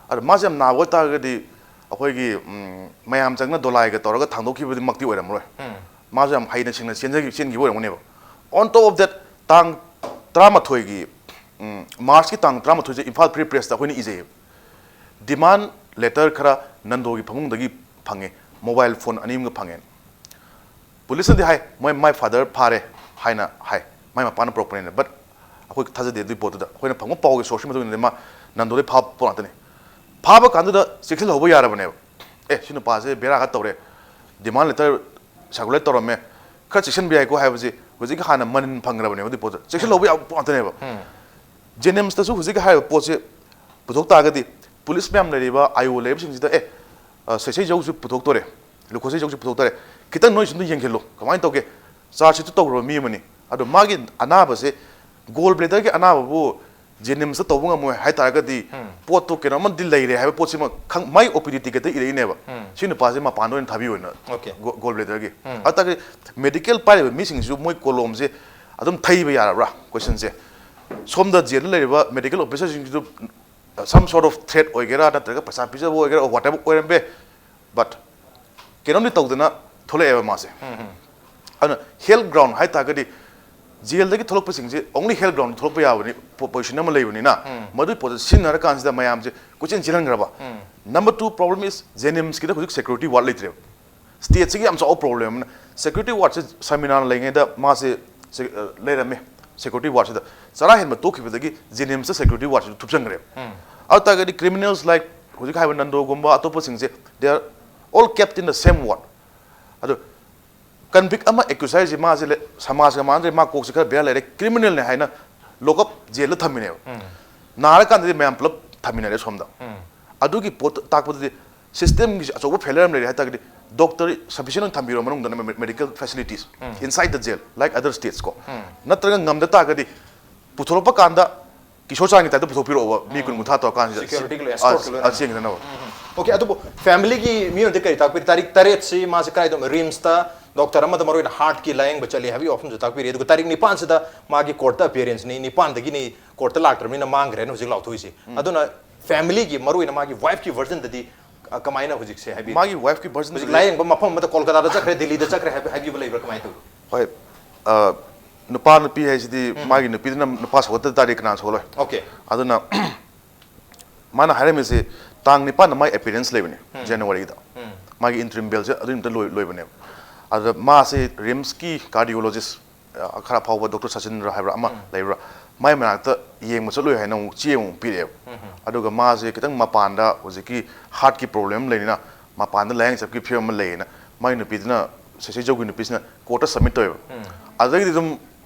ꯑꯗꯣ ꯃꯥꯁꯦ ꯌꯥꯝ ꯅꯥꯕ ꯑꯣꯏꯇꯥꯔꯒꯗꯤ ꯑꯩꯈꯣꯏꯒꯤ, ꯎꯝ, ꯃꯌꯥꯝ ꯆꯪꯅ ꯗꯣꯂꯥꯏꯒ ꯇꯧꯔꯒ ꯊꯥꯡꯗꯣꯛꯈꯤꯕꯗꯤꯃꯛꯇꯤ ꯑꯣꯏꯔꯝꯃꯔꯣꯏ꯫ ꯃꯥꯁꯨ ꯌꯥꯝ ꯍꯩꯅ ꯁꯤꯡꯅ ꯆꯦꯟꯖꯈꯤ- ꯆꯦꯟꯈꯤꯕ ꯑꯣꯏꯔꯝꯒꯅꯦꯕ꯫ On top of that, ꯇꯥꯡ ꯇꯔꯥꯃꯥꯊꯣꯏꯒꯤ, ꯎꯝ, ꯃꯥꯔꯆꯀꯤ ꯇꯥꯡ ꯇꯔꯥꯃꯥꯊꯣꯏꯁꯦ ꯏꯝꯐꯥꯜ ꯐ꯭ꯔꯤ ꯄ꯭ꯔꯦꯁꯇ ꯑꯩꯈꯣꯏꯅ ꯏꯖꯩꯌꯦꯕ꯫ Demand letter ꯈꯔ ꯅꯟꯗꯣꯒꯤ ꯐꯃꯨꯡꯗꯒꯤ ꯐꯪꯉꯦ, ꯃꯣꯕꯥꯏꯜ ꯐꯣꯟ ꯑꯅꯤ ꯑꯃꯒ ꯐꯪꯉꯦ꯫ ꯄꯨꯂꯤꯁꯅꯗꯤ ꯍꯥꯏ, ꯃꯣꯏ, "My father ꯐꯥꯔꯦ" ꯍꯥꯏꯅ ꯍꯥꯏ, ꯃꯥꯏ ꯃꯄꯥꯅ ꯄꯨꯔꯛꯄꯅꯦꯅ꯫ But ꯑꯩꯈꯣꯏ ꯊꯥꯖꯗꯦ ꯑꯗꯨꯒꯤ ꯄꯣꯠꯇꯨꯗ꯫ ꯑꯩꯈꯣꯏꯅ ꯐꯪꯕ ꯄꯥꯎꯒꯤ source ꯀꯤ ꯃꯇꯨꯡ ꯏꯟꯅꯗꯤ ꯃꯥ ꯅꯟꯗꯣꯗꯩ ꯐꯥꯕ ꯄꯣꯠ ꯉꯥꯛꯇꯅꯤ꯫ ꯐꯥꯕ ꯀꯥꯟꯗꯨꯗ ꯆꯦꯛꯁꯤꯜꯍꯧꯕ ꯌꯥꯔꯕꯅꯦꯕ꯫ "ꯑꯦ, ꯁꯤ ꯅꯨꯄꯥꯁꯦ ꯕꯦꯔꯥ ꯈꯔ ꯇꯧꯔꯦ, demand letter circulate ꯇꯧꯔꯝꯃꯦ, ꯈꯔ ꯆꯦꯛꯁꯤꯟꯕ ꯌꯥꯏꯀꯣ" ꯍꯥꯏꯕꯁꯤ ꯍꯧꯖꯤꯛ ꯍꯥꯟꯅ ꯃꯅꯤꯟ ꯐꯪꯈ꯭ꯔꯕꯅꯦꯕ ꯑꯗꯨꯒꯤ ꯄꯣꯠꯇꯨ꯫ ꯆꯦꯛꯁꯤꯜꯍꯧꯕ ꯌꯥꯕ ꯄꯣꯠ ꯉꯥꯛꯇꯅꯦꯕ꯫ ꯖꯦꯅꯤꯝꯁꯇꯁꯨ ꯍꯧꯖꯤꯛ ꯍꯥꯏꯔꯤꯕ ꯄꯣꯠꯁꯦ ꯄꯨꯊꯣꯛ ꯇꯥꯔꯒꯗꯤ, ꯄꯨꯂꯤꯁ ꯃꯌꯥꯝ ꯂꯩꯔꯤꯕ, ꯑꯥꯏ ꯑꯣ ꯂꯩꯔꯤꯕꯁꯤꯡꯁꯤꯗ, "ꯑꯦ, ꯑ, ꯁꯦꯁꯩ ꯖꯧꯁꯨ ꯄꯨꯊꯣꯛꯇꯣꯔꯦ, ꯂꯨꯈꯣꯁꯩ ꯖꯧꯁꯨ ꯄꯨꯊꯣꯛꯇꯣꯔꯦ, ꯈꯤꯇꯪ ꯅꯣꯏꯁꯨ ꯑꯗꯨꯝ ꯌꯦꯡꯁꯤꯜꯂꯨ, ꯀꯃꯥꯏꯅ ꯇꯧꯒꯦ?" ꯆꯥꯔꯖ ꯁꯤꯠꯇꯨ ꯇꯧꯈ꯭ꯔꯕ ꯃꯤ ꯑꯃꯅꯤ꯫ ꯑꯗꯣ ꯃꯥꯒꯤ ꯑꯅꯥꯕꯁꯦ, ꯒꯣꯜ ꯕ꯭ꯂꯦꯗꯔꯒꯤ ꯑꯅꯥꯕꯕꯨ ꯖꯦꯅꯤꯝꯁꯇ ꯇꯧꯕ ꯉꯝꯃꯣꯏ ꯍꯥꯏꯇꯥꯔꯒꯗꯤ, ꯄꯣꯠꯇꯣ ꯀꯩꯅꯣꯝꯃꯗꯤ ꯂꯩꯔꯦ ꯍꯥꯏꯕ ꯄꯣꯠꯁꯤꯃ ꯈꯪ-, ꯃꯥꯏ ꯑꯣ ꯄꯤ ꯗꯤ ꯇꯤꯀꯦꯠꯇ ꯏꯔꯛꯏꯅꯦꯕ꯫ "ꯁꯤ ꯅꯨꯄꯥꯁꯦ ꯃꯄꯥꯟꯗ ꯑꯣꯏꯅ ꯊꯥꯕꯤꯌꯨ" ꯍꯥꯏꯅ, Okay. GO-, goal ꯕ꯭ꯂꯦꯗꯔꯒꯤ꯫ ꯑꯗꯨ ꯇꯥꯔꯒꯗꯤ ꯃꯦꯗꯤꯀꯦꯜ ꯄꯥꯏꯔꯤꯕ ꯃꯤꯁꯤꯡꯁꯤꯁꯨ ꯃꯣꯏ ꯀꯣꯂꯣꯝꯁꯦ ꯑꯗꯨꯝ ꯊꯩꯕ ꯌꯥꯔꯕ꯭ꯔꯥ? Question ꯁꯦ꯫ ꯁꯣꯝꯗ ꯖꯦꯜꯗ ꯂꯩꯔꯤꯕ medical ꯑꯣꯐꯤꯁꯔꯁꯤꯡꯁꯤꯁꯨ some sort of threat ꯑꯣꯏꯒꯦꯔꯥ, ꯅꯠꯇ꯭ꯔꯒ ꯄꯩꯁꯥ ꯄꯤꯖꯕ ꯑꯣꯏꯒꯦꯔꯥ, whatever ꯑꯣꯏꯔꯝꯕ ꯌꯥꯏ꯫ But ꯀꯩꯅꯣꯝꯗꯤ ꯇꯧꯗꯅ ꯊꯣꯛꯂꯛꯑꯦꯕ ꯃꯥꯁꯦ꯫ ꯑꯗꯨꯅ health ground ꯍꯥꯏ ꯇꯥꯔꯒꯗꯤ, ꯖꯦꯜꯗꯒꯤ ꯊꯣꯛꯂꯛꯄꯁꯤꯡꯁꯦ only health ground ꯊꯣꯛꯂꯛꯄ ꯌꯥꯕꯅꯤ, ꯄꯣ-, position ꯑꯃ ꯂꯩꯕꯅꯤꯅ, ꯃꯗꯨꯒꯤ ꯄꯣꯠꯇꯣ ꯁꯤꯖꯤꯟꯅꯔꯀꯥꯟꯁꯤꯗ ꯃꯌꯥꯝꯁꯦ ꯀꯣꯏꯆꯦꯟ ꯆꯦꯜꯍꯟꯈ꯭ꯔꯕ꯫ Number two problem is ꯖꯦꯅꯤꯝꯁꯀꯤꯗ ꯍꯧꯖꯤꯛ security ward ꯂꯩꯇ꯭ꯔꯦꯕ꯫ Stateꯁꯤꯒꯤ ꯌꯥꯝ ꯆꯥꯎꯕ problem ꯑꯃꯅ, security wardꯁꯦ ꯁꯃꯤꯅꯥꯅ ꯂꯩꯉꯩꯗ ꯃꯥꯁꯦ ꯁꯦ-, ꯑ, ꯂꯩꯔꯝꯃꯦ꯫ Security wardꯁꯤꯗ ꯆꯔꯥ ꯍꯦꯟꯕ ꯇꯣꯛꯈꯤꯕꯗꯒꯤ ꯖꯦꯅꯤꯝꯁꯇ security wardꯁꯤꯗ ꯊꯨꯞꯆꯟꯈ꯭ꯔꯦꯕ꯫ ꯑꯗꯨ ꯇꯥꯔꯒꯗꯤ criminals like ꯍꯧꯖꯤꯛ ꯍꯥꯏꯕ ꯅꯟꯗꯣꯒꯨꯝꯕ ꯑꯇꯣꯞꯄꯁꯤꯡꯁꯦ, they are all kept in the same ward꯫ ꯑꯗꯣ convict ꯑꯃ accused ꯍꯥꯏꯁꯦ ꯃꯥꯁꯦ ꯂꯩ-, ꯁꯃꯥꯖꯒ ꯃꯥꯟꯅꯗ꯭ꯔꯦ, ꯃꯥ ꯀꯣꯛꯁꯦ ꯈꯔ ꯕꯦꯔꯥ ꯂꯩꯔꯦ, criminalꯅꯦ ꯍꯥꯏꯅ lock up ꯖꯦꯜꯗ ꯊꯝꯃꯤꯅꯦꯕ꯫ ꯅꯥꯔꯀꯥꯟꯗꯗꯤ ꯃꯌꯥꯝ ꯄꯨꯂꯞ ꯊꯝꯃꯤꯟꯅꯔꯦ ꯁꯣꯝꯗ꯫ ꯑꯗꯨꯒꯤ ꯄꯣꯠꯇ ꯇꯥꯛꯄꯗꯗꯤ systemꯒꯤꯁꯦ ꯑꯆꯧꯕ failure ꯑꯃ ꯂꯩꯔꯦ ꯍꯥꯏꯇꯥꯔꯒꯗꯤ, doctor sufficient ꯑꯣꯏꯅ ꯊꯝꯕꯤꯔꯕ ꯃꯅꯨꯡꯗ medical facilities inside the jail, like other states ꯀꯣ꯫ ꯅꯠꯇ꯭ꯔꯒ ꯉꯝꯗ ꯇꯥꯔꯒꯗꯤ ꯄꯨꯊꯣꯔꯛꯄ ꯀꯥꯟꯗ ꯀꯤꯁꯣꯔ ꯆꯥꯟꯒꯤ type ꯇ ꯄꯨꯊꯣꯛꯄꯤꯔꯛꯑꯣꯕ, ꯃꯤ ꯀꯨꯟ ꯀꯨꯟꯊ꯭ꯔꯥ ꯇꯧꯔꯀꯥꯟꯁꯤꯗ꯫ Securityꯒ escortꯀ ꯑ, ꯂꯣꯏꯅꯅ꯫ ꯑ, ꯆꯦꯟꯈꯤꯗꯅꯕ꯫ ꯑꯣꯀꯦ, ꯑꯗꯨꯕꯨ ꯐꯦꯃꯤꯂꯤꯒꯤ ꯃꯤꯑꯣꯏꯗ ꯀꯔꯤ ꯇꯥꯛꯄꯤꯔꯤ? ꯇꯥꯔꯤꯛ ꯇꯔꯦꯠꯁꯤ ꯃꯥꯁꯦ ꯀꯗꯥꯏꯗ? ꯔꯤꯝꯁꯇ ꯗꯣꯛꯇꯔ ꯑꯃꯗ ꯃꯔꯨꯑꯣꯏꯅ ꯍꯥꯔꯠꯀꯤ ꯂꯥꯌꯦꯡꯕ ꯆꯠꯂꯤ ꯍꯥꯏꯕꯒꯤ ꯋꯥꯐꯝꯁꯨ ꯇꯥꯛꯄꯤꯔꯤ꯫ ꯑꯗꯨꯒ ꯇꯥꯔꯤꯛ ꯅꯤꯄꯥꯟꯁꯤꯗ ꯃꯥꯒꯤ ꯀꯣꯔꯠꯇ ꯑꯄꯤꯌꯔꯦꯟꯁꯅꯤ, ꯅꯤꯄꯥꯟꯗꯒꯤꯅꯤ ꯀꯣꯔꯠꯇ ꯂꯥꯛꯇ꯭ꯔꯕꯅꯤꯅ ꯃꯥꯡꯈ꯭ꯔꯦꯅ ꯍꯧꯖꯤꯛ ꯂꯥꯎꯊꯣꯛꯏꯁꯤ꯫ ꯑꯗꯨꯅ ꯐꯦꯃꯤꯂꯤꯒꯤ, ꯃꯔꯨꯑꯣꯏꯅ ꯃꯥꯒꯤ ꯋꯥꯏꯐꯀꯤ ꯚꯔꯖꯟꯗꯗꯤ, ꯑ, ꯀꯃꯥꯏꯅ ꯍꯧꯖꯤꯛꯁꯦ ꯍꯥꯏꯕꯤꯔꯤ? ꯃꯥꯒꯤ ꯋꯥꯏꯐꯀꯤ ꯚꯔꯖꯟ ꯍꯧꯖꯤꯛ ꯂꯥꯌꯦꯡꯕ ꯃꯐꯝ ꯑꯃꯗ ꯀꯣꯜꯀꯇꯥꯗ ꯆꯠꯈ꯭ꯔꯦ, ꯗꯤꯜꯂꯤꯗ ꯆꯠꯈ꯭ꯔꯦ ꯍꯥꯏꯕ, ꯍꯥꯏꯕꯤꯕ ꯂꯩꯕ꯭ꯔꯥ? ꯀꯃꯥꯏꯅ ꯇꯧꯏ? ꯍꯣꯏ, ꯑ, ꯅꯨꯄꯥ ꯅꯨꯄꯤ ꯍꯥꯏꯁꯤꯗꯤ ꯃꯥꯒꯤ ꯅꯨꯄꯤꯗꯨꯅ ꯅꯨꯄꯥ ꯁꯧꯒꯠꯇ ꯇꯥꯔꯗꯤ ꯀꯅꯥꯅ ꯁꯧꯒꯠꯂꯣꯏ? ꯑꯣꯀꯦ꯫ ꯑꯗꯨꯅ ꯃꯥꯅ ꯍꯥꯏꯔꯝꯃꯤꯁꯤ ꯇꯥꯡ ꯅꯤꯄꯥꯟꯗ ꯃꯥꯒꯤ ꯑꯦꯄꯤꯌꯔꯦꯟꯁ ꯂꯩꯕꯅꯦ, ꯖꯅꯋꯥꯔꯤꯒꯤꯗ꯫ ꯃꯥꯒꯤ ꯏꯟꯇ꯭ꯔꯤꯝ ꯕꯦꯜꯁꯦ ꯑꯗꯨ ꯅꯨꯃꯤꯠꯇ ꯂꯣꯏ-, ꯂꯣꯏꯕꯅꯦꯕ꯫ ꯑꯗꯨꯗ ꯃꯥꯁꯦ ꯔꯤꯝꯁꯀꯤ ꯀꯥꯔꯗꯤꯑꯣꯂꯣꯖꯤꯁ, ꯑ, ꯈꯔ ꯑꯐꯥꯎꯕ ꯗꯣꯛꯇꯔ ꯁꯆꯤꯟꯗ꯭ꯔ ꯍꯥꯏꯕ꯭ꯔꯥ ꯑꯃ ꯂꯩꯕ꯭ꯔꯥ, ꯃꯥꯏ ꯃꯅꯥꯛꯇ ꯌꯦꯡꯕ ꯆꯠꯂꯨꯏ ꯍꯥꯏꯅ ꯑꯃꯨꯛ ꯆꯦ ꯑꯃꯨꯛ ꯄꯤꯔꯛꯑꯦꯕ꯫ ꯑꯗꯨꯒ ꯃꯥꯁꯦ ꯈꯤꯇꯪ ꯃꯄꯥꯟꯗ ꯍꯧꯖꯤꯛꯀꯤ ꯍꯥꯔꯠꯀꯤ ꯄ꯭ꯔꯣꯕ꯭ꯂꯦꯝ ꯂꯩꯅꯤꯅ ꯃꯄꯥꯟꯗ ꯂꯥꯌꯦꯡ ꯆꯠꯄꯒꯤ ꯐꯤꯕꯝ ꯑꯃ ꯂꯩꯌꯦꯅ ꯃꯥꯏ ꯅꯨꯄꯤꯗꯨꯅ, ꯁꯦꯁꯦ ꯖꯧꯒꯤ ꯅꯨꯄꯤꯁꯤꯅ ꯀꯣꯔꯠꯇ ꯁꯕꯃꯤꯠ ꯇꯧꯋꯦꯕ꯫ ꯑꯗꯨꯗꯒꯤꯗꯤ ꯑꯗꯨꯝ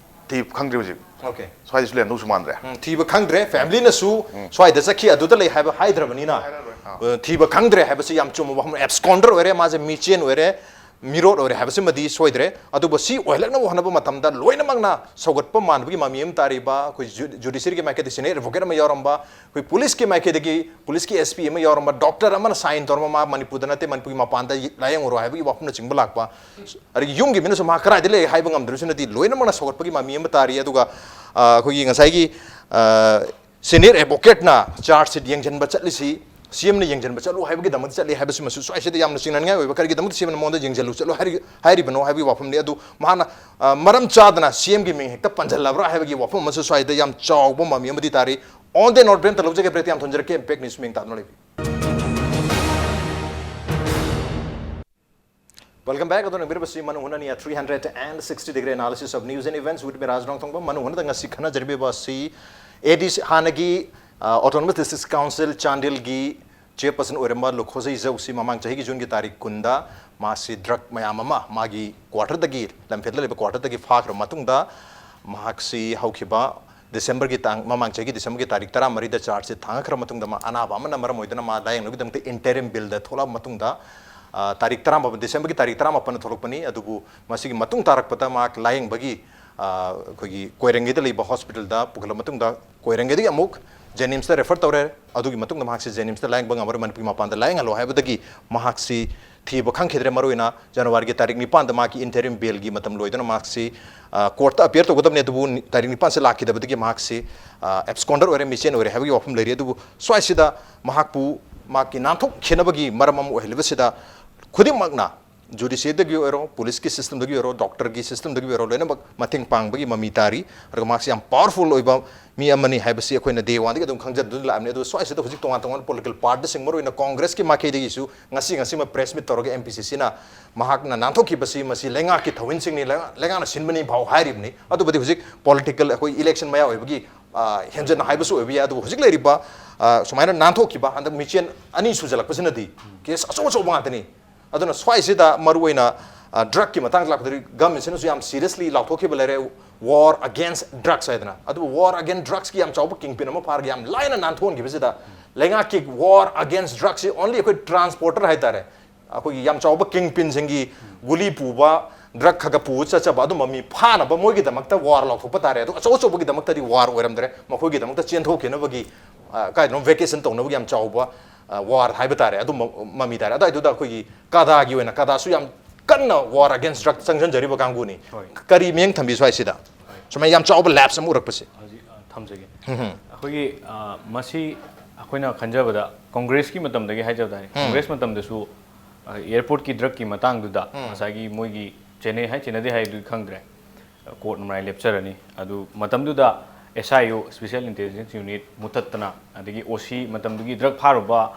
ꯊꯤ ꯈꯪꯗ꯭ꯔꯦ ꯍꯧꯖꯤꯛ꯫ ꯑꯣꯀꯦ꯫ ꯁ꯭ꯋꯥꯏꯗꯁꯨ ꯂꯩꯔꯝꯗꯧꯁꯨ ꯃꯥꯟꯗ꯭ꯔꯦ꯫ ꯎꯝ, ꯊꯤꯕ ꯈꯪꯗ꯭ꯔꯦ꯫ ꯐꯦꯃꯤꯂꯤꯅꯁꯨ ꯁ꯭ꯋꯥꯏꯗ ꯆꯠꯈꯤ, ꯑꯗꯨꯗ ꯂꯩ ꯍꯥꯏꯕ ꯍꯥꯏꯗ꯭ꯔꯕꯅꯤꯅ, ꯑ, ꯊꯤꯕ ꯈꯪꯗ꯭ꯔꯦ ꯍꯥꯏꯕꯁꯤ ꯌꯥꯝ ꯆꯨꯝꯕ ꯋꯥꯐꯝ꯫ ꯑꯦꯕꯁꯀꯣꯟꯗꯔ ꯑꯣꯏꯔꯦ, ꯃꯥꯁꯦ ꯃꯤꯆꯦꯟ ꯑꯣꯏꯔꯦ, ꯃꯤꯔꯣꯠ ꯑꯣꯏꯔꯦ ꯍꯥꯏꯕꯁꯤꯃꯗꯤ ꯁꯣꯏꯗ꯭ꯔꯦ꯫ ꯑꯗꯨꯕꯨ ꯁꯤ ꯑꯣꯏꯍꯜꯂꯛꯅꯕ ꯍꯣꯠꯅꯕ ꯃꯇꯝꯗ ꯂꯣꯏꯅꯃꯛꯅ ꯁꯧꯒꯠꯄ ꯃꯥꯟꯕꯒꯤ ꯃꯃꯤ ꯑꯃ ꯇꯥꯔꯤꯕ ꯑꯩꯈꯣꯏ ꯖꯨ-, ꯖꯨꯗꯤꯁꯤꯌꯔꯤꯒꯤ ꯃꯥꯏꯀꯩꯗ ꯁꯦꯅꯤꯌꯔ ꯑꯦꯗꯚꯣꯀꯦꯠ ꯑꯃ ꯌꯥꯎꯔꯝꯕ, ꯑꯩꯈꯣꯏ ꯄꯨꯂꯤꯁꯀꯤ ꯃꯥꯏꯀꯩꯗꯒꯤ, ꯄꯨꯂꯤꯁꯀꯤ ꯑꯦꯁ ꯄꯤ ꯑꯃ ꯌꯥꯎꯔꯝꯕ, ꯗꯣꯛꯇꯔ ꯑꯃꯅ ꯁꯥꯏꯟ ꯇꯧꯔꯝꯕ, ꯃꯥ ꯃꯅꯤꯄꯨꯔꯗ ꯅꯠꯇꯦ, ꯃꯅꯤꯄꯨꯔꯒꯤ ꯃꯄꯥꯟꯗ ꯂꯥꯌꯦꯡꯉꯨꯔꯣ ꯍꯥꯏꯕꯒꯤ ꯋꯥꯐꯝꯅꯆꯤꯡꯕ ꯂꯥꯛꯄ, ꯑꯗꯒꯤ ꯌꯨꯝꯒꯤ ꯃꯤꯅꯁꯨ ꯃꯍꯥꯛ ꯀꯗꯥꯏꯗ ꯂꯩ ꯍꯥꯏꯕ ꯉꯝꯗ꯭ꯔꯤꯕꯁꯤꯅꯗꯤ ꯂꯣꯏꯅꯃꯛꯅ ꯁꯧꯒꯠꯄꯒꯤ ꯃꯃꯤ ꯑꯃ ꯇꯥꯔꯤ꯫ ꯑꯗꯨꯒ, ꯑ, ꯑꯩꯈꯣꯏꯒꯤ ꯉꯁꯥꯏꯒꯤ, ꯑ, ꯁꯦꯅꯤꯌꯔ ꯑꯦꯗꯚꯣꯀꯦꯠꯅ ꯆꯥꯔꯖ ꯁꯤꯠ ꯌꯦꯡꯁꯤꯟꯕ ꯆꯠꯂꯤꯁꯤ, ꯁꯤ ꯑꯦꯝꯅ ꯌꯦꯡꯁꯤꯟꯕ ꯆꯠꯂꯨ ꯍꯥꯏꯕꯒꯤꯗꯃꯛꯇ ꯆꯠꯂꯤ ꯍꯥꯏꯕꯁꯤꯃꯁꯨ ꯁ꯭ꯋꯥꯏꯁꯤꯗ ꯌꯥꯝꯅ ꯆꯤꯡꯅꯅꯤꯡꯉꯥꯏ ꯑꯣꯏꯕ꯫ ꯀꯔꯤꯒꯤꯗꯃꯛꯇ ꯁꯤ ꯑꯦꯝꯅ ꯃꯉꯣꯟꯗ ꯌꯦꯡꯁꯤꯜꯂꯨ ꯆꯠꯂꯨ ꯍꯥꯏꯔꯤ-, ꯍꯥꯏꯔꯤꯕꯅꯣ ꯍꯥꯏꯕꯒꯤ ꯋꯥꯐꯝꯅꯤ꯫ ꯑꯗꯨ ꯃꯍꯥꯛꯅ, ꯑ, ꯃꯔꯝ ꯆꯥꯗꯅ ꯁꯤ ꯑꯦꯝꯒꯤ ꯃꯤꯡ ꯍꯦꯛꯇ ꯄꯟꯁꯤꯜꯂꯕ꯭ꯔꯥ ꯍꯥꯏꯕꯒꯤ ꯋꯥꯐꯝ ꯑꯃꯁꯨ ꯁ꯭ꯋꯥꯏꯗ ꯌꯥꯝ ꯆꯥꯎꯕ ꯃꯃꯤ ꯑꯃꯗꯤ ꯇꯥꯔꯤ꯫ On the note, ꯕ꯭ꯔꯦꯛ ꯑꯝꯇ ꯂꯧꯖꯒꯦ, ꯕ꯭ꯔꯦꯛꯇ ꯌꯥꯝ ꯊꯣꯟꯖꯔꯛꯀꯦ, ꯏꯝꯄꯦꯛ ꯅ꯭ꯌꯨꯁ ꯃꯤꯡ ꯇꯥꯗꯨꯅ ꯂꯩꯕꯤꯌꯨ꯫ Welcome back. ꯑꯗꯣ ꯅꯪꯕꯤꯔꯕꯁꯤ ꯃꯅꯨꯡ ꯍꯨꯠꯅꯅꯤ, a three hundred and sixty degree analysis of news and events with me, ꯔꯥꯖ ꯔꯣꯡꯊꯣꯡꯕ꯫ ꯃꯅꯨꯡ ꯍꯨꯠꯅꯗ ꯉꯁꯤ ꯈꯟꯅꯖꯔꯤꯕ ꯑꯁꯤ ꯑꯦ ꯗꯤ ꯁꯤ, ꯍꯥꯟꯅꯒꯤ, ꯑ, Autonomous District Council ꯆꯥꯟꯗꯦꯜꯒꯤ ꯆꯦꯌꯔꯄꯔꯁꯟ ꯑꯣꯏꯔꯝꯕ ꯂꯨꯈꯣꯖꯩ ꯖꯧꯁꯤ ꯃꯃꯥꯡ ꯆꯍꯤꯒꯤ ꯖꯨꯟꯒꯤ ꯇꯥꯔꯤꯛ ꯀꯨꯟꯗ ꯃꯥꯁꯤ ꯗ꯭ꯔꯒ ꯃꯌꯥꯝ ꯑꯃ ꯃꯥꯒꯤ ꯀ꯭ꯋꯥꯇꯔꯗꯒꯤ, ꯂꯝꯐꯦꯜꯗ ꯂꯩꯕ ꯀ꯭ꯋꯥꯇꯔꯗꯒꯤ ꯐꯥꯈ꯭ꯔꯕ ꯃꯇꯨꯡꯗ, ꯃꯍꯥꯛꯁꯤ ꯍꯧꯈꯤꯕ ꯗꯤꯁꯦꯝꯕꯔꯒꯤ ꯇꯥꯡ, ꯃꯃꯥꯡ ꯆꯍꯤꯒꯤ ꯗꯤꯁꯦꯝꯕꯔꯒꯤ ꯇꯥꯔꯤꯛ ꯇꯔꯥꯃꯔꯤꯗ ꯆꯥꯔꯖꯁꯤ ꯊꯥꯡꯉꯛꯈ꯭ꯔ ꯃꯇꯨꯡꯗ, ꯃꯥ ꯑꯅꯥꯕ ꯑꯃꯅ ꯃꯔꯝ ꯑꯣꯏꯗꯨꯅ ꯃꯥ ꯂꯥꯌꯦꯡꯅꯕꯒꯤꯗꯃꯛꯇ ꯏꯟꯇꯦꯔꯤꯝ ꯕꯤꯜꯗ ꯊꯣꯛꯂꯛꯑꯕ ꯃꯇꯨꯡꯗ, ꯑ, ꯇꯥꯔꯤꯛ ꯇꯔꯥꯃꯥꯄꯟ, ꯗꯤꯁꯦꯝꯕꯔꯒꯤ ꯇꯥꯔꯤꯛ ꯇꯔꯥꯃꯥꯄꯟꯗ ꯊꯣꯛꯂꯛꯄꯅꯤ꯫ ꯑꯗꯨꯕꯨ ꯃꯁꯤꯒꯤ ꯃꯇꯨꯡ ꯇꯥꯔꯛꯄꯗ ꯃꯍꯥꯛ ꯂꯥꯌꯦꯡꯕꯒꯤ, ꯑ, ꯑꯩꯈꯣꯏꯒꯤ ꯀꯣꯏꯔꯦꯡꯒꯩꯗ ꯂꯩꯕ ꯍꯣꯁꯄꯤꯇꯥꯜꯗ ꯄꯨꯈꯠꯂꯕ ꯃꯇꯨꯡꯗ, ꯀꯣꯏꯔꯦꯡꯒꯩꯗꯒꯤ ꯑꯃꯨꯛ ꯖꯦꯅꯤꯝꯁꯇ ꯔꯦꯐꯔ ꯇꯧꯔꯦ꯫ ꯑꯗꯨꯒꯤ ꯃꯇꯨꯡꯗ ꯃꯍꯥꯛꯁꯤ ꯖꯦꯅꯤꯝꯁꯇ ꯂꯥꯌꯦꯡꯕ ꯉꯝꯃꯔꯣꯏ, ꯃꯅꯤꯄꯨꯔꯒꯤ ꯃꯄꯥꯟꯗ ꯂꯥꯌꯦꯡꯍꯜꯂꯣ ꯍꯥꯏꯕꯗꯒꯤ ꯃꯍꯥꯛꯁꯤ ꯊꯤꯕ ꯈꯪꯈꯤꯗ꯭ꯔꯦ꯫ ꯃꯔꯨꯑꯣꯏꯅ ꯖꯅꯋꯥꯔꯤꯒꯤ ꯇꯥꯔꯤꯛ ꯅꯤꯄꯥꯟꯗ ꯃꯍꯥꯛꯀꯤ ꯏꯟꯇꯔꯤꯝ ꯕꯦꯜꯒꯤ ꯃꯇꯝ ꯂꯣꯏꯗꯨꯅ ꯃꯍꯥꯛꯁꯤ, ꯑ, ꯀꯣꯔꯠꯇ ꯑꯄꯤꯌꯔ ꯇꯧꯒꯗꯕꯅꯤ, ꯑꯗꯨꯕꯨ ꯅꯤ-, ꯇꯥꯔꯤꯛ ꯅꯤꯄꯥꯟꯁꯦ ꯂꯥꯛꯈꯤꯗꯕꯗꯒꯤ ꯃꯍꯥꯛꯁꯤ, ꯑ, ꯑꯦꯕꯁꯀꯣꯟꯗꯔ ꯑꯣꯏꯔꯦ, ꯃꯤꯆꯦꯟ ꯑꯣꯏꯔꯦ ꯍꯥꯏꯕꯒꯤ ꯋꯥꯐꯝ ꯂꯩꯔꯤ꯫ ꯑꯗꯨꯕꯨ ꯁ꯭ꯋꯥꯏꯁꯤꯗ ꯃꯍꯥꯛꯄꯨ, ꯃꯍꯥꯛꯀꯤ ꯅꯥꯟꯊꯣꯛꯈꯤꯅꯕꯒꯤ ꯃꯔꯝ ꯑꯃ ꯑꯣꯏꯍꯜꯂꯤꯕꯁꯤꯗ ꯈꯨꯗꯤꯡꯃꯛꯅ, ꯖꯨꯗꯤꯁꯤꯌꯔꯤꯗꯒꯤ ꯑꯣꯏꯔꯣ, ꯄꯨꯂꯤꯁꯀꯤ ꯁꯤꯁꯇꯦꯝꯗꯒꯤ ꯑꯣꯏꯔꯣ, ꯗꯣꯛꯇꯔꯒꯤ ꯁꯤꯁꯇꯦꯝꯗꯒꯤ ꯑꯣꯏꯔꯣ, ꯂꯣꯏꯅꯃꯛ ꯃꯇꯦꯡ ꯄꯥꯡꯕꯒꯤ ꯃꯃꯤ ꯇꯥꯔꯤ꯫ ꯑꯗꯨꯒ ꯃꯍꯥꯛꯁꯤ ꯌꯥꯝ ꯄꯥꯋꯔꯐꯨꯜ ꯑꯣꯏꯕ ꯃꯤ ꯑꯃꯅꯤ ꯍꯥꯏꯕꯁꯤ ꯑꯩꯈꯣꯏꯅ ꯗꯦ ꯋꯥꯟꯗꯒꯤ ꯑꯗꯨꯝ ꯈꯪꯖꯗꯨꯅ ꯂꯥꯛꯑꯕꯅꯤ꯫ ꯑꯗꯨꯒ ꯁ꯭ꯋꯥꯏꯁꯤꯗ ꯍꯧꯖꯤꯛ ꯇꯣꯉꯥꯟ ꯇꯣꯉꯥꯟꯕ ꯄꯣꯂꯤꯇꯤꯀꯦꯜ ꯄꯥꯔꯇꯤꯁꯤꯡ, ꯃꯔꯨꯑꯣꯏꯅ ꯀꯣꯡꯒ꯭ꯔꯦꯁꯀꯤ ꯃꯥꯏꯀꯩꯗꯒꯤꯁꯨ ꯉꯁꯤ ꯉꯁꯤꯃꯛ ꯄ꯭ꯔꯦꯁ ꯃꯤꯠ ꯇꯧꯔꯒ ꯑꯦꯝ ꯄꯤ ꯁꯤ ꯁꯤꯅ ꯃꯍꯥꯛꯅ ꯅꯥꯟꯊꯣꯛꯈꯤꯕꯁꯤ ꯃꯁꯤ ꯂꯩꯉꯥꯛꯀꯤ ꯊꯧꯍꯤꯟꯁꯤꯡꯅꯤ, ꯂꯩꯉꯥꯛ-, ꯂꯩꯉꯥꯛꯅ ꯁꯤꯟꯕꯅꯤ ꯐꯥꯎ ꯍꯥꯏꯔꯤꯕꯅꯤ꯫ ꯑꯗꯨꯕꯨꯗꯤ ꯍꯧꯖꯤꯛ ꯄꯣꯂꯤꯇꯤꯀꯦꯜ, ꯑꯩꯈꯣꯏ ꯏꯂꯦꯛꯁꯟ ꯃꯌꯥ ꯑꯣꯏꯕꯒꯤ, ꯑ, ꯍꯦꯟꯖꯟꯅ ꯍꯥꯏꯕꯁꯨ ꯑꯣꯏꯕ ꯌꯥꯏ꯫ ꯑꯗꯨꯕꯨ ꯍꯧꯖꯤꯛ ꯂꯩꯔꯤꯕ, ꯑ, ꯁꯨꯃꯥꯏꯅ ꯅꯥꯟꯊꯣꯛꯈꯤꯕ ꯍꯟꯗꯛ ꯃꯤꯆꯦꯟ ꯑꯅꯤ ꯁꯨꯖꯜꯂꯛꯄꯁꯤꯅꯗꯤ ꯀꯦꯁ ꯑꯆꯧ ꯑꯆꯧꯕ ꯉꯥꯛꯇꯅꯤ꯫ ꯑꯗꯨꯅ ꯁ꯭ꯋꯥꯏꯁꯤꯗ ꯃꯔꯨꯑꯣꯏꯅ, ꯑ, ꯗ꯭ꯔꯒꯀꯤ ꯃꯇꯥꯡꯗ ꯂꯥꯛꯄꯗꯗꯤ ꯒꯃꯦꯟꯁꯤꯅꯁꯨ ꯌꯥꯝ ꯁꯤꯔꯤꯌꯁꯂꯤ ꯂꯥꯎꯊꯣꯛꯈꯤꯕ ꯂꯩꯔꯦ, War Against Drugs ꯍꯥꯏꯗꯅ꯫ ꯑꯗꯨꯕꯨ War Against Drugsꯀꯤ ꯌꯥꯝ ꯆꯥꯎꯕ ꯀꯤꯡꯄꯤꯟ ꯑꯃ ꯐꯥꯔꯒ ꯌꯥꯝ ꯂꯥꯏꯅ ꯅꯥꯟꯊꯣꯛꯍꯟꯈꯤꯕꯁꯤꯗ ꯂꯩꯉꯥꯛꯀꯤ War Against Drugsꯁꯤ only ꯑꯩꯈꯣꯏ ꯇ꯭ꯔꯥꯟꯁꯄꯣꯔꯇꯔ ꯍꯥꯏꯇꯥꯔꯦ, ꯑꯩꯈꯣꯏꯒꯤ ꯌꯥꯝ ꯆꯥꯎꯕ ꯀꯤꯡꯄꯤꯟꯁꯤꯡꯒꯤ ꯒꯨꯂꯤ ꯄꯨꯕ, ꯗ꯭ꯔꯒ ꯈꯔ ꯈꯔ ꯄꯨꯕ ꯆꯠꯆꯕ ꯑꯗꯨꯝꯕ ꯃꯤ ꯐꯥꯅꯕ ꯃꯣꯏꯒꯤꯗꯃꯛꯇ ꯋꯥꯔ ꯂꯥꯎꯊꯣꯛꯄ ꯇꯥꯔꯦ꯫ ꯑꯗꯨ ꯑꯆꯧ ꯑꯆꯧꯕꯒꯤꯗꯃꯛꯇꯗꯤ ꯋꯥꯔ ꯑꯣꯏꯔꯝꯗ꯭ꯔꯦ, ꯃꯈꯣꯏꯒꯤꯗꯃꯛꯇ ꯆꯦꯟꯊꯣꯛꯈꯤꯅꯕꯒꯤ, ꯑ, ꯀꯥꯏꯗꯅꯣ ꯚꯦꯀꯦꯁꯟ ꯇꯧꯅꯕꯒꯤ ꯌꯥꯝ ꯆꯥꯎꯕ, ꯑ, ꯋꯥꯔ ꯍꯥꯏꯕ ꯇꯥꯔꯦ, ꯑꯗꯨꯝꯕ ꯃꯃꯤ ꯇꯥꯔꯦ꯫ ꯑꯗꯨꯋꯥꯏꯗꯨꯗ ꯑꯩꯈꯣꯏꯒꯤ ꯀꯥꯗꯥꯒꯤ ꯑꯣꯏꯅ, ꯀꯥꯗꯥꯁꯨ ꯌꯥꯝ ꯀꯟꯅ ꯋꯥꯔ ꯑꯒꯦꯟꯁ ꯗ꯭ꯔꯒ ꯆꯪꯁꯤꯟꯖꯔꯤꯕ ꯀꯥꯡꯕꯨꯅꯤ꯫ ꯍꯣꯏ꯫ ꯀꯔꯤ ꯃꯤꯠꯌꯦꯡ ꯊꯝꯕꯤ ꯁ꯭ꯋꯥꯏꯁꯤꯗ? ꯍꯣꯏ꯫ ꯁꯨꯃꯥꯏꯅ ꯌꯥꯝ ꯆꯥꯎꯕ ꯂꯦꯞꯁ ꯑꯃ ꯎꯔꯛꯄꯁꯦ꯫ ꯍꯧꯖꯤꯛ, ꯑ, ꯊꯝꯖꯒꯦ꯫ ꯎꯝ꯫ ꯑꯩꯈꯣꯏꯒꯤ, ꯑ, ꯃꯁꯤ ꯑꯩꯈꯣꯏꯅ ꯈꯟꯖꯕꯗ ꯀꯣꯡꯒ꯭ꯔꯦꯁꯀꯤ ꯃꯇꯝꯗꯒꯤ ꯍꯥꯏꯖꯕ ꯇꯥꯔꯦ꯫ ꯎꯝ꯫ ꯀꯣꯡꯒ꯭ꯔꯦꯁ ꯃꯇꯝꯗꯁꯨ, ꯑ, ꯑꯦꯌꯔꯄꯣꯔꯠꯀꯤ ꯗ꯭ꯔꯒꯀꯤ ꯃꯇꯥꯡꯗꯨꯗ ꯎꯝ꯫ ꯉꯁꯥꯏꯒꯤ ꯃꯣꯏꯒꯤ ꯆꯦꯟꯅꯩ ꯍꯥꯏ ꯆꯦꯟꯅꯗꯦ ꯍꯥꯏꯗꯨꯗꯤ ꯈꯪꯗ꯭ꯔꯦ꯫ ꯀꯣꯔꯠꯅ ꯃꯔꯥꯏ ꯂꯦꯞꯆꯔꯅꯤ꯫ ꯑꯗꯨ ꯃꯇꯝꯗꯨꯗ S I U, Special Intelligence Unit, ꯃꯨꯊꯠꯇꯅ, ꯑꯗꯒꯤ O C, ꯃꯇꯝꯗꯨꯒꯤ ꯗ꯭ꯔꯒ ꯐꯥꯔꯨꯕ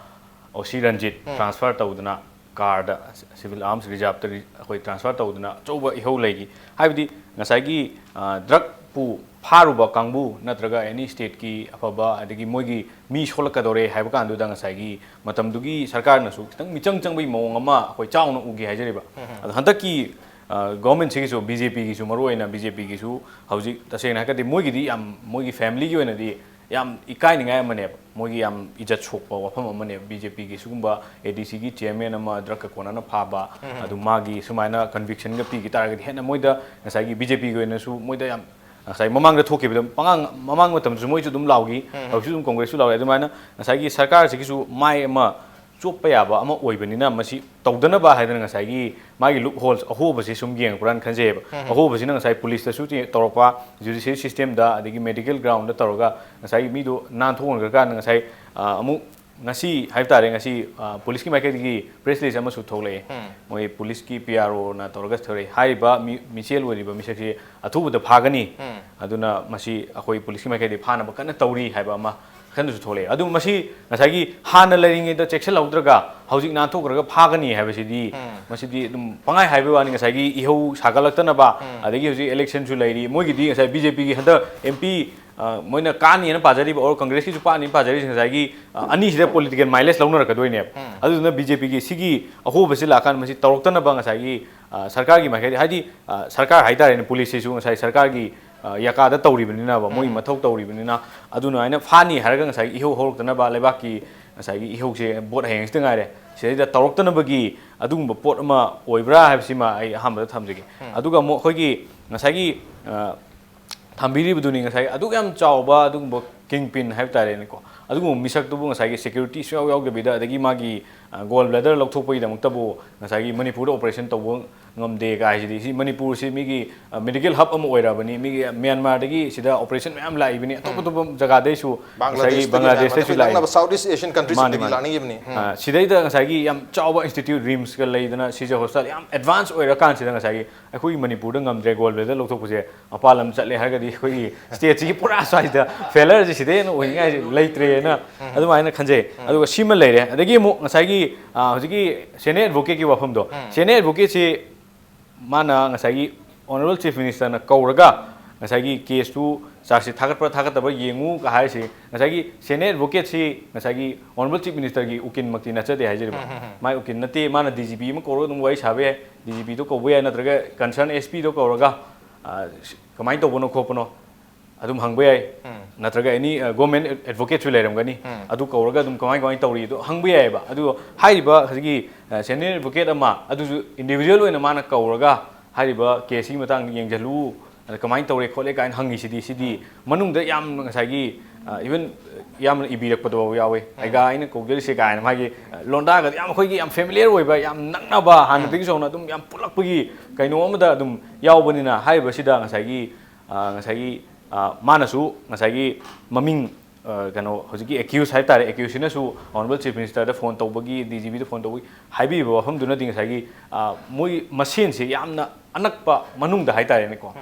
O C ꯔꯟꯖꯤꯠ ꯎꯝ꯫ ꯇ꯭ꯔꯥꯟꯁꯐꯔ ꯇꯧꯗꯅ ꯀꯥꯔꯗ, ꯁꯤꯚꯤꯜ ꯑꯥꯔꯝꯁ ꯔꯤꯖꯥꯔꯚꯇ ꯔꯤ-, ꯑꯩꯈꯣꯏ ꯇ꯭ꯔꯥꯟꯁꯐꯔ ꯇꯧꯗꯅ ꯑꯆꯧꯕ ꯏꯍꯧ ꯂꯩꯈꯤ꯫ ꯍꯥꯏꯕꯗꯤ ꯉꯁꯥꯏꯒꯤ, ꯑ, ꯗ꯭ꯔꯒꯄꯨ ꯐꯥꯔꯨꯕ ꯀꯥꯡꯕꯨ ꯅꯠꯇ꯭ꯔꯒ ꯑꯦꯅꯤ ꯁ꯭ꯇꯦꯠꯀꯤ ꯑꯐꯕ ꯑꯗꯒꯤ ꯃꯣꯏꯒꯤ ꯃꯤ ꯁꯣꯛꯂꯛꯀꯗꯧꯔꯦ ꯍꯥꯏꯕ ꯀꯥꯟꯗꯨꯗ ꯉꯁꯥꯏꯒꯤ ꯃꯇꯝꯗꯨꯒꯤ ꯁꯔꯀꯥꯔꯅꯁꯨ ꯈꯤꯇꯪ ꯃꯤꯆꯪ ꯆꯪꯕꯒꯤ ꯃꯑꯣꯡ ꯑꯃ ꯑꯩꯈꯣꯏ ꯆꯥꯎꯅ ꯎꯈꯤ ꯍꯥꯏꯖꯔꯤꯕ꯫ ꯎꯝ꯫ ꯑꯗꯣ ꯍꯟꯗꯛꯀꯤ, ꯑ, ꯒꯣꯔꯃꯦꯟꯁꯤꯒꯤꯁꯨ, BJPꯒꯤꯁꯨ, ꯃꯔꯨꯑꯣꯏꯅ BJPꯒꯤꯁꯨ ꯍꯧꯖꯤꯛ ꯇꯁꯦꯡꯅ ꯍꯥꯏꯔꯒꯗꯤ ꯃꯣꯏꯒꯤꯗꯤ ꯌꯥꯝ, ꯃꯣꯏꯒꯤ ꯐꯦꯃꯤꯂꯤꯒꯤ ꯑꯣꯏꯅꯗꯤ ꯌꯥꯝ ꯏꯀꯥꯏꯅꯤꯡꯉꯥꯏ ꯑꯃꯅꯦꯕ, ꯃꯣꯏꯒꯤ ꯌꯥꯝ ꯏꯖꯠ ꯁꯣꯛꯄ ꯋꯥꯐꯝ ꯑꯃꯅꯦꯕ꯫ BJPꯒꯤ ꯁꯤꯒꯨꯝꯕ ADCꯒꯤ ꯆꯤꯌꯔꯃꯦꯟ ꯑꯃ ꯗ꯭ꯔꯒꯀ ꯀꯣꯟꯅꯅ ꯐꯥꯕ, ꯎꯝ꯫ ꯑꯗꯨ ꯃꯥꯒꯤ ꯁꯨꯃꯥꯏꯅ ꯀꯟꯚꯤꯛꯁꯟꯒ ꯄꯤꯈꯤ ꯇꯥꯔꯒꯗꯤ ꯍꯦꯟꯅ ꯃꯣꯏꯗ ꯉꯁꯥꯏꯒꯤ BJPꯒꯤ ꯑꯣꯏꯅꯁꯨ ꯃꯣꯏꯗ ꯌꯥꯝ ꯉꯁꯥꯏ ꯃꯃꯥꯡꯗ ꯊꯣꯛꯈꯤꯕꯗ ꯄꯉꯥꯡ, ꯃꯃꯥꯡ ꯃꯇꯝꯗꯁꯨ ꯃꯣꯏꯁꯨ ꯑꯗꯨꯝ ꯂꯥꯎꯈꯤ, ꯍꯧꯖꯤꯛꯁꯨ ꯑꯗꯨꯝ ꯀꯣꯡꯒ꯭ꯔꯦꯁꯁꯨ ꯂꯥꯎꯔꯤ꯫ ꯑꯗꯨꯃꯥꯏꯅ ꯉꯁꯥꯏꯒꯤ ꯁꯔꯀꯥꯔꯁꯤꯒꯤꯁꯨ ꯃꯥꯏ ꯑꯃ ꯆꯣꯞꯄ ꯌꯥꯕ ꯑꯃ ꯑꯣꯏꯕꯅꯤꯅ, ꯃꯁꯤ ꯇꯧꯗꯅꯕ ꯍꯥꯏꯗꯅ ꯉꯁꯥꯏꯒꯤ ꯃꯥꯒꯤ ꯂꯨꯞ ꯍꯣꯜꯁ ꯑꯍꯣꯕꯁꯤ ꯁꯨꯝ ꯌꯦꯡꯉꯛꯄ꯭ꯔꯥꯅ ꯈꯟꯖꯩꯑꯕ꯫ ꯑꯍꯣꯕꯁꯤꯅ ꯉꯁꯥꯏ ꯄꯨꯂꯤꯁꯇꯁꯨ ꯇꯧꯔꯛꯄ, ꯖꯨꯗꯤꯁꯤꯌꯦꯜ ꯁꯤꯁꯇꯦꯝꯗ, ꯑꯗꯒꯤ ꯃꯦꯗꯤꯀꯦꯜ ꯒ꯭ꯔꯥꯎꯟꯗ ꯇꯧꯔꯒ ꯉꯁꯥꯏꯒꯤ ꯃꯤꯗꯣ ꯅꯥꯟꯊꯣꯛꯍꯟꯈ꯭ꯔꯀꯥꯟꯗ ꯉꯁꯥꯏ, ꯑ, ꯑꯃꯨꯛ ꯉꯁꯤ ꯍꯥꯏꯕ ꯇꯥꯔꯦ, ꯉꯁꯤ, ꯑ, ꯄꯨꯂꯤꯁꯀꯤ ꯃꯥꯏꯀꯩꯗꯒꯤ ꯄ꯭ꯔꯦꯁ ꯔꯤꯂꯤꯁ ꯑꯃꯁꯨ ꯊꯣꯛꯂꯛꯑꯦ꯫ ꯃꯣꯏ ꯄꯨꯂꯤꯁꯀꯤ ꯄꯤ ꯑꯥꯔ ꯑꯣꯅ ꯇꯧꯔꯒ ꯊꯣꯛꯂꯛꯑꯦ꯫ ꯍꯥꯏꯔꯤꯕ ꯃꯤ, ꯃꯤꯆꯦꯜ ꯑꯣꯏꯔꯤꯕ ꯃꯤꯁꯛꯁꯤ ꯑꯊꯨꯕꯗ ꯐꯥꯒꯅꯤ꯫ ꯑꯗꯨꯅ ꯃꯁꯤ ꯑꯩꯈꯣꯏ ꯄꯨꯂꯤꯁꯀꯤ ꯃꯥꯏꯀꯩꯗꯒꯤ ꯐꯥꯅꯕ ꯀꯟꯅ ꯇꯧꯔꯤ ꯍꯥꯏꯕ ꯑꯃ ꯈꯟꯗꯁꯨ ꯊꯣꯛꯂꯛꯑꯦ꯫ ꯑꯗꯨ ꯃꯁꯤ ꯉꯁꯥꯏꯒꯤ ꯍꯥꯟꯅ ꯂꯩꯔꯤꯉꯩꯗ ꯆꯦꯛꯁꯤꯜꯍꯧꯗ꯭ꯔꯒ ꯍꯧꯖꯤꯛ ꯅꯥꯟꯊꯣꯛꯈ꯭ꯔꯒ ꯐꯥꯒꯅꯤ ꯍꯥꯏꯕꯁꯤꯗꯤ, ꯃꯁꯤꯗꯤ ꯑꯗꯨꯝ ꯄꯪꯍꯥꯏ ꯍꯥꯏꯕꯩ ꯋꯥꯅꯤ꯫ ꯉꯁꯥꯏꯒꯤ ꯏꯍꯧ ꯁꯥꯒꯠꯂꯛꯇꯅꯕ, ꯑꯗꯒꯤ ꯍꯧꯖꯤꯛ ꯏꯂꯦꯛꯁꯟꯁꯨ ꯂꯩꯔꯤ, ꯃꯣꯏꯒꯤꯗꯤ ꯉꯁꯥꯏ ꯕꯤ ꯖꯦ ꯄꯤꯒꯤ ꯍꯟꯗꯛ ꯑꯦꯝ ꯄꯤ, ꯑ, ꯃꯣꯏꯅ ꯀꯥꯅꯤꯅ ꯄꯥꯖꯔꯤꯕ, ꯑꯣꯔ ꯀꯪꯒ꯭ꯔꯦꯁꯀꯤꯁꯨ ꯄꯥꯅꯤꯅ ꯄꯥꯖꯔꯤꯁꯦ ꯉꯁꯥꯏꯒꯤ, ꯑ, ꯑꯅꯤꯁꯤꯗ ꯄꯣꯂꯤꯇꯤꯀꯦꯜ ꯃꯥꯏꯂꯦꯖ ꯂꯧꯅꯔꯛꯀꯗꯣꯏꯅꯦꯕ꯫ ꯑꯗꯨꯗꯨꯅ ꯕꯤ ꯖꯦ ꯄꯤꯒꯤ ꯁꯤꯒꯤ ꯑꯍꯣꯕꯁꯤ ꯂꯥꯛꯑꯀꯥꯟꯗ ꯃꯁꯤ ꯇꯧꯔꯛꯇꯅꯕ ꯉꯁꯥꯏꯒꯤ, ꯑ, ꯁꯔꯀꯥꯔꯒꯤ ꯃꯥꯏꯀꯩꯗ, ꯍꯥꯏꯗꯤ, ꯑ, ꯁꯔꯀꯥꯔ ꯍꯥꯏꯇꯥꯔꯦꯅꯦ, ꯄꯨꯂꯤꯁꯁꯤꯁꯨ ꯉꯁꯥꯏ ꯁꯔꯀꯥꯔꯒꯤ, ꯑ, ꯌꯥꯀꯥꯗ ꯇꯧꯔꯤꯕꯅꯤꯅꯕ, ꯃꯣꯏꯒꯤ ꯃꯊꯧ ꯇꯧꯔꯤꯕꯅꯤꯅ, ꯑꯗꯨꯅ ꯑꯩꯅ ꯐꯥꯅꯤ ꯍꯥꯏꯔꯒ ꯉꯁꯥꯏꯒꯤ ꯏꯍꯧ ꯍꯧꯔꯛꯇꯅꯕ, ꯂꯩꯕꯥꯛꯀꯤ ꯉꯁꯥꯏꯒꯤ ꯏꯍꯧꯁꯦ ꯚꯣꯠ ꯍꯌꯦꯡꯁꯤꯗ ꯉꯥꯏꯔꯦ, ꯁꯤꯗꯩꯗ ꯇꯧꯔꯛꯇꯅꯕꯒꯤ ꯑꯗꯨꯒꯨꯝꯕ ꯄꯣꯠ ꯑꯃ ꯑꯣꯏꯕ꯭ꯔꯥ ꯍꯥꯏꯕꯁꯤꯃ ꯑꯩ ꯑꯍꯥꯟꯕꯗ ꯊꯝꯖꯒꯦ꯫ ꯑꯗꯨꯒ ꯑꯃꯨꯛ ꯑꯩꯈꯣꯏꯒꯤ ꯉꯁꯥꯏꯒꯤ, ꯑ, ꯊꯝꯕꯤꯔꯤꯕꯗꯨꯅꯤ, ꯉꯁꯥꯏ ꯑꯗꯨꯛ ꯌꯥꯝ ꯆꯥꯎꯕ ꯑꯗꯨꯒꯨꯝꯕ ꯀꯤꯡ ꯄꯤꯟ ꯍꯥꯏꯕ ꯇꯥꯔꯦꯅꯦꯀꯣ, ꯑꯗꯨꯒꯨꯝꯕ ꯃꯤꯁꯛꯇꯨꯕꯨ ꯉꯁꯥꯏꯒꯤ ꯁꯦꯀ꯭ꯌꯨꯔꯤꯇꯤ ꯁꯨꯡꯌꯥꯎ ꯌꯥꯎꯗꯕꯤꯗ, ꯑꯗꯒꯤ ꯃꯥꯒꯤ, ꯑ, ꯒꯣꯜ ꯕ꯭ꯂꯦꯗꯔ ꯂꯧꯊꯣꯛꯄꯒꯤꯗꯃꯛꯇꯕꯨ ꯉꯁꯥꯏꯒꯤ ꯃꯅꯤꯄꯨꯔꯗ ꯑꯣꯄꯔꯦꯁꯟ ꯇꯧꯕ ꯉꯝꯗꯦ ꯀꯥꯏꯁꯤꯗꯤ, ꯁꯤ ꯃꯅꯤꯄꯨꯔꯁꯤ ꯃꯤꯒꯤ, ꯑ, ꯃꯦꯗꯤꯀꯦꯜ ꯍꯕ ꯑꯃ ꯑꯣꯏꯔꯕꯅꯤ, ꯃꯤꯒꯤ ꯃ꯭ꯌꯥꯟꯃꯥꯔꯗꯒꯤ ꯁꯤꯗ ꯑꯣꯄꯔꯦꯁꯟ ꯃꯌꯥꯝ ꯂꯥꯛꯏꯕꯅꯤ, ꯑꯇꯣꯞ ꯑꯇꯣꯞꯄ ꯖꯒꯥꯗꯩꯁꯨ ꯉꯁꯥꯏꯒꯤ ꯕꯪꯒ꯭ꯂꯥꯗꯦꯁꯇꯒꯤ ꯂꯥꯛꯏꯕꯅꯤ, ꯕꯪꯒ꯭ꯂꯥꯗꯦꯁꯇꯩꯁꯨ ꯅꯛꯅꯕ ꯂꯥꯛꯏ꯫ South East Asian country ꯃꯥꯅꯤ, ꯁꯤꯡꯗꯒꯤ ꯃꯥꯅꯤ꯫ ꯂꯥꯛꯅꯈꯤꯕꯅꯤ꯫ ꯎꯝ꯫ ꯑ, ꯁꯤꯗꯩꯗ ꯉꯁꯥꯏꯒꯤ ꯌꯥꯝ ꯆꯥꯎꯕ ꯏꯟꯁꯇꯤꯇ꯭ꯌꯨꯠ ꯔꯤꯝꯁꯀ ꯂꯩꯗꯅ, ꯁꯤꯖ ꯍꯣꯁꯄꯤꯇꯥꯜ ꯌꯥꯝ ꯑꯦꯗꯚꯥꯟꯁ ꯑꯣꯏꯔꯀꯥꯟꯁꯤꯗ ꯉꯁꯥꯏꯒꯤ ꯑꯩꯈꯣꯏꯒꯤ ꯃꯅꯤꯄꯨꯔꯗ ꯉꯝꯗ꯭ꯔꯦ ꯒꯣꯜ ꯕ꯭ꯂꯦꯗꯔ ꯂꯧꯊꯣꯛꯄꯁꯦ, ꯃꯄꯥꯟ ꯂꯝ ꯆꯠꯂꯦ ꯍꯥꯏꯔꯒꯗꯤ ꯑꯩꯈꯣꯏꯒꯤ ꯁ꯭ꯇꯦꯠꯁꯤꯒꯤ ꯄꯨꯔꯥ ꯁ꯭ꯋꯥꯏꯗ ꯐꯦꯂꯔꯁꯦ ꯁꯤꯗꯩ ꯍꯦꯟꯅ ꯑꯣꯏꯅꯤꯡꯉꯥꯏꯁꯦ ꯂꯩꯇ꯭ꯔꯦꯅ ꯑꯗꯨꯃꯥꯏꯅ ꯈꯟꯖꯩ꯫ ꯑꯗꯨꯒ ꯁꯤꯃ ꯂꯩꯔꯦ꯫ ꯑꯗꯒꯤ ꯑꯃꯨꯛ ꯉꯁꯥꯏꯒꯤ, ꯑ, ꯍꯧꯖꯤꯛꯀꯤ ꯁꯦꯅꯤꯌꯔ ꯑꯦꯗꯚꯣꯀꯦꯠꯀꯤ ꯋꯥꯐꯝꯗꯣ, ꯁꯦꯅꯤꯌꯔ ꯑꯦꯗꯚꯣꯀꯦꯠꯁꯤ ꯃꯥꯅ ꯉꯁꯥꯏꯒꯤ ꯑꯣꯅꯔꯦꯕꯜ ꯆꯤꯐ ꯃꯤꯅꯤꯁꯇꯔꯅ ꯀꯧꯔꯒ ꯉꯁꯥꯏꯒꯤ ꯀꯦꯁꯇꯨ, ꯆꯥꯔꯖꯁꯤꯠ ꯊꯥꯒꯠꯄ꯭ꯔꯥ ꯊꯥꯒꯠꯇꯕ꯭ꯔꯥ ꯌꯦꯡꯉꯨ ꯀ ꯍꯥꯏꯔꯤꯁꯤ, ꯉꯁꯥꯏꯒꯤ ꯁꯦꯅꯤꯌꯔ ꯑꯦꯗꯚꯣꯀꯦꯠꯁꯤ ꯉꯁꯥꯏꯒꯤ ꯑꯣꯅꯔꯦꯕꯜ ꯆꯤꯐ ꯃꯤꯅꯤꯁꯇꯔꯒꯤ ꯎꯀꯤꯜꯃꯛꯇꯤ ꯅꯠꯆꯗꯦ ꯍꯥꯏꯖꯔꯤꯕ꯫ ꯃꯥꯏ ꯎꯀꯤꯜ ꯅꯠꯇꯦ, ꯃꯥꯅ ꯗꯤ ꯖꯤ ꯄꯤ ꯑꯃ ꯀꯧꯔꯒ ꯑꯗꯨꯝ ꯋꯥꯔꯤ ꯁꯥꯕ ꯌꯥꯏ, ꯗꯤ ꯖꯤ ꯄꯤꯗꯣ ꯀꯧꯕ ꯌꯥꯏ, ꯅꯠꯇ꯭ꯔꯒ ꯀꯟꯁꯔꯟ ꯑꯦꯁ ꯄꯤꯗꯣ ꯀꯧꯔꯒ, ꯑ, ꯀꯃꯥꯏꯅ ꯇꯧꯕꯅꯣ ꯈꯣꯠꯄꯅꯣ ꯑꯗꯨꯝ ꯍꯪꯕ ꯌꯥꯏ꯫ ꯅꯠꯇ꯭ꯔꯒ ꯑꯦꯅꯤ, ꯑ, ꯒꯣꯔꯃꯦꯟ ꯑꯦꯗꯚꯣꯀꯦꯠꯁꯨ ꯂꯩꯔꯝꯒꯅꯤ, ꯑꯗꯨ ꯀꯧꯔꯒ ꯑꯗꯨꯝ ꯀꯃꯥꯏ ꯀꯃꯥꯏꯅ ꯇꯧꯔꯤ ꯑꯗꯣ ꯍꯪꯕ ꯌꯥꯏꯑꯕ꯫ ꯑꯗꯨ ꯍꯥꯏꯔꯤꯕ ꯍꯧꯖꯤꯛꯀꯤ, ꯑ, ꯁꯦꯅꯤꯌꯔ ꯑꯦꯗꯚꯣꯀꯦꯠ ꯑꯃ ꯑꯗꯨꯁꯨ ꯏꯟꯗꯤꯕꯤꯖꯨꯋꯦꯜ ꯑꯣꯏꯅ ꯃꯥꯅ ꯀꯧꯔꯒ ꯍꯥꯏꯔꯤꯕ ꯀꯦꯁꯁꯤꯒꯤ ꯃꯇꯥꯡꯗ ꯌꯦꯡꯁꯤꯜꯂꯨ, ꯑꯗ ꯀꯃꯥꯏꯅ ꯇꯧꯔꯦ ꯈꯣꯠꯂꯦ ꯀꯥꯏꯅ ꯍꯪꯉꯤꯁꯤꯗꯤ, ꯁꯤꯗꯤ ꯃꯅꯨꯡꯗ ꯌꯥꯝ ꯉꯁꯥꯏꯒꯤ, even ꯌꯥꯝꯅ ꯏꯕꯤꯔꯛꯄꯗꯣ ꯌꯥꯎꯋꯦ꯫ "ꯑꯩꯒ ꯑꯩꯅ ꯀꯧꯖꯔꯤꯁꯦ" ꯀꯥꯏꯅ ꯃꯥꯒꯤ, ꯑ, ꯂꯣꯟꯗꯥꯒꯗꯤ ꯌꯥꯝ ꯑꯩꯈꯣꯏꯒꯤ ꯌꯥꯝ familiar ꯑꯣꯏꯕ, ꯌꯥꯝ ꯅꯛꯅꯕ, ꯍꯥꯟꯅꯗꯒꯤꯁꯨ ꯍꯧꯅ ꯑꯗꯨꯝ ꯌꯥꯝ ꯄꯨꯜꯂꯛꯄꯒꯤ ꯀꯩꯅꯣ ꯑꯃꯗ ꯑꯗꯨꯝ ꯌꯥꯎꯕꯅꯤꯅ, ꯍꯥꯏꯔꯤꯕꯁꯤꯗ ꯉꯁꯥꯏꯒꯤ, ꯑ, ꯉꯁꯥꯏꯒꯤ, ꯑ, ꯃꯥꯅꯁꯨ ꯉꯁꯥꯏꯒꯤ ꯃꯃꯤꯡ, ꯑ, ꯀꯩꯅꯣ, ꯍꯧꯖꯤꯛꯀꯤ accused ꯍꯥꯏ ꯇꯥꯔꯦ, accusedꯁꯤꯅꯁꯨ Honourable Chief Ministerꯗ phone ꯇꯧꯕꯒꯤ, DGPꯗ phone ꯇꯧꯕꯒꯤ ꯍꯥꯏꯕꯤꯔꯤꯕ ꯋꯥꯐꯝꯗꯨꯅꯗꯤ ꯉꯁꯥꯏꯒꯤ, ꯑ, ꯃꯣꯏ ꯃꯁꯦꯟꯁꯦ ꯌꯥꯝꯅ ꯑꯅꯛꯄ ꯃꯅꯨꯡꯗ ꯍꯥꯏ ꯇꯥꯔꯦꯅꯦꯀꯣ,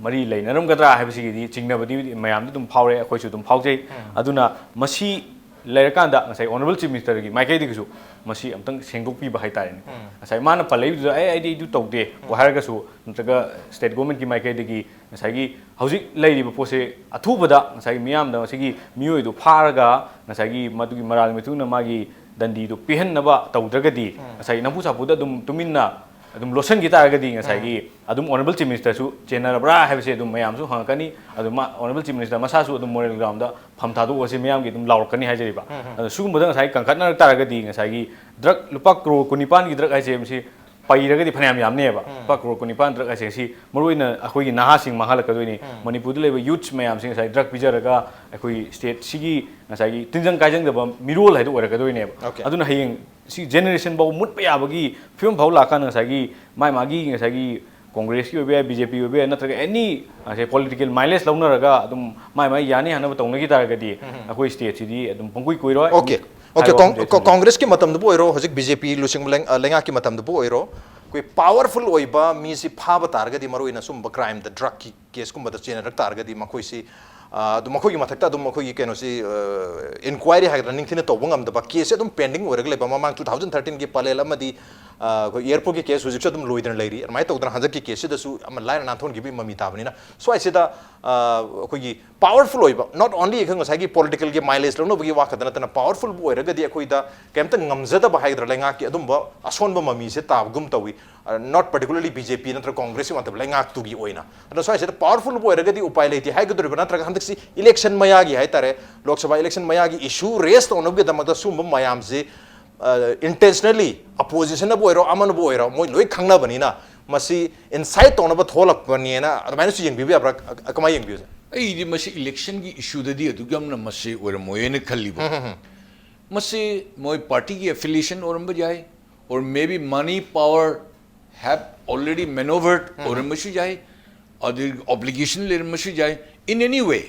ꯃꯔꯤ ꯂꯩꯅꯔꯝꯒꯗ꯭ꯔꯥ ꯍꯥꯏꯕꯁꯤꯒꯤꯗꯤ ꯆꯤꯡꯅꯕꯗꯤ ꯃꯌꯥꯝꯗ ꯑꯗꯨꯝ ꯐꯥꯎꯔꯦ, ꯑꯩꯈꯣꯏꯁꯨ ꯑꯗꯨꯝ ꯐꯥꯎꯖꯩ꯫ ꯑꯗꯨꯅ ꯃꯁꯤ ꯂꯩꯔꯀꯥꯟꯗ ꯉꯁꯥꯏ Honourable Chief Ministerꯒꯤ ꯃꯥꯏꯀꯩꯗꯒꯤꯁꯨ ꯃꯁꯤ ꯑꯝꯇꯪ ꯁꯦꯡꯗꯣꯛꯄꯤꯕ ꯍꯥꯏ ꯇꯥꯔꯦꯅꯦꯀꯣ꯫ ꯉꯁꯥꯏ ꯃꯥꯅ ꯄꯜꯂꯛꯏꯗꯨꯗ "ꯑꯩ, ꯑꯩꯗꯤ ꯑꯗꯨ ꯇꯧꯗꯦ" ꯍꯥꯏꯔꯒꯁꯨ, ꯅꯠꯇ꯭ꯔꯒ state governmentꯀꯤ ꯃꯥꯏꯀꯩꯗꯒꯤ ꯉꯁꯥꯏꯒꯤ ꯍꯧꯖꯤꯛ ꯂꯩꯔꯤꯕ ꯄꯣꯠꯁꯦ ꯑꯊꯨꯕꯗ ꯉꯁꯥꯏꯒꯤ ꯃꯤꯌꯥꯝꯗ ꯃꯁꯤꯒꯤ ꯃꯤꯑꯣꯏꯗꯨ ꯐꯥꯔꯒ ꯉꯁꯥꯏꯒꯤ ꯃꯗꯨꯒꯤ ꯃꯔꯥꯜꯒꯤ ꯃꯇꯨꯡ ꯏꯟꯅ ꯃꯥꯒꯤ ꯗꯟꯗꯤꯗꯨ ꯄꯤꯍꯟꯅꯕ ꯇꯧꯗ꯭ꯔꯒꯗꯤ, ꯉꯁꯥꯏꯒꯤ ꯅꯝꯐꯨ ꯁꯥꯐꯨꯗ ꯑꯗꯨꯝ ꯇꯨꯃꯤꯟꯅ ꯑꯗꯨꯝ ꯂꯣꯠꯁꯤꯟꯈꯤ ꯇꯥꯔꯒꯗꯤ, ꯉꯁꯥꯏꯒꯤ ꯑꯗꯨꯝ Honourable Chief Ministerꯁꯨ ꯆꯦꯟꯅꯔꯕ꯭ꯔꯥ ꯍꯥꯏꯕꯁꯦ ꯑꯗꯨꯝ ꯃꯌꯥꯝꯁꯨ ꯍꯪꯉꯛꯀꯅꯤ꯫ ꯑꯗꯨ ꯃꯥ, Honourable Chief Minister ꯃꯁꯥꯁꯨ ꯑꯗꯨꯝ moral groundꯗ ꯐꯝ ꯊꯥꯗꯣꯛꯑꯁꯤ ꯃꯌꯥꯝꯒꯤ ꯑꯗꯨꯝ ꯂꯥꯎꯔꯛꯀꯅꯤ ꯍꯥꯏꯖꯔꯤꯕ꯫ ꯑꯗꯣ ꯁꯤꯒꯨꯝꯕꯗ ꯉꯁꯥꯏ ꯀꯟꯈꯠꯅꯔꯛ ꯇꯥꯔꯒꯗꯤ, ꯉꯁꯥꯏꯒꯤ drug ꯂꯨꯄꯥ ꯀ꯭ꯔꯣꯔ ꯀꯨꯟꯅꯤꯄꯥꯟꯒꯤ drug ꯍꯥꯏꯁꯦ ꯃꯁꯤ ꯄꯩꯔꯒꯗꯤ ꯐꯅꯌꯥꯝ ꯌꯥꯝꯅꯦꯕ꯫ ꯂꯨꯄꯥ ꯀ꯭ꯔꯣꯔ ꯀꯨꯟꯅꯤꯄꯥꯟ drug ꯍꯥꯏꯁꯦ ꯁꯤ ꯃꯔꯨꯑꯣꯏꯅ ꯑꯩꯈꯣꯏꯒꯤ ꯅꯍꯥꯁꯤꯡ ꯃꯥꯡꯍꯜꯂꯛꯀꯗꯣꯏꯅꯤ꯫ ꯃꯅꯤꯄꯨꯔꯗ ꯂꯩꯕ youths ꯃꯌꯥꯝꯁꯤꯡ ꯉꯁꯥꯏ drug ꯄꯤꯖꯔꯒ ꯑꯩꯈꯣꯏ stateꯁꯤꯒꯤ ꯉꯁꯥꯏꯒꯤ ꯇꯤꯟꯖꯪ ꯀꯥꯏꯖꯪꯗꯕ ꯃꯤꯔꯣꯜ ꯍꯥꯏꯗꯣ ꯑꯣꯏꯔꯛꯀꯗꯣꯏꯅꯦꯕ꯫ ꯑꯗꯨꯅ ꯍꯌꯦꯡ ꯁꯤ generation ꯐꯥꯎ ꯃꯨꯠꯄ ꯌꯥꯕꯒꯤ ꯐꯤꯕꯝ ꯐꯥꯎ ꯂꯥꯛꯀꯥꯟꯗ ꯉꯁꯥꯏꯒꯤ ꯃꯥꯏ ꯃꯥꯒꯤ ꯉꯁꯥꯏꯒꯤ Congressꯀꯤ ꯑꯣꯏꯕ ꯌꯥꯏ, BJP ꯑꯣꯏꯕ ꯌꯥꯏ, ꯅꯠꯇ꯭ꯔꯒ any ꯉꯁꯥꯏ political mileage ꯂꯧꯅꯔꯒ ꯑꯗꯨꯝ ꯃꯥꯏ ꯃꯥꯏ ꯌꯥꯅꯤ ꯌꯥꯅꯕ ꯇꯧꯅꯈꯤ ꯇꯥꯔꯒꯗꯤ ꯑꯩꯈꯣꯏ stateꯁꯤꯗꯤ ꯑꯗꯨꯝ ꯄꯨꯡꯀꯨꯏ ꯀꯨꯏꯔꯣꯏ꯫ Okay, okay, ꯍꯥꯏꯕ ꯋꯥꯐꯝꯁꯦ ꯑꯩ ꯊꯝꯖꯒꯦ꯫ ꯀꯣꯡꯒ꯭ꯔꯦꯁꯀꯤ ꯃꯇꯝꯗꯕꯨ ꯑꯣꯏꯔꯣ, ꯍꯧꯖꯤꯛ BJP ꯂꯨꯆꯤꯡꯕ ꯂꯩꯉꯥꯛꯀꯤ ꯃꯇꯝꯗꯕꯨ ꯑꯣꯏꯔꯣ, ꯑꯩꯈꯣꯏ powerful ꯑꯣꯏꯕ ꯃꯤꯁꯤ ꯐꯥꯕ ꯇꯥꯔꯒꯗꯤ, ꯃꯔꯨꯑꯣꯏꯅ ꯁꯨꯝꯕ crimeꯗ, drugꯀꯤ caseꯀꯨꯝꯕꯗ ꯆꯦꯟꯅꯔꯛ ꯇꯥꯔꯒꯗꯤ, ꯃꯈꯣꯏꯁꯤ ꯑꯗꯨꯝ ꯃꯈꯣꯏꯒꯤ ꯃꯊꯛꯇ ꯑꯗꯨꯝ ꯃꯈꯣꯏꯒꯤ ꯀꯩꯅꯣꯁꯤ, inquiry ꯍꯥꯏꯒꯗ꯭ꯔꯥ, ꯅꯤꯡꯊꯤꯅ ꯇꯧꯕ ꯉꯝꯗꯕ caseꯁꯦ ꯑꯗꯨꯝ pending ꯑꯣꯏꯔꯒ ꯂꯩꯕ, ꯃꯃꯥꯡ two thousand thirteenꯒꯤ ꯄꯂꯦꯜ ꯑꯃꯗꯤ ꯑꯩꯈꯣꯏ airportꯀꯤ case ꯍꯧꯖꯤꯛꯁꯨ ꯑꯗꯨꯝ ꯂꯣꯏꯗꯅ ꯂꯩꯔꯤ꯫ ꯑꯗꯨꯃꯥꯏꯅ ꯇꯧꯗꯅ ꯍꯟꯗꯛꯀꯤ caseꯁꯤꯗꯁꯨ ꯑꯃ ꯂꯥꯏꯅ ꯅꯥꯟꯊꯣꯛꯍꯟꯈꯤꯕꯒꯤ ꯃꯃꯤ ꯇꯥꯕꯅꯤꯅ, ꯁ꯭ꯋꯥꯏꯁꯤꯗ ꯑꯩꯈꯣꯏꯒꯤ powerful ꯑꯣꯏꯕ, not only ꯑꯩꯈꯣꯏ ꯉꯁꯥꯏꯒꯤ political mileage ꯂꯧꯅꯕꯒꯤ ꯋꯥ ꯈꯛꯇ ꯅꯠꯇꯅ, powerfulꯕꯨ ꯑꯣꯏꯔꯒꯗꯤ ꯑꯩꯈꯣꯏꯗ ꯀꯩꯝꯇ ꯉꯝꯖꯗꯕ ꯍꯥꯏꯒꯗ꯭ꯔꯥ, ꯂꯩꯉꯥꯛꯀꯤ ꯑꯗꯨꯝꯕ ꯑꯁꯣꯟꯕ ꯃꯃꯤꯁꯦ ꯇꯥꯕꯒꯨꯝ ꯇꯧꯏ꯫ Not particularly BJP ꯅꯠꯇ꯭ꯔꯒ Congressꯀꯤ ꯅꯠꯇꯕ, ꯂꯩꯉꯥꯛꯇꯨꯒꯤ ꯑꯣꯏꯅ꯫ ꯑꯗꯣ ꯁ꯭ꯋꯥꯏꯁꯤꯗ powerfulꯕꯨ ꯑꯣꯏꯔꯒꯗꯤ ꯎꯄꯥꯏ ꯂꯩꯇꯦ ꯍꯥꯏꯒꯗꯧꯔꯤꯕ, ꯅꯠꯇ꯭ꯔꯒ ꯍꯟꯗꯛꯁꯤ election ꯃꯌꯥꯒꯤ ꯍꯥꯏꯇꯥꯔꯦ, Lok Sabha election ꯃꯌꯥꯒꯤ issue raise ꯇꯧꯅꯕꯒꯤꯗꯃꯛꯇ ꯁꯨꯝꯕ ꯃꯌꯥꯝꯁꯦ ꯏꯟꯇꯦꯟꯁꯅꯦꯜꯂꯤ ꯑꯄꯣꯖꯤꯁꯟꯅꯕꯨ ꯑꯣꯏꯔꯣ, ꯑꯃꯅꯕꯨ ꯑꯣꯏꯔꯣ, ꯃꯣꯏ ꯂꯣꯏ ꯈꯪꯅꯕꯅꯤꯅ ꯃꯁꯤ ꯏꯟꯁꯥꯏꯠ ꯇꯧꯅꯕ ꯊꯣꯛꯂꯛꯄꯅꯦꯅ ꯑꯗꯨꯃꯥꯏꯅꯁꯨ ꯌꯦꯡꯕꯤꯕ ꯌꯥꯕ꯭ꯔꯥ? ꯀ- ꯀꯃꯥꯏꯅ ꯌꯦꯡꯕꯤꯕꯁꯦ? ꯑꯩꯗꯤ ꯃꯁꯤ ꯏꯂꯦꯛꯁꯟꯒꯤ ꯏꯁꯨꯗꯗꯤ ꯑꯗꯨꯛ ꯌꯥꯝꯅ ꯃꯁꯤ ꯑꯣꯏꯔꯝꯃꯣꯏꯅ ꯈꯜꯂꯤꯕ꯫ ꯃꯁꯤ ꯃꯣꯏ ꯄꯥꯔꯇꯤꯒꯤ ꯑꯦꯐꯤꯂꯤꯌꯦꯁꯟ ꯑꯣꯏꯔꯝꯕ ꯌꯥꯏ, or maybe money power have already maneuvered ꯑꯣꯏꯔꯝꯕꯁꯨ ꯌꯥꯏ, ꯑꯗꯨ ꯑꯣꯕ꯭ꯂꯤꯒꯦꯁꯟ ꯂꯩꯔꯝꯕꯁꯨ ꯌꯥꯏ꯫ In any way,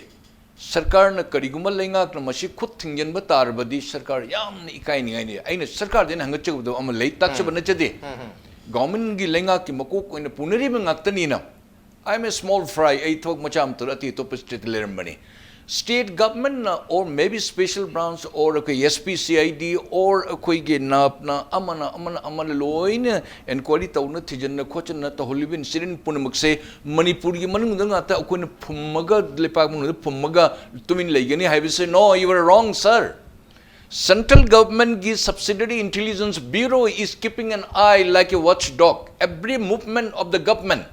ꯁꯔꯀꯥꯔꯅ ꯀꯔꯤꯒꯨꯝꯕ ꯂꯩꯉꯥꯛꯅ ꯃꯁꯤ ꯈꯨꯠ ꯊꯤꯡꯖꯤꯟꯕ ꯇꯥꯔꯕꯗꯤ ꯁꯔꯀꯥꯔ ꯌꯥꯝꯅ ꯏꯀꯥꯏꯅꯤꯡꯉꯥꯏꯅꯤ꯫ ꯑꯩꯅ ꯁꯔꯀꯥꯔꯗ ꯑꯩꯅ ꯍꯪꯒꯠꯆꯒꯗꯕ ꯑꯃ ꯂꯩ, ꯇꯥꯛꯆꯕ ꯅꯠꯆꯗꯦ꯫ ꯒꯚꯔꯟꯃꯦꯟꯒꯤ ꯂꯩꯉꯥꯛꯀꯤ ꯃꯀꯣꯛ ꯑꯣꯏꯅ ꯄꯨꯅꯔꯤꯕ ꯉꯥꯛꯇꯅꯤꯅ꯫ I am a small fry, ꯑꯩ ꯊꯕꯛ ꯃꯆꯥ ꯑꯃ ꯇꯧꯔ ꯑꯇꯩ ꯑꯇꯣꯞꯄ ꯁ꯭ꯇꯦꯠꯇ ꯂꯩꯔꯝꯕꯅꯤ꯫ ꯁ꯭ꯇꯦꯠ ꯒꯚꯔꯟꯃꯦꯟꯠꯅ, or maybe special branch, or ꯑꯩꯈꯣꯏ S P C I D, or ꯑꯩꯈꯣꯏꯒꯤ ꯅꯥꯞꯅ ꯑꯃꯅ ꯑꯃꯅ ꯑꯃꯅ ꯂꯣꯏꯅ ꯏꯟꯀ꯭ꯋꯥꯏꯔꯤ ꯇꯧꯅ ꯊꯤꯖꯤꯟꯅ ꯈꯣꯠꯆꯟꯅ ꯇꯧꯍꯜꯂꯤꯕ ꯏꯟꯁꯤꯗꯦꯟꯠ ꯄꯨꯝꯅꯃꯛꯁꯦ ꯃꯅꯤꯄꯨꯔꯒꯤ ꯃꯅꯨꯡꯗ ꯉꯥꯛꯇ ꯑꯩꯈꯣꯏꯅ ꯐꯨꯝꯃꯒ, ꯂꯩꯄꯥꯛ ꯃꯅꯨꯡꯗ ꯐꯨꯝꯃꯒ ꯇꯨꯃꯤꯟ ꯂꯩꯒꯅꯤ ꯍꯥꯏꯕꯁꯦ, no, you are wrong, sir. Central governmentꯒꯤ subsidiary intelligence bureau is keeping an eye like a watchdog. Every movement of the government,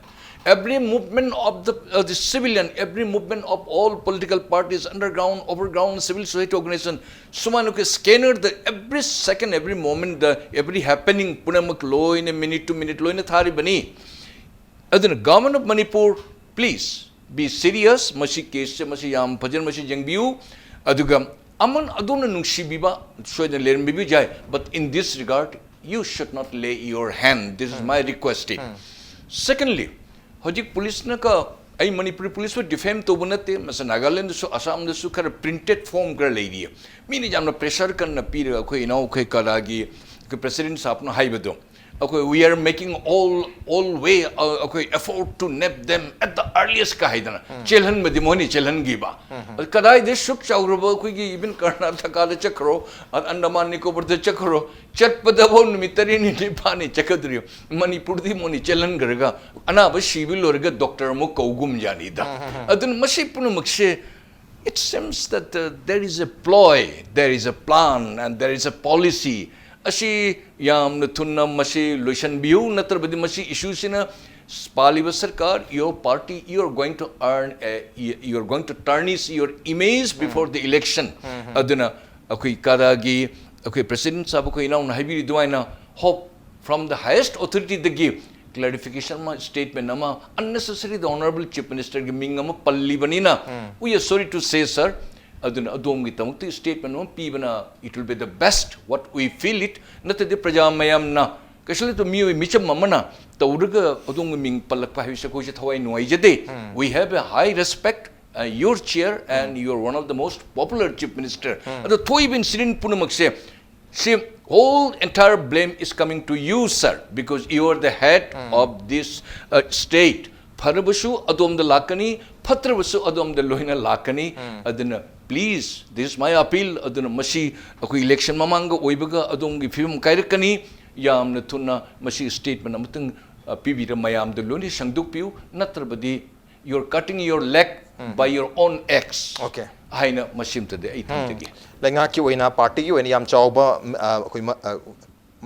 every movement of the, uh, the civilian, every movement of all political parties, underground, overground, civil society organization, ꯁꯨꯃꯥꯏꯅ ꯑꯩꯈꯣꯏ scanner, the every second, every moment, the every happening ꯄꯨꯝꯅꯃꯛ ꯂꯣꯏꯅ, minute to minute ꯂꯣꯏꯅ ꯊꯥꯔꯤꯕꯅꯤ꯫ ꯑꯗꯨꯅ Government of Manipur, please be serious. ꯃꯁꯤ caseꯁꯦ, ꯃꯁꯤ ꯌꯥꯝ ꯐꯖꯅ ꯃꯁꯤ ꯌꯦꯡꯕꯤꯌꯨ꯫ ꯑꯗꯨꯒ ꯑꯃꯟ ꯑꯗꯣꯝꯅ ꯅꯨꯡꯁꯤꯕꯤꯕ ꯁꯣꯏꯗꯅ ꯂꯩꯔꯝꯕꯤꯕ ꯌꯥꯏ, but in this regard, you should not lay your hand. This is my request. Secondly, ꯍꯧꯖꯤꯛ ꯄꯨꯂꯤꯁꯅꯒ, ꯑꯩ ꯃꯅꯤꯄꯨꯔꯤ ꯄꯨꯂꯤꯁꯄꯨ defame ꯇꯧꯕ ꯅꯠꯇꯦ, ꯃꯁꯤ ꯅꯥꯒꯥꯂꯦꯟꯗꯁꯨ ꯑꯁꯥꯝꯗꯁꯨ ꯈꯔ printed form ꯈꯔ ꯂꯩꯔꯤꯌꯦ꯫ ꯃꯤꯅ ꯌꯥꯝꯅ pressure ꯀꯟꯅ ꯄꯤꯔꯒ ꯑꯩꯈꯣꯏ ꯏꯅꯥꯎ ꯑꯩꯈꯣꯏ ꯀꯗꯥꯒꯤ ꯑꯩꯈꯣꯏ president ꯁꯥꯍꯕꯅ ꯍꯥꯏꯕꯗꯣ, ꯑꯩꯈꯣꯏ we are making all, all way, ꯑ, ꯑꯩꯈꯣꯏ effort to nab them at the earliest ꯀ ꯍꯥꯏꯗꯅ ꯆꯦꯜꯍꯟꯕꯗꯤ ꯃꯣꯏꯅ ꯆꯦꯜꯍꯟꯈꯤꯕ꯫ ꯑꯗꯨ ꯀꯗꯥꯏꯗ ꯁꯨꯛ ꯆꯥꯎꯔꯕ ꯑꯩꯈꯣꯏꯒꯤ even ꯀꯔꯅꯥꯇꯀꯥꯗ ꯆꯠꯈ꯭ꯔꯣ, ꯑ-, ꯑꯟꯗꯃꯥꯟ ꯅꯤꯀꯣꯕꯔꯗ ꯆꯠꯈ꯭ꯔꯣ, ꯆꯠꯄꯗꯐꯥꯎ ꯅꯨꯃꯤꯠ ꯇꯔꯦꯠꯅꯤ ꯅꯤꯄꯥꯜꯅꯤ ꯆꯠꯀꯗꯧꯔꯤ꯫ ꯃꯅꯤꯄꯨꯔꯗꯤ ꯃꯣꯏꯅ ꯆꯦꯜꯍꯟꯈ꯭ꯔꯒ ꯑꯅꯥꯕ ꯁꯤꯕ ꯂꯣꯏꯔꯒ doctor ꯑꯃꯨꯛ ꯀꯧꯒꯨꯝ ꯌꯥꯅꯤꯗ꯫ ꯑꯗꯨꯅ ꯃꯁꯤ ꯄꯨꯝꯅꯃꯛꯁꯦ, it seems that, uh, there is a ploy, there is a plan, and there is a policy. ꯑꯁꯤ ꯌꯥꯝꯅ ꯊꯨꯅ ꯃꯁꯤ ꯂꯣꯏꯁꯤꯟꯕꯤꯌꯨ, ꯅꯠꯇ꯭ꯔꯕꯗꯤ ꯃꯁꯤ issueꯁꯤꯅ ꯄꯥꯜꯂꯤꯕ ꯁꯔꯀꯥꯔ, your party, you are going to earn a, you are going to tarnish your image before the election. ꯑꯗꯨꯅ ꯑꯩꯈꯣꯏ ꯀꯗꯥꯒꯤ ꯑꯩꯈꯣꯏ ꯄ꯭ꯔꯦꯁꯤꯗꯦꯟꯠ ꯁꯥꯍꯕ, ꯑꯩꯈꯣꯏ ꯏꯅꯥꯎꯅ ꯍꯥꯏꯕꯤꯔꯤꯗꯨ ꯍꯥꯏꯅ, hope from the highest authority ꯗꯒꯤ clarification ꯑꯃ, statement ꯑꯃ, unnecessary the honourable chief minister ꯒꯤ ꯃꯤꯡ ꯑꯃ ꯄꯜꯂꯤꯕꯅꯤꯅ, we are sorry to say, sir, ꯑꯗꯨꯅ ꯑꯗꯣꯝꯒꯤꯗꯃꯛꯇ statement ꯑꯃ ꯄꯤꯕꯅ, it will be the best what we feel it. ꯅꯠꯇ꯭ꯔꯗꯤ ꯄ꯭ꯔꯖꯥ ꯃꯌꯥꯝꯅ, ꯀꯩꯁꯨ ꯂꯩꯇꯕ ꯃꯤꯑꯣꯏ ꯃꯤꯆꯝ ꯑꯃꯅ ꯇꯧꯔꯒ ꯑꯗꯣꯝꯒꯤ ꯃꯤꯡ ꯄꯜꯂꯛꯄ ꯍꯥꯏꯕꯁꯦ ꯑꯩꯈꯣꯏꯁꯦ ꯊꯋꯥꯏ ꯅꯨꯡꯉꯥꯏꯖꯗꯦ. We have a high respect, uh, your chair, and you are one of the most popular chief minister. ꯑꯗꯣ ꯊꯣꯛꯏꯕ incident ꯄꯨꯝꯅꯃꯛꯁꯦ, ꯁꯤ whole entire blame is coming to you, sir, because you are the head of this, uh, state. ꯐꯔꯕꯁꯨ ꯑꯗꯣꯝꯗ ꯂꯥꯛꯀꯅꯤ, ꯐꯠꯇ꯭ꯔꯕꯁꯨ ꯑꯗꯣꯝꯗ ꯂꯣꯏꯅ ꯂꯥꯛꯀꯅꯤ꯫ ꯑꯗꯨꯅ please, this is my appeal. ꯑꯗꯨꯅ ꯃꯁꯤ ꯑꯩꯈꯣꯏ election ꯃꯃꯥꯡꯒ ꯑꯣꯏꯕꯒ ꯑꯗꯣꯝꯒꯤ ꯐꯤꯕꯝ ꯀꯥꯏꯔꯛꯀꯅꯤ꯫ ꯌꯥꯝꯅ ꯊꯨꯅ ꯃꯁꯤ statement ꯑꯃꯇꯪ, ꯑ, ꯄꯤꯕꯤꯔ ꯃꯌꯥꯝꯗ ꯂꯣꯏꯅ ꯁꯦꯡꯗꯣꯛꯄꯤꯌꯨ꯫ ꯅꯠꯇ꯭ꯔꯕꯗꯤ you're cutting your leg by your own axe. Okay. ꯍꯥꯏꯅ ꯃꯁꯤꯃꯇꯗꯤ ꯑꯩ ꯊꯝꯖꯒꯦ꯫ ꯂꯩꯉꯥꯛꯀꯤ ꯑꯣꯏꯅ, ꯄꯥꯔꯇꯤꯒꯤ ꯑꯣꯏꯅ ꯌꯥꯝ ꯆꯥꯎꯕ, ꯎꯝ, ꯑ, ꯑꯩꯈꯣꯏ ꯃ-, ꯑ,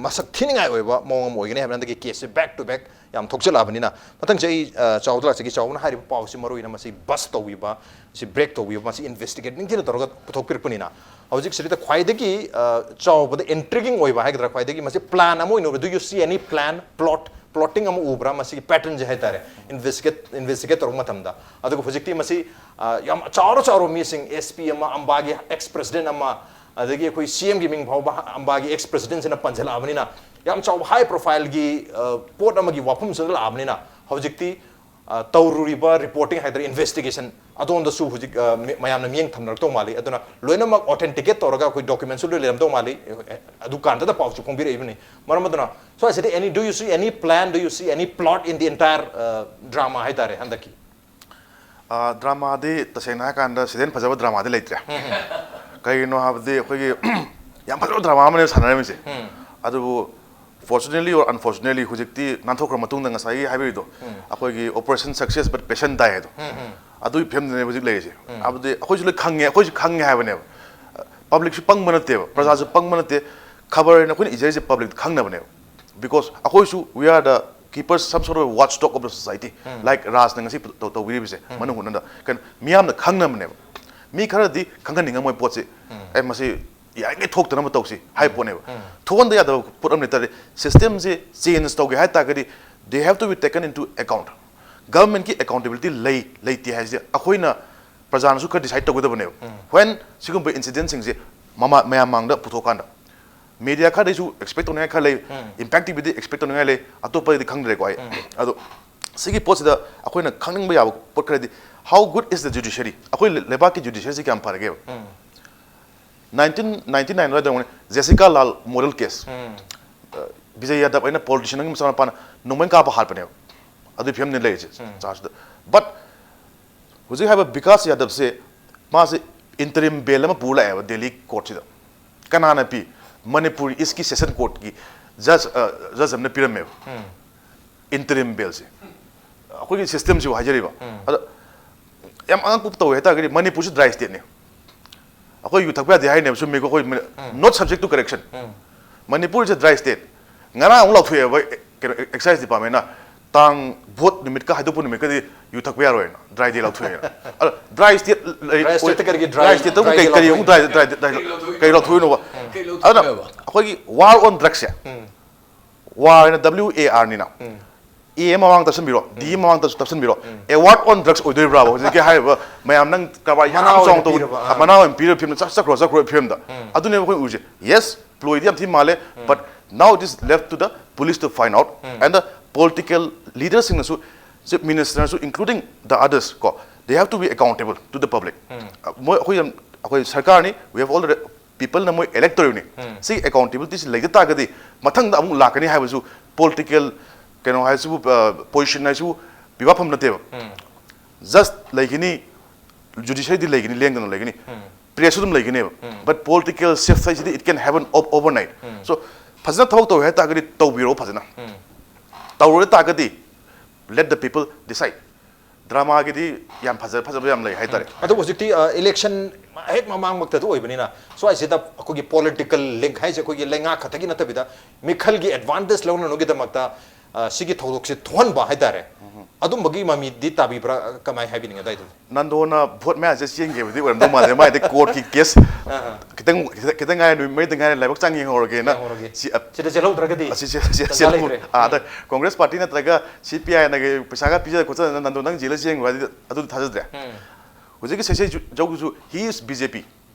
ꯃꯁꯛ ꯊꯤꯅꯤꯡꯉꯥꯏ ꯑꯣꯏꯕ ꯃꯑꯣꯡ ꯑꯃ ꯑꯣꯏꯒꯅꯤ ꯍꯥꯏꯕꯅ ꯍꯟꯗꯛꯀꯤ case say back to back ꯌꯥꯝ ꯊꯣꯛꯆꯜꯂꯛꯑꯕꯅꯤꯅ꯫ ꯃꯊꯪꯁꯦ ꯑꯩ, ꯑ, ꯆꯥꯎꯕꯗ ꯂꯥꯛꯆꯒꯦ꯫ ꯆꯥꯎꯕꯅ ꯍꯥꯏꯔꯤꯕ ꯄꯥꯎꯁꯤ ꯃꯔꯨ ꯑꯣꯏꯅ ꯃꯁꯤ bust ꯇꯧꯕꯤꯕ, ꯁꯤ break ꯇꯧꯕꯤꯕ, ꯃꯁꯤ investigate ꯅꯤꯡꯊꯤꯅ ꯇꯧꯔꯒ ꯄꯨꯊꯣꯛꯄꯤꯔꯛꯄꯅꯤꯅ꯫ ꯍꯧꯖꯤꯛꯁꯤꯗ ꯈ꯭ꯋꯥꯏꯗꯒꯤ, ꯑ, ꯆꯥꯎꯕꯗ intriguing ꯑꯣꯏꯕ ꯍꯥꯏꯒꯗ꯭ꯔꯥ, ꯈ꯭ꯋꯥꯏꯗꯒꯤ ꯃꯁꯤ plan ꯑꯃ ꯑꯣꯏꯅ ꯎꯕ, do you see any plan, plot, plotting ꯑꯃ ꯎꯕ꯭ꯔꯥ ꯃꯁꯤꯒꯤ pattern ꯁꯦ ꯍꯥꯏꯇꯥꯔꯦ, investigate, investigate ꯇꯧꯔꯛꯄ ꯃꯇꯝꯗ? ꯑꯗꯨꯒ ꯍꯧꯖꯤꯛꯇꯤ ꯃꯁꯤ, ꯑ, ꯌꯥꯝ ꯆꯥꯎꯔ ꯆꯥꯎꯔꯕ ꯃꯤꯁꯤꯡ, S P ꯑꯃ, ꯑꯝꯕꯥꯒꯤ ex president ꯑꯃ, ꯑꯗꯒꯤ ꯑꯩꯈꯣꯏ C M ꯒꯤ ꯃꯤꯡ ꯐꯥꯎꯕ ꯑꯝꯕꯥꯒꯤ ex president ꯁꯤꯅ ꯄꯟꯁꯤꯜꯂꯛꯑꯕꯅꯤꯅ, ꯌꯥꯝ ꯆꯥꯎꯕ high profile ꯒꯤ, ꯑ, ꯄꯣꯠ ꯑꯃꯒꯤ ꯋꯥꯐꯝꯁꯤꯗ ꯂꯥꯛꯑꯕꯅꯤꯅ, ꯍꯧꯖꯤꯛꯇꯤ, ꯑ, ꯇꯧꯔꯨꯔꯤꯕ reporting ꯍꯥꯏꯇꯥꯔꯦ, investigation ꯑꯗꯣꯝꯗꯁꯨ ꯍꯧꯖꯤꯛ, ꯑ, ꯃꯤ-, ꯃꯌꯥꯝꯅ ꯃꯤꯠꯌꯦꯡ ꯊꯝꯅꯔꯛꯇꯧ ꯃꯥꯜꯂꯤ꯫ ꯑꯗꯨꯅ ꯂꯣꯏꯅꯃꯛ authenticate ꯇꯧꯔꯒ ꯑꯩꯈꯣꯏ document ꯁꯨ ꯂꯣꯏ ꯂꯩꯔꯝꯗꯧ ꯃꯥꯜꯂꯤ꯫ ꯑꯦ, ꯑꯗꯨ ꯀꯥꯟꯗꯗ ꯄꯥꯎꯁꯨ ꯐꯣꯡꯕꯤꯔꯛꯏꯕꯅꯤ꯫ ꯃꯔꯝ ꯑꯗꯨꯅ, so I said, any, do you see any plan, do you see any plot in the entire, uh, drama ꯍꯥꯏꯇꯥꯔꯦ ꯍꯟꯗꯛꯀꯤ? ꯑ, drama ꯗꯤ ꯇꯁꯦꯡꯅ ꯍꯥꯏꯔꯀꯥꯟꯗ ꯁꯤꯗꯩ ꯍꯦꯟꯅ ꯐꯖꯕ drama ꯗꯤ ꯂꯩꯇ꯭ꯔꯦ꯫ ꯀꯩꯒꯤꯅꯣ ꯍꯥꯏꯕꯗꯤ ꯑꯩꯈꯣꯏꯒꯤ ꯌꯥꯝ ꯐꯖꯕ drama ꯑꯃꯅꯦꯕ ꯁꯥꯟꯅꯔꯝꯃꯤꯁꯦ꯫ ꯑꯗꯨꯕꯨ fortunately or unfortunately ꯍꯧꯖꯤꯛꯇꯤ ꯅꯥꯟꯊꯣꯛꯈ꯭ꯔ ꯃꯇꯨꯡꯗ ꯉꯁꯥꯏꯒꯤ ꯍꯥꯏꯕꯤꯔꯤꯗꯣ, ꯑꯩꯈꯣꯏꯒꯤ operation success but patient die ꯍꯥꯏꯗꯣ, ꯑꯗꯨꯒꯤ ꯐꯤꯕꯝꯗꯅꯦꯕ ꯍꯧꯖꯤꯛ ꯂꯩꯔꯤꯁꯦ꯫ ꯍꯥꯏꯕꯗꯤ ꯑꯩꯈꯣꯏꯁꯨ ꯂꯣꯏ ꯈꯪꯉꯦ, ꯑꯩꯈꯣꯏꯁꯨ ꯈꯪꯉꯦ ꯍꯥꯏꯕꯅꯦꯕ꯫ Public ꯁꯨ ꯄꯪꯕ ꯅꯠꯇꯦꯕ, ꯄ꯭ꯔꯖꯥꯁꯨ ꯄꯪꯕ ꯅꯠꯇꯦ꯫ ꯈꯕꯔ ꯍꯥꯏꯅ ꯑꯩꯈꯣꯏꯅ ꯏꯖꯔꯤꯁꯦ public ꯈꯪꯅꯕꯅꯦꯕ꯫ Because ꯑꯩꯈꯣꯏꯁꯨ we are the keepers, some sort of watchdog of the society, like ꯔꯥꯖꯅ ꯉꯁꯤ ꯇꯧ-, ꯇꯧꯕꯤꯔꯤꯕꯁꯦ, ꯃꯅꯨꯡ ꯍꯨꯠꯅꯗ ꯀꯩꯅꯣ ꯃꯤꯌꯥꯝꯅ ꯈꯪꯅꯕꯅꯦꯕ꯫ ꯃꯤ ꯈꯔꯗꯤ ꯈꯪꯍꯟꯅꯤꯡꯉꯝꯃꯣꯏ ꯄꯣꯠꯁꯤ, ꯑꯦ, ꯃꯁꯤ ꯌꯥꯔꯤꯉꯩ ꯊꯣꯛꯇꯅꯕ ꯇꯧꯁꯤ ꯍꯥꯏꯕ ꯄꯣꯠꯅꯦꯕ꯫ ꯊꯣꯛꯍꯟꯗ ꯌꯥꯗꯕ ꯄꯣꯠ ꯑꯃ ꯂꯩꯇꯥꯔꯗꯤ, system ꯁꯦ change ꯇꯧꯒꯦ ꯍꯥꯏ ꯇꯥꯔꯒꯗꯤ, they have to be taken into account꯫ Government ꯀꯤ accountability ꯂꯩ ꯂꯩꯇꯦ ꯍꯥꯏꯁꯦ ꯑꯩꯈꯣꯏꯅ ꯄ꯭ꯔꯖꯥꯅꯁꯨ ꯈꯔ decide ꯇꯧꯒꯗꯕꯅꯦꯕ꯫ When ꯁꯤꯒꯨꯝꯕ incident ꯁꯤꯡꯁꯦ ꯃꯃꯥ-, ꯃꯌꯥꯝ ꯃꯥꯡꯗ ꯄꯨꯊꯣꯛꯀꯥꯟꯗ, media ꯈꯔꯗꯩꯁꯨ expect ꯇꯧꯅꯤꯡꯉꯥꯏ ꯈꯔ ꯂꯩ, Impact ꯇꯤ ꯚꯤꯗꯤ expect ꯇꯧꯅꯤꯡꯉꯥꯏ ꯂꯩ, ꯑꯇꯣꯞꯄꯗꯤ ꯈꯪꯗ꯭ꯔꯦꯀꯣ ꯑꯩ꯫ ꯑꯗꯣ ꯁꯤꯒꯤ ꯄꯣꯠꯁꯤꯗ ꯑꯩꯈꯣꯏꯅ ꯈꯪꯅꯤꯡꯕ ꯌꯥꯕ ꯄꯣꯠ ꯈꯔꯗꯤ, how good is the judiciary? ꯑꯩꯈꯣꯏ ꯂꯩꯕꯥꯛꯀꯤ judiciary ꯁꯤ ꯀꯌꯥꯝ ꯐꯔꯒꯦꯕ? Nineteen ninety nine ꯑꯗꯨꯋꯥꯏꯗ ꯌꯦꯡꯉꯨꯅꯦ, ꯖꯦꯁꯤꯀꯥ ꯂꯥꯜ model case꯫ ꯑ, ꯕꯤꯖꯌ ꯌꯥꯗꯕ ꯍꯥꯏꯅ politician ꯑꯃꯒꯤ ꯃꯆꯥꯅꯨꯄꯥꯅ ꯅꯣꯡꯃꯩ ꯀꯥꯞꯄ ꯍꯥꯠꯄꯅꯦꯕ꯫ ꯑꯗꯨꯒꯤ ꯐꯤꯕꯝꯅꯤ ꯂꯩꯔꯤꯁꯦ ꯆꯥꯔꯖꯇ꯫ But ꯍꯧꯖꯤꯛ ꯍꯥꯏꯕ ꯕꯤꯀꯥꯁ ꯌꯥꯗꯕꯁꯦ, ꯃꯥꯁꯦ interim bail ꯑꯃ ꯄꯨꯔ ꯂꯥꯛꯑꯦꯕ ꯗꯦꯜꯂꯤ court ꯁꯤꯗ꯫ ꯀꯅꯥꯅ ꯄꯤ? ꯃꯅꯤꯄꯨꯔ East ꯀꯤ session court ꯀꯤ judge, ꯑ, judge ꯑꯃꯅ ꯄꯤꯔꯝꯃꯦꯕ꯫ Interim bail ꯁꯦ꯫ ꯑꯩꯈꯣꯏꯒꯤ system ꯁꯤꯕꯨ ꯍꯥꯏꯖꯔꯤꯕ꯫ ꯑꯗ ꯌꯥꯝ ꯑꯉꯛꯄ ꯇꯧꯋꯦ ꯍꯥꯏꯇꯥꯔꯒꯗꯤ, ꯃꯅꯤꯄꯨꯔꯁꯤ dry state ꯅꯤ꯫ ꯑꯩꯈꯣꯏ ꯌꯨ ꯊꯛꯄ ꯌꯥꯗꯦ ꯍꯥꯏꯅꯦꯕ, ꯆꯨꯝꯃꯤꯀꯣ? ꯑꯩꯈꯣꯏ money-, not subject to correction꯫ ꯃꯅꯤꯄꯨꯔꯁꯦ dry state꯫ ꯉꯔꯥꯡ ꯑꯃꯨꯛ ꯂꯥꯎꯊꯣꯛꯑꯦꯕ, ꯑꯦ, ꯀꯩꯅꯣ, excise department ꯅ ꯇꯥꯡ vote ꯅꯨꯃꯤꯠꯀ ꯍꯥꯏꯗꯣꯛꯄ ꯅꯨꯃꯤꯠꯀꯗꯤ ꯌꯨ ꯊꯛꯄ ꯌꯥꯔꯣꯏꯅ dry day ꯂꯥꯎꯊꯣꯛꯑꯦꯅ꯫ ꯑꯗꯣ dry state ꯂꯩ-, Dry state ꯀꯔꯤꯒꯤ dry, dry state ꯇꯕꯨ dry ꯀꯩ, day ꯀꯔꯤ ꯑꯃꯨꯛ ꯂꯥꯎꯊꯣꯛꯏꯅꯣ? Dry, dry, dry, ꯀꯩ ꯂꯥꯎꯊꯣꯛꯏꯅꯣꯕ? ꯑꯗꯨꯅ ꯑꯩꯈꯣꯏꯒꯤ war on drugs say, war ꯍꯥꯏꯅ W A R ꯅꯤꯅ꯫ A ꯑꯃ ꯃꯃꯥꯡ ꯇꯞꯁꯤꯟꯕꯤꯔꯣ, D ꯑꯃ ꯃꯃꯥꯡ ꯇꯞ-, ꯇꯞꯁꯤꯟꯕꯤꯔꯣ꯫ A war on drugs ꯑꯣꯏꯗꯣꯏꯕ꯭ꯔꯥꯕ ꯍꯧꯖꯤꯛꯀꯤ ꯍꯥꯏꯔꯤꯕ ꯃꯌꯥꯝ ꯅꯪ ꯀꯔꯕꯥꯔ ꯌꯥꯝ ꯃꯅꯥ ꯑꯣꯏꯅ ꯆꯥꯎꯅ ꯇꯧꯕ, ꯄꯤꯔꯕ, ꯑꯥ꯫ ꯃꯅꯥ ꯑꯣꯏꯅ ꯄꯤꯔꯕ ꯐꯤꯕꯝꯗ, ꯆꯠ-, ꯆꯠꯈ꯭ꯔꯣ, ꯆꯠꯈ꯭ꯔꯣ ꯐꯤꯕꯝꯗ꯫ ꯑꯗꯨꯅꯦꯕ ꯑꯩꯈꯣꯏ ꯎꯔꯤꯁꯦ꯫ Yes, ꯄ꯭ꯂꯣꯏꯗꯤ ꯌꯥꯝ ꯊꯤ ꯃꯥꯜꯂꯦ, but now it is left to the police to find out, and the political leader ꯁꯤꯡꯅꯁꯨ, Chief Minister ꯅꯁꯨ, including the others, ꯀꯣ, they have to be accountable to the public꯫ ꯑ, ꯃꯣꯏ, ꯑꯩꯈꯣꯏ ꯌꯥꯝ, ꯑꯩꯈꯣꯏ ꯁꯔꯀꯥꯔꯅꯤ, we have all the people ꯅ ꯃꯣꯏ elect ꯇꯧꯔꯤꯕꯅꯤ꯫ ꯁꯤ accountability ꯁꯤ ꯂꯩꯇ ꯇꯥꯔꯒꯗꯤ ꯃꯊꯪꯗ ꯑꯃꯨꯛ ꯂꯥꯛꯀꯅꯤ ꯍꯥꯏꯕꯁꯨ political ꯀꯩꯅꯣ ꯍꯥꯏꯁꯤꯕꯨ, ꯑ, position ꯍꯥꯏꯁꯤꯕꯨ ꯄꯤꯕꯥꯐꯝ ꯅꯠꯇꯦꯕ꯫ Judge ꯂꯩꯒꯅꯤ, judiciary ꯗꯤ ꯂꯩꯒꯅꯤ, ꯂꯦꯡꯗꯅ ꯂꯩꯒꯅꯤ, press ꯁꯨ ꯑꯗꯨꯝ ꯂꯩꯒꯅꯦꯕ꯫ But political shift ꯍꯥꯏꯁꯤꯗꯤ it can happen o-, overnight꯫ So ꯐꯖꯅ ꯊꯕꯛ ꯇꯧꯋꯦ ꯍꯥꯏ ꯇꯥꯔꯒꯗꯤ ꯇꯧꯕꯤꯔꯣ ꯐꯖꯅ꯫ ꯇꯧꯔꯣꯏ ꯇꯥꯔꯒꯗꯤ let the people decide꯫ ꯗ꯭ꯔꯃꯥꯒꯤꯗꯤ ꯌꯥꯝ ꯐꯖ ꯐꯖꯕ ꯌꯥꯝ ꯂꯩ ꯍꯥꯏꯇꯥꯔꯦ꯫ ꯑꯗꯣ ꯍꯧꯖꯤꯛꯇꯤ, ꯑ, election ꯍꯦꯛ ꯃꯃꯥꯡꯃꯛꯇꯗ ꯑꯣꯏꯕꯅꯤꯅ, ꯁ꯭ꯋꯥꯏꯁꯤꯗ ꯑꯩꯈꯣꯏꯒꯤ political link ꯍꯥꯏꯁꯦ ꯑꯩꯈꯣꯏꯒꯤ ꯂꯩꯉꯥꯛ ꯈꯛꯇꯒꯤ ꯅꯠꯇꯕꯤꯗ ꯃꯤꯈꯜꯒꯤ advantage ꯂꯧꯅꯅꯕꯒꯤꯗꯃꯛꯇ ꯑ, ꯁꯤꯒꯤ ꯊꯧꯗꯣꯛꯁꯦ ꯊꯣꯛꯍꯟꯕ ꯍꯥꯏꯇꯥꯔꯦ, ꯑꯗꯨꯝꯕꯒꯤ ꯃꯃꯤꯗꯤ ꯇꯥꯕꯤꯕ꯭ꯔꯥ? ꯀꯃꯥꯏ ꯍꯥꯏꯕꯤꯅꯤꯡꯉꯦ ꯑꯗꯥꯏꯗꯨꯗꯤ? ꯅꯟꯗꯣꯅ ꯚꯣꯠ ꯃꯌꯥꯁꯦ ꯆꯦꯟꯈꯤꯕꯗꯤ ꯑꯣꯏꯔꯝꯗꯧ ꯃꯥꯜꯂꯦ꯫ ꯃꯥꯏꯗꯤ ꯀꯣꯔꯠꯀꯤ ꯀꯦꯁ ꯈꯤꯇꯪ ꯈꯤꯇꯪ ꯈꯤꯇꯪ ꯉꯥꯏꯔꯦ, ꯅꯨꯃꯤꯠ ꯃꯔꯤꯇꯪ ꯉꯥꯏꯔꯦ, ꯂꯥꯏꯕꯛ ꯆꯥꯡ ꯌꯦꯡꯍꯧꯔꯒꯦꯅ꯫ ꯌꯦꯡꯍꯧꯔꯒꯦ꯫ ꯁꯤ ꯑ- ꯁꯤꯗ ꯆꯦꯜꯍꯧꯗ꯭ꯔꯒꯗꯤ ꯑꯁꯤ ꯆꯦ- ꯆꯦ- ꯇꯟꯖꯥ ꯆꯦꯜꯍꯧ- ꯂꯩꯇ꯭ꯔꯦ꯫ ꯑꯥ, ꯑꯗ ꯀꯣꯡꯒ꯭ꯔꯦꯁ ꯄꯥꯔꯇꯤ ꯅꯠꯇ꯭ꯔꯒ ꯁꯤ ꯄꯤ ꯑꯥꯏꯅꯒ ꯄꯩꯁꯥꯒ ꯄꯤꯖ ꯈꯣꯠꯆꯗꯅ ꯅꯟꯗꯣ ꯅꯪ ꯖꯦꯜꯗ ꯆꯦꯟꯈ꯭ꯔꯣ ꯍꯥꯏꯗꯤ ꯑꯗꯨꯗꯤ ꯊꯥꯖꯗ꯭ꯔꯦ꯫ ꯍꯧꯖꯤꯛꯀꯤ ꯁꯦꯁꯦ ꯖꯧꯒꯤꯁꯨ he is B J P꯫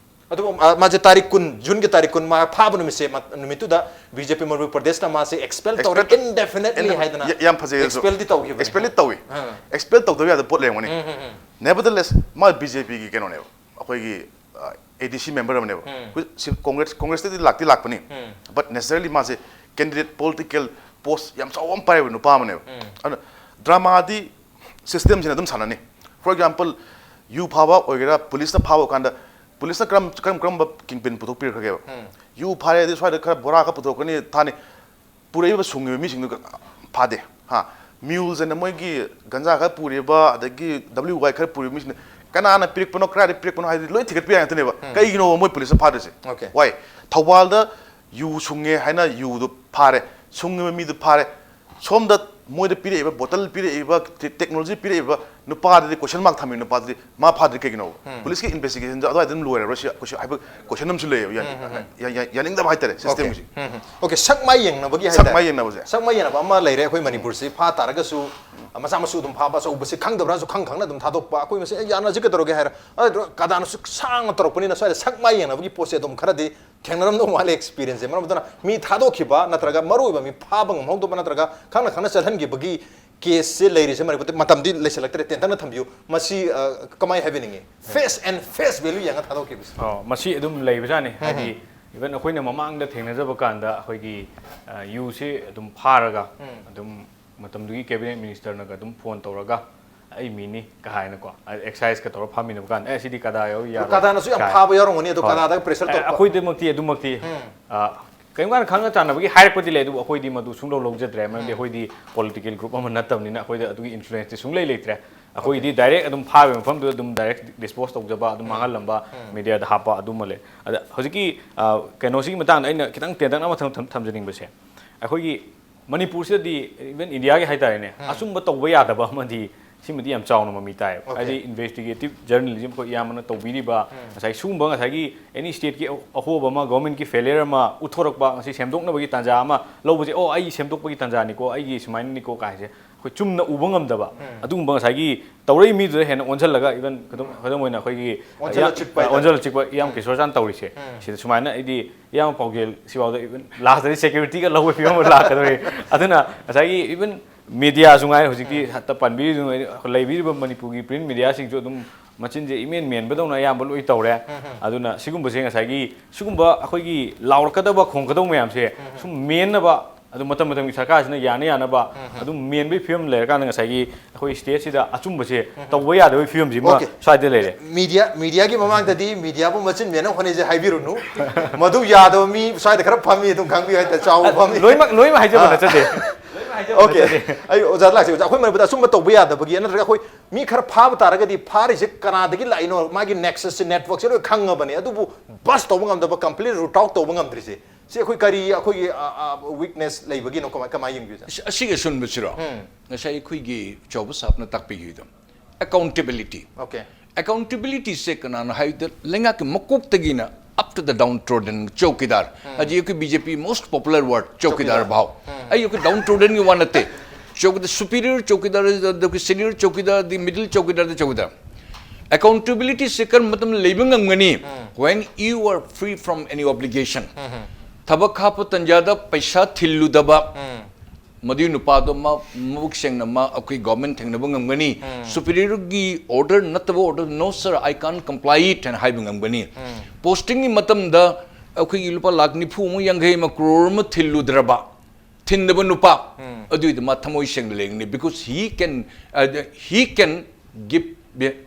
ꯑꯗꯨꯕꯨ ꯑ, ꯃꯥꯁꯦ ꯇꯥꯔꯤꯛ ꯀꯨꯟ, ꯖꯨꯟꯒꯤ ꯇꯥꯔꯤꯛ ꯀꯨꯟ ꯃꯥ ꯐꯥꯕ ꯅꯨꯃꯤꯠꯁꯦ, ꯃ- ꯅꯨꯃꯤꯠꯇꯨꯗ ꯕꯤ ꯖꯦ ꯄꯤ ꯃꯅꯤꯄꯨꯔ ꯄ꯭ꯔꯗꯦꯁꯅ ꯃꯥꯁꯦ ꯑꯦꯛꯁꯄꯦꯜ ꯇꯧꯔꯦ, Expel- indefinitely ꯍꯥꯏꯗꯅ꯫ ꯌꯥ- ꯌꯥꯝ ꯐꯖꯩ ꯑꯗꯨꯁꯨ꯫ ꯑꯦꯛꯁꯄꯦꯜꯗꯤ ꯇꯧꯈꯤꯕꯅꯦ꯫ ꯑꯦꯛꯁꯄꯦꯜꯗꯤ ꯇꯧꯏ꯫ ꯑꯥ꯫ ꯑꯦꯛꯁꯄꯦꯜ ꯇꯧꯗꯕ ꯌꯥꯗꯕ ꯄꯣꯠ ꯂꯩꯔꯝꯒꯅꯤ꯫ ꯎꯝ, ꯎꯝ, ꯎꯝ꯫ Nevertheless, ꯃꯥ ꯕꯤ ꯖꯦ ꯄꯤꯒꯤ ꯀꯩꯅꯣꯅꯦꯕ, ꯑꯩꯈꯣꯏꯒꯤ ꯑꯦ ꯗꯤ ꯁꯤ ꯃꯦꯝꯕꯔ ꯑꯃꯅꯦꯕ꯫ ꯎꯝ꯫ ꯑꯩꯈꯣꯏ ꯁꯤ ꯀꯣꯡꯒ꯭ꯔꯦꯁ ꯀꯣꯡꯒ꯭ꯔꯦꯁꯇꯗꯤ ꯂꯥꯛꯇꯤ ꯂꯥꯛꯄꯅꯤ꯫ ꯎꯝ꯫ But naturally ꯃꯥꯁꯦ candidate, political post ꯌꯥꯝ ꯆꯥꯎꯕ ꯑꯃ ꯄꯥꯏꯔꯕ ꯅꯨꯄꯥ ꯑꯃꯅꯦꯕ꯫ ꯎꯝ꯫ ꯑꯗꯨꯅ ꯗ꯭ꯔꯃꯥꯗꯤ ꯁꯤꯁꯇꯦꯝꯁꯤꯅ ꯑꯗꯨꯝ ꯁꯥꯟꯅꯅꯤ꯫ For example, ꯌꯨ ꯐꯥꯕ ꯑꯣꯏꯒꯦꯔꯥ, ꯄꯨꯂꯤꯁꯅ ꯐꯥꯕ ꯀꯥꯟꯗ ꯄꯨꯂꯤꯁꯅ ꯀꯔꯝ ꯀꯔꯝ ꯀꯔꯝꯕ ꯀꯤꯡꯄꯤꯟ ꯄꯨꯊꯣꯛꯄꯤꯔꯛꯈ꯭ꯔꯒꯦꯕ? ꯎꯝ꯫ ꯌꯨ ꯐꯥꯔꯦ ꯍꯥꯏꯗꯤ ꯁ꯭ꯋꯥꯏꯗ ꯈꯔ ꯕꯣꯔꯥ ꯈꯔ ꯄꯨꯊꯣꯛꯀꯅꯤ, ꯊꯥꯅꯤ꯫ ꯄꯨꯔꯛꯏꯕ ꯁꯨꯡꯉꯤꯕ ꯃꯤꯁꯤꯡꯗꯨ ꯐꯥꯗꯦ꯫ ꯍꯥ, ꯃ꯭ꯌꯨꯜꯁ ꯑꯅ ꯃꯣꯏꯒꯤ ꯒꯟꯖꯥ ꯈꯔ ꯄꯨꯔꯤꯕ, ꯑꯗꯒꯤ ꯗꯕ꯭ꯂꯤꯎ ꯋꯥꯏ ꯈꯔ ꯄꯨꯔꯤꯕ ꯃꯤꯁꯤꯡꯗꯣ ꯀꯅꯥꯅ ꯄꯤꯔꯛꯄꯅꯣ, ꯀꯗꯥꯏꯗ ꯄꯤꯔꯛꯄꯅꯣ ꯍꯥꯏꯗꯤ ꯂꯣꯏ ꯊꯤꯒꯠꯄ ꯌꯥꯏ ꯉꯥꯛꯇꯅꯦꯕ꯫ ꯀꯩꯒꯤꯅꯣ ꯃꯣꯏ ꯄꯨꯂꯤꯁꯅ ꯐꯥꯗ꯭ꯔꯤꯁꯦ? Okay. Why? ꯊꯧꯕꯥꯜꯗ ꯌꯨ ꯁꯨꯡꯉꯦ ꯍꯥꯏꯅ ꯌꯨꯗꯣ ꯐꯥꯔꯦ, ꯁꯨꯡꯉꯤꯕ ꯃꯤꯗꯨ ꯐꯥꯔꯦ, ꯁꯣꯝꯗ ꯃꯣꯏꯗ ꯄꯤꯔꯛꯏꯕ ꯕꯣꯇꯜ ꯄꯤꯔꯛꯏꯕ ꯇꯦ- ꯇꯦꯛꯅꯣꯂꯣꯖꯤ ꯄꯤꯔꯛꯏꯕ ꯅꯨꯄꯥꯗꯨꯗꯤ ꯀꯣꯏꯁꯟ ꯃꯥꯔꯛ ꯊꯝꯃꯤ ꯅꯨꯄꯥꯗꯨꯗꯤ ꯃꯥ ꯐꯥꯗ꯭ꯔꯤ ꯀꯩꯒꯤꯅꯣ? ꯄꯨꯂꯤꯁꯀꯤ ꯏꯟꯚꯦꯁꯇꯤꯒꯦꯁꯟꯗꯣ ꯑꯗꯨꯋꯥꯏꯗ ꯑꯗꯨꯝ ꯂꯣꯏꯔꯕ꯭ꯔꯥ ꯁꯤ ꯀꯣꯏꯁꯟ ꯍꯥꯏꯕ ꯀꯣꯏꯁꯟ ꯑꯃꯁꯨ ꯂꯩꯌꯦꯕ꯫ ꯌꯥ- ꯌꯥ- ꯌꯥ- ꯌꯥꯅꯤꯡꯗꯕ ꯍꯥꯏꯇꯥꯔꯦ ꯁꯤꯁꯇꯦꯝꯒꯤꯁꯦ꯫ ꯑꯣꯀꯦ, ꯁꯛ ꯃꯥꯏ ꯌꯦꯡꯅꯕꯒꯤ ꯁꯛ ꯍꯥꯏꯇꯥꯔꯦ꯫ ꯃꯥꯏ ꯌꯦꯡꯅꯕꯁꯦ꯫ ꯁꯛ ꯃꯥꯏ ꯌꯦꯡꯅꯕ ꯑꯃ ꯂꯩꯔꯦ ꯑꯩꯈꯣꯏ ꯃꯅꯤꯄꯨꯔꯁꯤ꯫ ꯐꯥ ꯇꯥꯔꯒꯁꯨ ꯃꯆꯥ ꯃꯁꯨ ꯑꯗꯨꯝ ꯐꯥꯕ, ꯑꯆꯧꯕꯁꯤ ꯈꯪꯗꯕ꯭ꯔꯥꯁꯨ ꯈꯪ ꯈꯪꯅ ꯑꯗꯨꯝ ꯊꯥꯗꯣꯛꯄ, ꯑꯩꯈꯣꯏ ꯃꯁꯦ "ꯑꯦ, ꯌꯥꯅꯁꯤ ꯀꯩꯗꯧꯔꯒꯦ?" ꯍꯥꯏꯔ, ꯑꯗꯨ ꯀꯗꯥꯅꯁꯨ ꯁꯥꯡꯅ ꯇꯧꯔꯛꯄꯅꯤꯅ ꯁ꯭ꯋꯥꯏꯗ ꯁꯛ ꯃꯥꯏ ꯌꯦꯡꯅꯕꯒꯤ ꯄꯣꯠꯁꯦ ꯑꯗꯨꯝ ꯈꯔꯗꯤ ꯊꯦꯡꯅꯔꯝꯗꯧ ꯃꯥꯜꯂꯦ ꯑꯦꯛꯁꯄꯤꯔꯤꯌꯦꯟꯁꯁꯦ꯫ ꯃꯔꯝ ꯑꯗꯨꯅ ꯃꯤ ꯊꯥꯗꯣꯛꯈꯤꯕ ꯅꯠꯇ꯭ꯔꯒ ꯃꯔꯨ ꯑꯣꯏꯕ ꯃꯤ ꯐꯥꯕ ꯉꯝꯍꯧꯗꯕ ꯅꯠꯇ꯭ꯔꯒ ꯈꯪꯅ ꯈꯪꯅ ꯆꯠꯍꯟꯈꯤꯕꯒꯤ ꯀꯦꯁꯁꯦ ꯂꯩꯔꯤꯁꯦ ꯃꯅꯤꯄꯨꯔꯗ꯫ ꯃꯇꯝꯗꯤ ꯂꯩꯁꯤꯜꯂꯛꯇ꯭ꯔꯦ, ꯇꯦꯟꯇꯛꯅ ꯊꯝꯕꯤꯌꯨ꯫ ꯃꯁꯤ, ꯑ, ꯀꯃꯥꯏ ꯍꯥꯏꯕꯤꯅꯤꯡꯉꯤ? Face and face value ꯌꯦꯡꯉ ꯊꯥꯗꯣꯛꯈꯤꯕꯁꯦ꯫ ꯑꯣ, ꯃꯁꯤ ꯑꯗꯨꯝ ꯂꯩꯕꯖꯥꯠꯅꯤ꯫ ꯍꯥꯏꯗꯤ, even ꯑꯩꯈꯣꯏꯅ ꯃꯃꯥꯡꯗ ꯊꯦꯡꯅꯖꯕ ꯀꯥꯟꯗ ꯑꯩꯈꯣꯏꯒꯤ, ꯑ, ꯌꯨꯁꯤ ꯑꯗꯨꯝ ꯐꯥꯔꯒ ꯑꯗꯨꯝ ꯃꯇꯝꯗꯨꯒꯤ ꯀꯦꯕꯤꯅꯦꯠ ꯃꯤꯅꯤꯁꯇꯔꯅꯒ ꯑꯗꯨꯝ ꯐꯣꯟ ꯇꯧꯔꯒ "ꯑꯩ ꯃꯤꯅꯤ" ꯀ ꯍꯥꯏꯅꯀꯣ, ꯑꯦꯛꯁꯥꯏꯖꯀ ꯇꯧꯔꯒ ꯐꯥꯃꯤꯟꯅꯕ ꯀꯥꯟꯗ "ꯑꯦ, ꯁꯤꯗꯤ ꯀꯗꯥ ꯌꯥꯎ ꯌꯥꯔꯣꯏ" ꯀꯗꯥꯅꯁꯨ ꯌꯥꯝ ꯀꯥꯏ꯫ ꯐꯥꯕ ꯌꯥꯎꯔꯝꯒꯅꯤ, ꯑꯗꯣ ꯍꯣꯏ꯫ ꯀꯗꯥꯗꯒ pressure ꯑꯦ, ꯇꯧꯔꯛꯄ? ꯑꯩꯈꯣꯏꯗꯃꯛꯇꯤ ꯑꯗꯨꯃꯛꯇꯤ, ꯑ, ꯀꯔꯤꯝ ꯀꯥꯟꯗ ꯈꯪꯅ ꯆꯥꯟꯅꯕꯒꯤ ꯍꯥꯏꯔꯛꯄꯗꯤ ꯂꯩ, ꯑꯗꯨꯕꯨ ꯑꯩꯈꯣꯏꯗꯤ ꯃꯗꯨ ꯁꯨꯡꯂꯧ ꯂꯧꯖꯗ꯭ꯔꯦ꯫ ꯃꯔꯝꯗꯤ ꯑꯩꯈꯣꯏꯗꯤ ꯄꯣꯂꯤꯇꯤꯀꯦꯜ ꯒ꯭ꯔꯨꯞ ꯑꯃ ꯅꯠꯇꯕꯅꯤꯅ ꯑꯩꯈꯣꯏꯗ ꯑꯗꯨꯒꯤ ꯏꯟꯐ꯭ꯂꯨꯌꯦꯟꯁꯇꯤ ꯁꯨꯡꯂꯩ ꯂꯩꯇ꯭ꯔꯦ꯫ ꯑꯩꯈꯣꯏꯗꯤ ꯗꯥꯏꯔꯦꯛ ꯑꯗꯨꯝ ꯐꯥꯕꯒꯤ ꯃꯐꯝꯗꯨꯗ ꯑꯗꯨꯝ ꯗꯥꯏꯔꯦꯛ ꯗꯤꯁꯄꯣꯖ ꯇꯧꯖꯕ, ꯑꯗꯨꯝ ꯃꯥꯡꯍꯜꯂꯝꯕ, ꯃꯦꯗꯤꯌꯥꯗ ꯍꯥꯞꯄ ꯑꯗꯨꯃ ꯂꯩ꯫ ꯑꯗ ꯍꯧꯖꯤꯛꯀꯤ, ꯑ, ꯀꯩꯅꯣꯁꯤꯒꯤ ꯃꯇꯥꯡꯗ ꯑꯩꯅ ꯈꯤꯇꯪ ꯇꯦꯟꯇꯛꯅ ꯑꯃ ꯊꯝ- ꯊꯝ- ꯊꯝꯖꯅꯤꯡꯕꯁꯦ, ꯑꯩꯈꯣꯏꯒꯤ ꯃꯅꯤꯄꯨꯔꯁꯤꯗꯗꯤ, even ꯏꯟꯗꯤꯌꯥꯒꯤ ꯍꯥꯏꯇꯥꯔꯦꯅꯦ, ꯑꯆꯨꯝꯕ ꯇꯧꯕ ꯌꯥꯗꯕ ꯑꯃꯗꯤ ꯁꯤꯃꯗꯤ ꯌꯥꯝ ꯆꯥꯎꯅ ꯃꯃꯤ ꯇꯥꯏꯌꯦꯕ꯫ Okay. ꯍꯥꯏꯗꯤ investigative journalism ꯑꯩꯈꯣꯏ ꯏꯌꯥꯝꯕꯅ ꯇꯧꯕꯤꯔꯤꯕ, ꯉꯁꯥꯏ ꯁꯤꯒꯨꯝꯕ ꯉꯁꯥꯏꯒꯤ any stateꯀꯤ ꯑꯍꯣꯕ ꯑꯃ, governmentꯀꯤ failure ꯑꯃ ꯎꯠꯊꯣꯔꯛꯄ, ꯉꯁꯤ ꯁꯦꯝꯗꯣꯛꯅꯕꯒꯤ ꯇꯥꯟꯖꯥ ꯑꯃ ꯂꯧꯕꯁꯦ, "ꯑꯣ, ꯑꯩ ꯁꯦꯝꯗꯣꯛꯄꯒꯤ ꯇꯥꯟꯖꯥꯅꯤꯀꯣ, ꯑꯩꯒꯤ ꯁꯨꯃꯥꯏꯅꯅꯤꯀꯣ" ꯀꯥꯏꯁꯦ ꯑꯩꯈꯣꯏ ꯆꯨꯝꯅ ꯎꯕ ꯉꯝꯗꯕ, ꯑꯗꯨꯒꯨꯝꯕ ꯉꯁꯥꯏꯒꯤ ꯇꯧꯔꯛꯏ ꯃꯤꯗꯨꯗ ꯍꯦꯟꯅ ꯑꯣꯟꯁꯤꯜꯂꯒ, even ꯈꯨꯗꯝ, ꯈꯨꯗꯝ ꯑꯣꯏꯅ ꯑꯩꯈꯣꯏꯒꯤ ꯑꯣꯟꯁꯤꯜꯂ ꯆꯤꯛꯄ ꯍꯥꯏꯇꯥꯔꯦ꯫ ꯑꯣꯟꯁꯤꯜꯂ ꯆꯤꯛꯄ ꯏꯌꯥꯝ ꯀꯤꯁꯣꯔ ꯆꯥꯟ ꯇꯧꯔꯤꯁꯦ, ꯁꯤꯗ ꯁꯨꯃꯥꯏꯅ ꯑꯩꯗꯤ ꯏꯌꯥꯝꯕ ꯄꯥꯎꯖꯦꯜ ꯁꯤꯐꯥꯎꯗ even lastꯇꯗꯤ securityꯒ ꯂꯧꯕꯒꯤ ꯐꯤꯕꯝ ꯑꯃ ꯂꯥꯛꯀꯗꯧꯔꯤ꯫ ꯑꯗꯨꯅ ꯉꯁꯥꯏꯒꯤ even mediaꯁꯨ ꯉꯥꯏꯔꯦ, ꯍꯧꯖꯤꯛꯇꯤ ꯍꯠꯇ ꯄꯟꯕꯤꯔꯤꯗꯨ ꯉꯥꯏꯔꯦ, ꯂꯩꯕꯤꯔꯤꯕ ꯃꯅꯤꯄꯨꯔꯒꯤ print mediaꯁꯤꯡꯁꯨ ꯑꯗꯨꯝ ꯃꯆꯤꯟꯁꯦ ꯏꯃꯦꯟ ꯃꯦꯟꯕꯗꯧꯅ ꯑꯌꯥꯝꯕ ꯂꯣꯏ ꯇꯧꯔꯦ꯫ ꯑꯗꯨꯅ ꯁꯤꯒꯨꯝꯕꯁꯦ ꯉꯁꯥꯏꯒꯤ ꯁꯤꯒꯨꯝꯕ ꯑꯩꯈꯣꯏꯒꯤ ꯂꯥꯎꯔꯛꯀꯗꯕ, ꯈꯣꯡꯒꯗꯧꯕ ꯃꯌꯥꯝꯁꯦ ꯁꯨꯝ ꯃꯦꯟꯅꯕ, ꯑꯗꯨ ꯃꯇꯝ ꯃꯇꯝꯒꯤ ꯁꯔꯀꯥꯔꯁꯤꯅ ꯌꯥꯅ ꯌꯥꯅꯕ ꯑꯗꯨꯝ ꯃꯦꯟꯕꯒꯤ ꯐꯤꯕꯝ ꯂꯩꯔꯀꯥꯟꯗ ꯉꯁꯥꯏꯒꯤ ꯑꯩꯈꯣꯏ stateꯁꯤꯗ ꯑꯆꯨꯝꯕꯁꯦ ꯇꯧꯕ ꯌꯥꯗꯕꯒꯤ ꯐꯤꯕꯝꯁꯤꯃ Okay. ꯁ꯭ꯋꯥꯏꯗ ꯂꯩꯔꯦ꯫ Media, mediaꯒꯤ ꯃꯃꯥꯡꯗꯗꯤ mediaꯕꯨ ꯃꯆꯤꯟ ꯃꯦꯟꯅ ꯍꯣꯠꯅꯩꯁꯦ ꯍꯥꯏꯕꯤꯔꯨꯅꯨ꯫ ꯃꯗꯨ ꯌꯥꯗꯕ ꯃꯤ ꯁ꯭ꯋꯥꯏꯗ ꯈꯔ ꯐꯝꯃꯤ, ꯑꯗꯨꯝ ꯈꯪꯕꯤꯌꯨ ꯍꯥꯏꯇꯥꯔꯦ, ꯆꯥꯎꯕ ꯑ, ꯐꯝꯃꯤ꯫ ꯂꯣꯏꯅꯃꯛ, ꯂꯣꯏꯅꯃꯛ ꯍꯥꯏꯖꯕ ꯑ꯫ ꯅꯠꯆꯗꯦ꯫ Okay. ꯑꯩ ꯑꯣꯖꯥꯗ ꯂꯥꯛꯁꯤ꯫ ꯑꯣꯖꯥ, ꯑꯩꯈꯣꯏ ꯃꯅꯤꯄꯨꯔꯗ ꯑꯆꯨꯝꯕ ꯇꯧꯕ ꯌꯥꯗꯕꯒꯤ, ꯅꯠꯇ꯭ꯔꯒ ꯑꯩꯈꯣꯏ ꯃꯤ ꯈꯔ ꯐꯥꯕ ꯇꯥꯔꯒꯗꯤ ꯐꯥꯔꯤꯁꯦ ꯀꯅꯥꯗꯒꯤ ꯂꯥꯛꯏꯅꯣ? ꯃꯥꯒꯤ nexusꯁꯦ, networkꯁꯦ ꯂꯣꯏ ꯈꯪꯉꯕꯅꯦ꯫ ꯑꯗꯨꯕꯨ bust ꯇꯧꯕ ꯉꯝꯗꯕ, complete root out ꯇꯧꯕ ꯉꯝꯗ꯭ꯔꯤꯁꯦ, ꯁꯤ ꯑꯩꯈꯣꯏ ꯀꯔꯤ, ꯑꯩꯈꯣꯏꯒꯤ, ꯑ, ꯑ, weakness ꯂꯩꯕꯒꯤꯅꯣ? ꯀꯃꯥꯏ, ꯀꯃꯥꯏ ꯌꯦꯡꯕꯤꯕ? ꯑꯁ-, ꯑꯁꯤꯒꯤ ꯑꯁꯨꯟꯕꯁꯤꯔꯣ? ꯎꯝ꯫ ꯉꯁꯥꯏ ꯑꯩꯈꯣꯏꯒꯤ ꯆꯥꯎꯕ ꯁꯥꯍꯕꯅ ꯇꯥꯛꯄꯤꯈꯤꯕꯗꯣ, accountability꯫ Okay. Accountabilityꯁꯦ ꯀꯅꯥꯅꯣ ꯍꯥꯏꯕꯗ, ꯂꯩꯉꯥꯛꯀꯤ ꯃꯀꯣꯛꯇꯒꯤꯅ up to the downtrodden chowkidar. ꯎꯝ꯫ ꯍꯧꯖꯤꯛ ꯑꯩꯈꯣꯏ BJP most popular word, chowkidar chowkidar. ꯚꯥꯎ꯫ ꯎꯝ꯫ ꯑꯩ ꯑꯩꯈꯣꯏ downtroddenꯒꯤ ꯋꯥ ꯅꯠꯇꯦ꯫ ꯆꯧꯀꯤꯗꯥꯔ, superior ꯆꯧꯀꯤꯗꯥꯔ, ꯑꯗꯨꯒ senior ꯆꯧꯀꯤꯗꯥꯔ, ꯑꯗꯒꯤ middle ꯆꯧꯀꯤꯗꯥꯔꯗ ꯆꯧꯀꯤꯗꯥꯔ꯫ Accountabilityꯁꯦ ꯀꯔꯝꯕ ꯃꯇꯝꯗ ꯂꯩꯕ ꯉꯝꯒꯅꯤ? ꯎꯝ꯫ When you are free from any obligation꯫ ꯎꯝ꯫ ꯊꯕꯛ ꯍꯥꯞꯄ ꯇꯟꯖꯥꯗ ꯄꯩꯁꯥ ꯊꯤꯜꯂꯨꯗꯕ꯫ ꯎꯝ꯫ ꯃꯗꯨꯒꯤ ꯅꯨꯄꯥꯗꯣ ꯃꯥ ꯃꯕꯨꯛ ꯁꯦꯡꯅ ꯃꯥ ꯑꯩꯈꯣꯏ government ꯊꯦꯡꯅꯕ ꯉꯝꯒꯅꯤ꯫ ꯎꯝ꯫ Superiorꯒꯤ order ꯅꯠꯇꯕ order, "No sir, I can't comply it" ꯍꯥꯏꯅ ꯍꯥꯏꯕ ꯉꯝꯒꯅꯤ꯫ ꯎꯝ꯫ Postingꯒꯤ ꯃꯇꯝꯗ ꯑꯩꯈꯣꯏꯒꯤ ꯂꯨꯄꯥ ꯂꯥꯈ ꯅꯤꯐꯨ ꯑꯃ, ꯌꯥꯡꯈꯩ ꯑꯃ, crore ꯑꯃ ꯊꯤꯜꯂꯨꯗ꯭ꯔꯕ, ꯊꯤꯟꯗꯕ ꯅꯨꯄꯥ, ꯎꯝ꯫ ꯑꯗꯨꯏꯗ ꯃꯥ ꯊꯃꯣꯏ ꯁꯦꯡꯅ ꯂꯩꯒꯅꯤ, because he can, uh, he can give,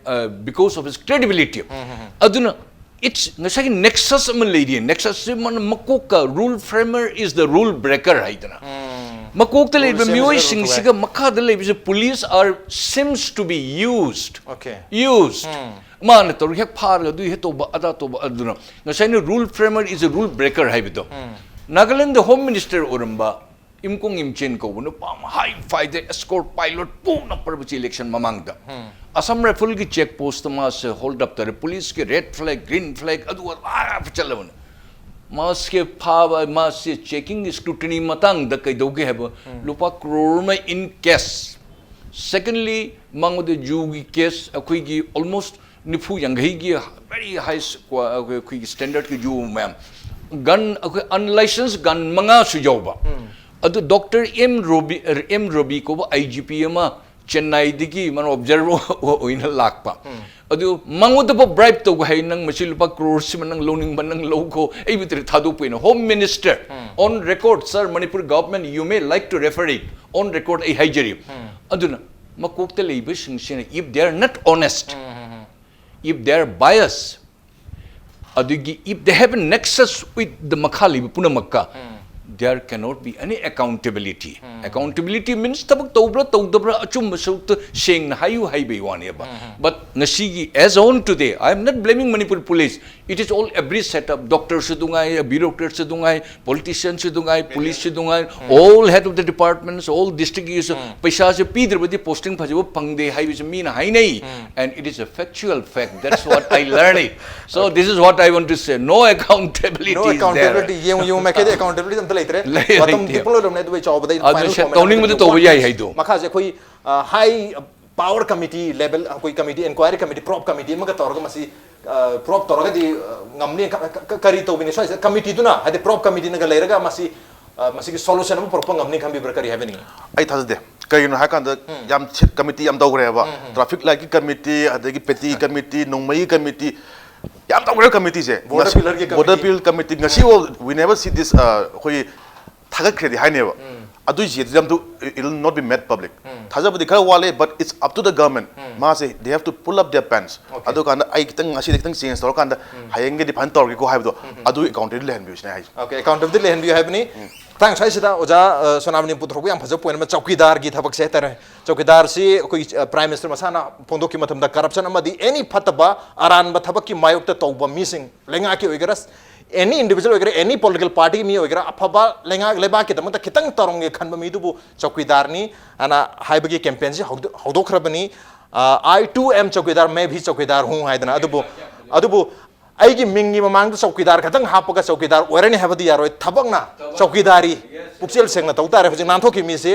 uh, because of his credibility꯫ ꯎꯝ, ꯎꯝ, ꯎꯝ꯫ ꯑꯗꯨꯅ it's, ꯉꯁꯥꯏꯒꯤ nexus ꯑꯃ ꯂꯩꯔꯤ꯫ Nexusꯁꯤ ꯃꯥꯅ ꯃꯀꯣꯛꯀ, "Rule framer is the rule breaker" ꯍꯥꯏꯗꯅ꯫ ꯎꯝ꯫ ꯃꯀꯣꯛꯇ ꯂꯩꯔꯤꯕ Rule framer is the rule ꯃꯤꯑꯣꯏꯁꯤꯡꯁꯤꯒ breaker꯫ ꯃꯈꯥꯗ ꯂꯩꯕꯁꯦ, police are, seems to be used꯫ Okay. Used꯫ ꯎꯝ꯫ ꯃꯥꯅ ꯇꯧꯔꯒ ꯍꯦꯛ ꯐꯥꯔꯒ ꯑꯗꯨ ꯍꯦꯛ ꯇꯧꯕ, ꯑꯗꯥ ꯇꯧꯕ, ꯑꯗꯨꯅ ꯉꯁꯥꯏꯅ "Rule framer is a rule breaker" ꯍꯥꯏꯕꯗꯣ꯫ ꯎꯝ꯫ ꯅꯥꯒꯥꯂꯦꯟꯗ Home Minister ꯑꯣꯏꯔꯝꯕ ꯏꯝꯀꯣꯡ ꯏꯝꯆꯦꯟ ꯀꯧꯕ ꯅꯨꯄꯥ ꯑꯃ ꯍꯥꯏ ꯐꯥꯏꯗ ꯑꯦꯁꯀꯣꯔꯠ ꯄꯥꯏꯂꯣꯠ ꯄꯨꯅ ꯄꯔꯕ ꯏꯂꯦꯛꯁꯟ ꯃꯃꯥꯡꯗ ꯑꯁꯥꯝ ꯔꯥꯏꯐꯜꯒꯤ ꯆꯦꯛ ꯄꯣꯁꯇ ꯃꯥꯁꯦ ꯍꯣꯜꯗ ꯑꯞ ꯇꯧꯔꯦ, ꯄꯨꯂꯤꯁꯀꯤ ꯔꯦꯗ ꯐ꯭ꯂꯦꯒ, ꯒ꯭ꯔꯤꯟ ꯐ꯭ꯂꯦꯒ, ꯑꯗꯨꯒ ꯂꯥꯞ ꯆꯠꯂꯕꯅꯦ꯫ ꯃꯥꯁꯦ ꯐꯥꯕ, ꯃꯥꯁꯦ ꯆꯦꯀꯤꯡ ꯁ꯭ꯀ꯭ꯔꯨꯇꯤꯅꯤ ꯃꯇꯥꯡꯗ ꯀꯩꯗꯧꯒꯦ ꯍꯥꯏꯕ, ꯂꯨꯄꯥ ꯀ꯭ꯔꯣꯔ ꯑꯃ ꯏꯟ ꯀꯦꯁ꯫ ꯁꯦꯀꯦꯟꯂꯤ, ꯃꯉꯣꯟꯗ ꯖꯨꯒꯤ ꯀꯦꯁ ꯑꯩꯈꯣꯏꯒꯤ ꯑꯣꯜꯃꯣꯁ ꯅꯤꯐꯨ ꯌꯥꯡꯈꯩꯒꯤ ꯚꯦꯔꯤ ꯍꯥꯏ ꯑꯩꯈꯣꯏꯒꯤ ꯁ꯭ꯇꯦꯟꯗꯔꯗꯀꯤ ꯖꯨ ꯃꯌꯥꯝ, ꯒꯟ, ꯑꯩꯈꯣꯏ ꯑꯟꯂꯥꯏꯁꯦꯟꯁ ꯒꯟ ꯃꯉꯥꯁꯨ ꯌꯥꯎꯕ꯫ ꯑꯗꯨ doctor M Robi, M Robi ꯀꯧꯕ ꯑꯥꯏ ꯖꯤ ꯄꯤ ꯑꯃ ꯆꯦꯟꯅꯥꯏꯗꯒꯤ ꯃꯥꯅ ꯑꯣꯕꯖꯔꯚꯔ ꯑꯣꯏꯅ ꯂꯥꯛꯄ꯫ ꯑꯗꯨ ꯃꯉꯣꯟꯗꯐꯥꯎ ꯕ꯭ꯔꯥꯏꯕ ꯇꯧꯕ ꯍꯥꯏ, "ꯅꯪ ꯃꯁꯤ ꯂꯨꯄꯥ ꯀ꯭ꯔꯣꯔꯁꯤꯃ ꯅꯪ ꯂꯧꯅꯤꯡꯕ ꯅꯪ ꯂꯧꯈꯣ, ꯑꯩꯕꯨ ꯊꯥꯗꯣꯛꯄ ꯑꯣꯏꯅ." Home Minister, on record, "Sir, Manipur government, you may like to refer it, on record ꯑꯩ ꯍꯥꯏꯖꯔꯤ." ꯑꯗꯨꯅ ꯃꯀꯣꯛꯇ ꯂꯩꯕꯁꯤꯡꯁꯤꯅ, if they are not honest, if they are biased, ꯑꯗꯨꯒꯤ if they have a nexus with the ꯃꯈꯥ ꯂꯩꯕ ꯄꯨꯝꯅꯃꯛꯀ, there cannot be any accountability. Accountability means ꯊꯕꯛ ꯇꯧꯕ꯭ꯔꯥ ꯇꯧꯗꯕ꯭ꯔꯥ, ꯑꯆꯨꯝꯕ ꯁꯔꯨꯛꯇ ꯁꯦꯡꯅ ꯍꯥꯏꯌꯨ ꯍꯥꯏꯕꯒꯤ ꯋꯥꯅꯦꯕ꯫ But ꯉꯁꯤꯒꯤ, as on today, I am not blaming Manipur police. It is all every setup. ꯗꯣꯛꯇꯔꯁꯨ ꯑꯗꯨꯉꯥꯏ, ꯕ꯭ꯌꯨꯔꯣꯀ꯭ꯔꯦꯠꯁꯨ ꯑꯗꯨꯉꯥꯏ, ꯄꯣꯂꯤꯇꯤꯁꯤꯌꯟꯁꯨ ꯑꯗꯨꯉꯥꯏ, ꯄꯨꯂꯤꯁꯁꯨ ꯑꯗꯨꯉꯥꯏ, all head of the departments, all district ꯏꯁꯨ ꯄꯩꯁꯥꯁꯦ ꯄꯤꯗ꯭ꯔꯕꯗꯤ ꯄꯣꯁꯇꯤꯡ ꯐꯖꯕ ꯐꯪꯗꯦ ꯍꯥꯏꯕꯁꯤ ꯃꯤꯅ ꯍꯥꯏꯅꯩ꯫ And it is a factual fact. That's what I learned it. So this is what I want to say. No accountability No is there. Accountability. ꯌꯦꯡꯉꯨ, ꯌꯦꯡꯉꯨ, ꯃꯥꯏꯀꯩꯗ accountability ꯑꯝꯇ ꯂꯩꯇ꯭ꯔꯦ꯫ ꯂꯩ-, ꯃꯇꯝꯗꯤ ꯂꯩꯇꯦ꯫ ꯄꯨꯡꯂꯣꯏ ꯂꯣꯏꯔꯝꯅꯦ, ꯑꯗꯨꯕꯨ ꯑꯩ ꯆꯥꯎꯕꯗ ꯑꯗꯨ final ꯁꯦ-, comment ꯇꯧꯅꯤꯡꯕꯗꯨ ꯑꯃꯇꯪ ꯇꯧꯕ ꯌꯥꯏ ꯍꯥꯏꯗꯣ꯫ ꯃꯈꯥꯁꯦ ꯑꯩꯈꯣꯏ, ꯑ, high power committee level, ꯑꯩꯈꯣꯏ committee, inquiry committee, probe committee ꯑꯃꯒ ꯇꯧꯔꯒ ꯃꯁꯤ, ꯑ, probe ꯇꯧꯔꯒꯗꯤ, ꯑ, ꯉꯝꯅꯤ꯫ ꯀ-, ꯀ-, ꯀ-, ꯀꯔꯤ ꯇꯧꯕꯤꯅꯤ ꯁ꯭ꯋꯥꯏꯁꯤꯗ? Committeeꯗꯨꯅ, ꯍꯥꯏꯗꯤ probe committeeꯅꯒ ꯂꯩꯔꯒ ꯃꯁꯤ, ꯑ, ꯃꯁꯤꯒꯤ solution ꯑꯃ ꯄꯨꯔꯛꯄ ꯉꯝꯅꯤ ꯈꯟꯕꯤꯕ꯭ꯔꯥ? ꯀꯔꯤ ꯍꯥꯏꯕꯤꯅꯤꯡꯉꯤ? ꯑꯩ ꯊꯥꯖꯗꯦ꯫ ꯀꯩꯒꯤꯅꯣ ꯍꯥꯏ ꯀꯥꯟꯗ ꯌꯥꯝ ꯁꯤ-, committee ꯌꯥꯝ ꯇꯧꯈ꯭ꯔꯦꯕ꯫ Traffic lightꯀꯤ committee, ꯑꯗꯒꯤ petty committee, ꯅꯣꯡꯃꯩꯒꯤ committee, ꯌꯥꯝ ꯇꯧꯈ꯭ꯔꯦ committeeꯁꯦ꯫ Border pillarꯒꯤ committee꯫ Border pillar committee, ꯉꯁꯤꯐꯥꯎ we never see this, ꯑ, ꯑꯩꯈꯣꯏꯒꯤ ꯊꯥꯒꯠꯈ꯭ꯔꯦꯗꯤ ꯍꯥꯏꯅꯦꯕ꯫ ꯑꯗꯨꯏ ꯆꯦꯗꯨꯗꯤ ꯑꯝꯇ, it will not be made public꯫ ꯊꯥꯖꯕꯗꯤ ꯈꯔ ꯋꯥꯠꯂꯦ, but it's up to the government꯫ ꯃꯥꯁꯦ, they have to pull up their pants꯫ Okay꯫ ꯑꯗꯨꯀꯥꯟꯗ ꯑꯩ ꯈꯤꯇꯪ, ꯉꯁꯤꯗꯤ ꯈꯤꯇꯪ change ꯇꯧꯔꯀꯥꯟꯗ ꯍꯌꯦꯡꯒꯤꯗꯤ ꯐꯖꯅ ꯇꯧꯔꯒꯦꯀꯣ ꯍꯥꯏꯕꯗꯣ, ꯑꯗꯨ accountability ꯂꯩꯍꯟꯕꯤꯌꯨ ꯁꯤꯅꯦ ꯍꯥꯏꯁꯦ꯫ Okay, accountability ꯂꯩꯍꯟꯕꯤꯌꯨ ꯍꯥꯏꯕꯅꯤ꯫ ꯃꯇꯥꯡ ꯁ꯭ꯋꯥꯏꯁꯤꯗ ꯑꯣꯖꯥ, ꯑ, ꯁꯣꯅꯥꯃꯅꯤ ꯄꯨꯊꯣꯔꯛꯄ ꯌꯥꯝ ꯐꯖꯕ point ꯑꯃ, ꯆꯧꯀꯤꯗꯥꯔꯒꯤ ꯊꯕꯛꯁꯦ ꯍꯥꯏꯇꯥꯔꯦ꯫ ꯆꯧꯀꯤꯗꯥꯔꯁꯤ ꯑꯩꯈꯣꯏ, ꯑ, Prime Minister ꯃꯁꯥꯅ ꯐꯣꯡꯗꯣꯛꯈꯤꯕ ꯃꯇꯝꯗ corruption ꯑꯃꯗꯤ any ꯐꯠꯇꯕ ꯑꯔꯥꯟꯕ ꯊꯕꯛꯀꯤ ꯃꯥꯌꯣꯛꯇ ꯇꯧꯕ ꯃꯤꯁꯤꯡ, ꯂꯩꯉꯥꯛꯀꯤ ꯑꯣꯏꯒꯦꯔꯥ, ꯑꯦꯅꯤ ꯏꯟꯗꯤꯕꯤꯖꯨꯋꯦꯜ ꯑꯣꯏꯒꯦꯔꯥ, ꯑꯦꯅꯤ ꯄꯣꯂꯤꯇꯤꯀꯦꯜ ꯄꯥꯔꯇꯤꯒꯤ ꯃꯤ ꯑꯣꯏꯒꯦꯔꯥ, ꯑꯐꯕ ꯂꯩꯉꯥꯛ ꯂꯩꯕꯥꯛꯀꯤꯗꯃꯛꯇ ꯈꯤꯇꯪ ꯇꯧꯔꯝꯒꯦ ꯈꯟꯕ ꯃꯤꯗꯨꯕꯨ ꯆꯧꯀꯤꯗꯥꯔꯅꯤ ꯑꯅ ꯍꯥꯏꯕꯒꯤ ꯀꯦꯝꯄꯦꯟꯁꯤ ꯍꯧꯗꯣ- ꯍꯧꯗꯣꯛꯈ꯭ꯔꯕꯅꯤ꯫ "ꯑꯥꯏ ꯇꯨ ꯑꯦꯝ ꯆꯧꯀꯤꯗꯥꯔ, ꯃꯦ ꯚꯤ ꯆꯧꯀꯤꯗꯥꯔ ꯍꯨ" ꯍꯥꯏꯗꯅ꯫ ꯑꯗꯨꯕꯨ ꯑꯗꯨꯕꯨ ꯑꯩꯒꯤ ꯃꯤꯡꯒꯤ ꯃꯃꯥꯡꯗ ꯆꯧꯀꯤꯗꯥꯔ ꯈꯛꯇꯪ ꯍꯥꯞꯄꯒ ꯆꯧꯀꯤꯗꯥꯔ ꯑꯣꯏꯔꯅꯤ ꯍꯥꯏꯕꯗꯤ ꯌꯥꯔꯣꯏ꯫ ꯊꯕꯛꯅ ꯆꯧꯀꯤꯗꯥꯔꯤ ꯄꯨꯛꯆꯦꯜ ꯁꯦꯡꯅ ꯇꯧ ꯇꯥꯔꯦ꯫ ꯍꯧꯖꯤꯛ ꯅꯥꯟꯊꯣꯛꯈꯤꯕ ꯃꯤꯁꯤ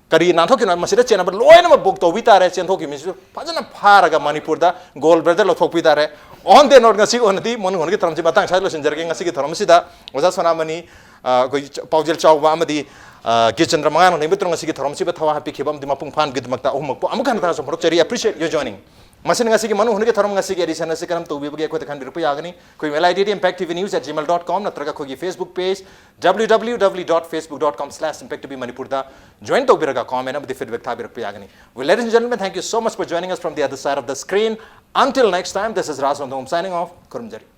ꯀꯔꯤ ꯅꯥꯟꯊꯣꯛꯈꯤꯅꯣ, ꯃꯁꯤꯗ ꯆꯦꯟꯅꯕ ꯂꯣꯏꯅꯃꯛ ꯕꯨꯛ ꯇꯧꯕꯤ ꯇꯥꯔꯦ꯫ ꯆꯦꯟꯊꯣꯛꯈꯤꯕ ꯃꯤꯁꯤꯁꯨ ꯐꯖꯅ ꯐꯥꯔꯒ ꯃꯅꯤꯄꯨꯔꯗ ꯒꯣꯜ ꯕ꯭ꯔꯗꯔ ꯂꯧꯊꯣꯛꯄꯤ ꯇꯥꯔꯦ꯫ On that note, ꯉꯁꯤꯒꯤ ꯑꯣꯏꯅꯗꯤ ꯃꯣꯅꯨ ꯍꯣꯟꯒꯤ ꯊꯧꯔꯝꯁꯤ ꯃꯇꯥꯡ ꯁ꯭ꯋꯥꯏꯗ ꯂꯣꯏꯁꯤꯟꯖꯔꯒꯦ꯫ ꯉꯁꯤꯒꯤ ꯊꯧꯔꯝ ꯑꯁꯤꯗ ꯑꯣꯖꯥ ꯁꯣꯅꯥꯃꯅꯤ, ꯑ, ꯑꯩꯈꯣꯏꯒꯤ ꯆ- ꯄꯥꯎꯖꯦꯜ ꯆꯥꯎꯕ ꯑꯃꯗꯤ, ꯑ, ꯒꯤꯔꯆꯟꯗ꯭ꯔ ꯃꯉꯥꯅ ꯅꯨꯃꯤꯠꯇꯨ ꯉꯁꯤꯒꯤ ꯊꯧꯔꯝꯁꯤꯕꯨ ꯊꯋꯥꯏ ꯍꯥꯞꯄꯤꯈꯤꯕ ꯑꯃꯗꯤ ꯃꯄꯨꯡ ꯐꯥꯍꯟꯕꯒꯤꯗꯃꯛꯇ ꯑꯍꯨꯝꯃꯛꯄꯨ ꯑꯃꯨꯛ ꯍꯟꯅ ꯊꯥꯖ ꯐꯣꯡꯗꯣꯛꯆꯔꯤ꯫ Appreciate your joining꯫ ꯃꯁꯤꯅ ꯉꯁꯤꯒꯤ ꯃꯅꯨ ꯍꯨꯟꯒꯤ ꯊꯧꯔꯝ ꯉꯁꯤꯒꯤ edition ꯑꯁꯤ ꯀꯔꯝ ꯇꯧꯕꯤꯕꯒꯦ ꯑꯩꯈꯣꯏꯗ ꯈꯟꯕꯤꯔꯛꯄ ꯌꯥꯒꯅꯤ꯫ ꯑꯩꯈꯣꯏ mail ID impact T V news at gmail dot com ꯅꯠꯇ꯭ꯔꯒ ꯑꯩꯈꯣꯏꯒꯤ Facebook page W W W dot facebook dot com slash impact T V ꯃꯅꯤꯄꯨꯔꯗ join ꯇꯧꯕꯤꯔꯒ comment ꯑꯃꯗꯤ feedback ꯊꯥꯕꯤꯔꯛꯄ ꯌꯥꯒꯅꯤ꯫ Well, ladies and gentlemen, thank you so much for joining us from the other side of the screen. Until next time, this is Raj Wangthong signing off. ꯈꯨꯔꯨꯝꯖꯔꯤ꯫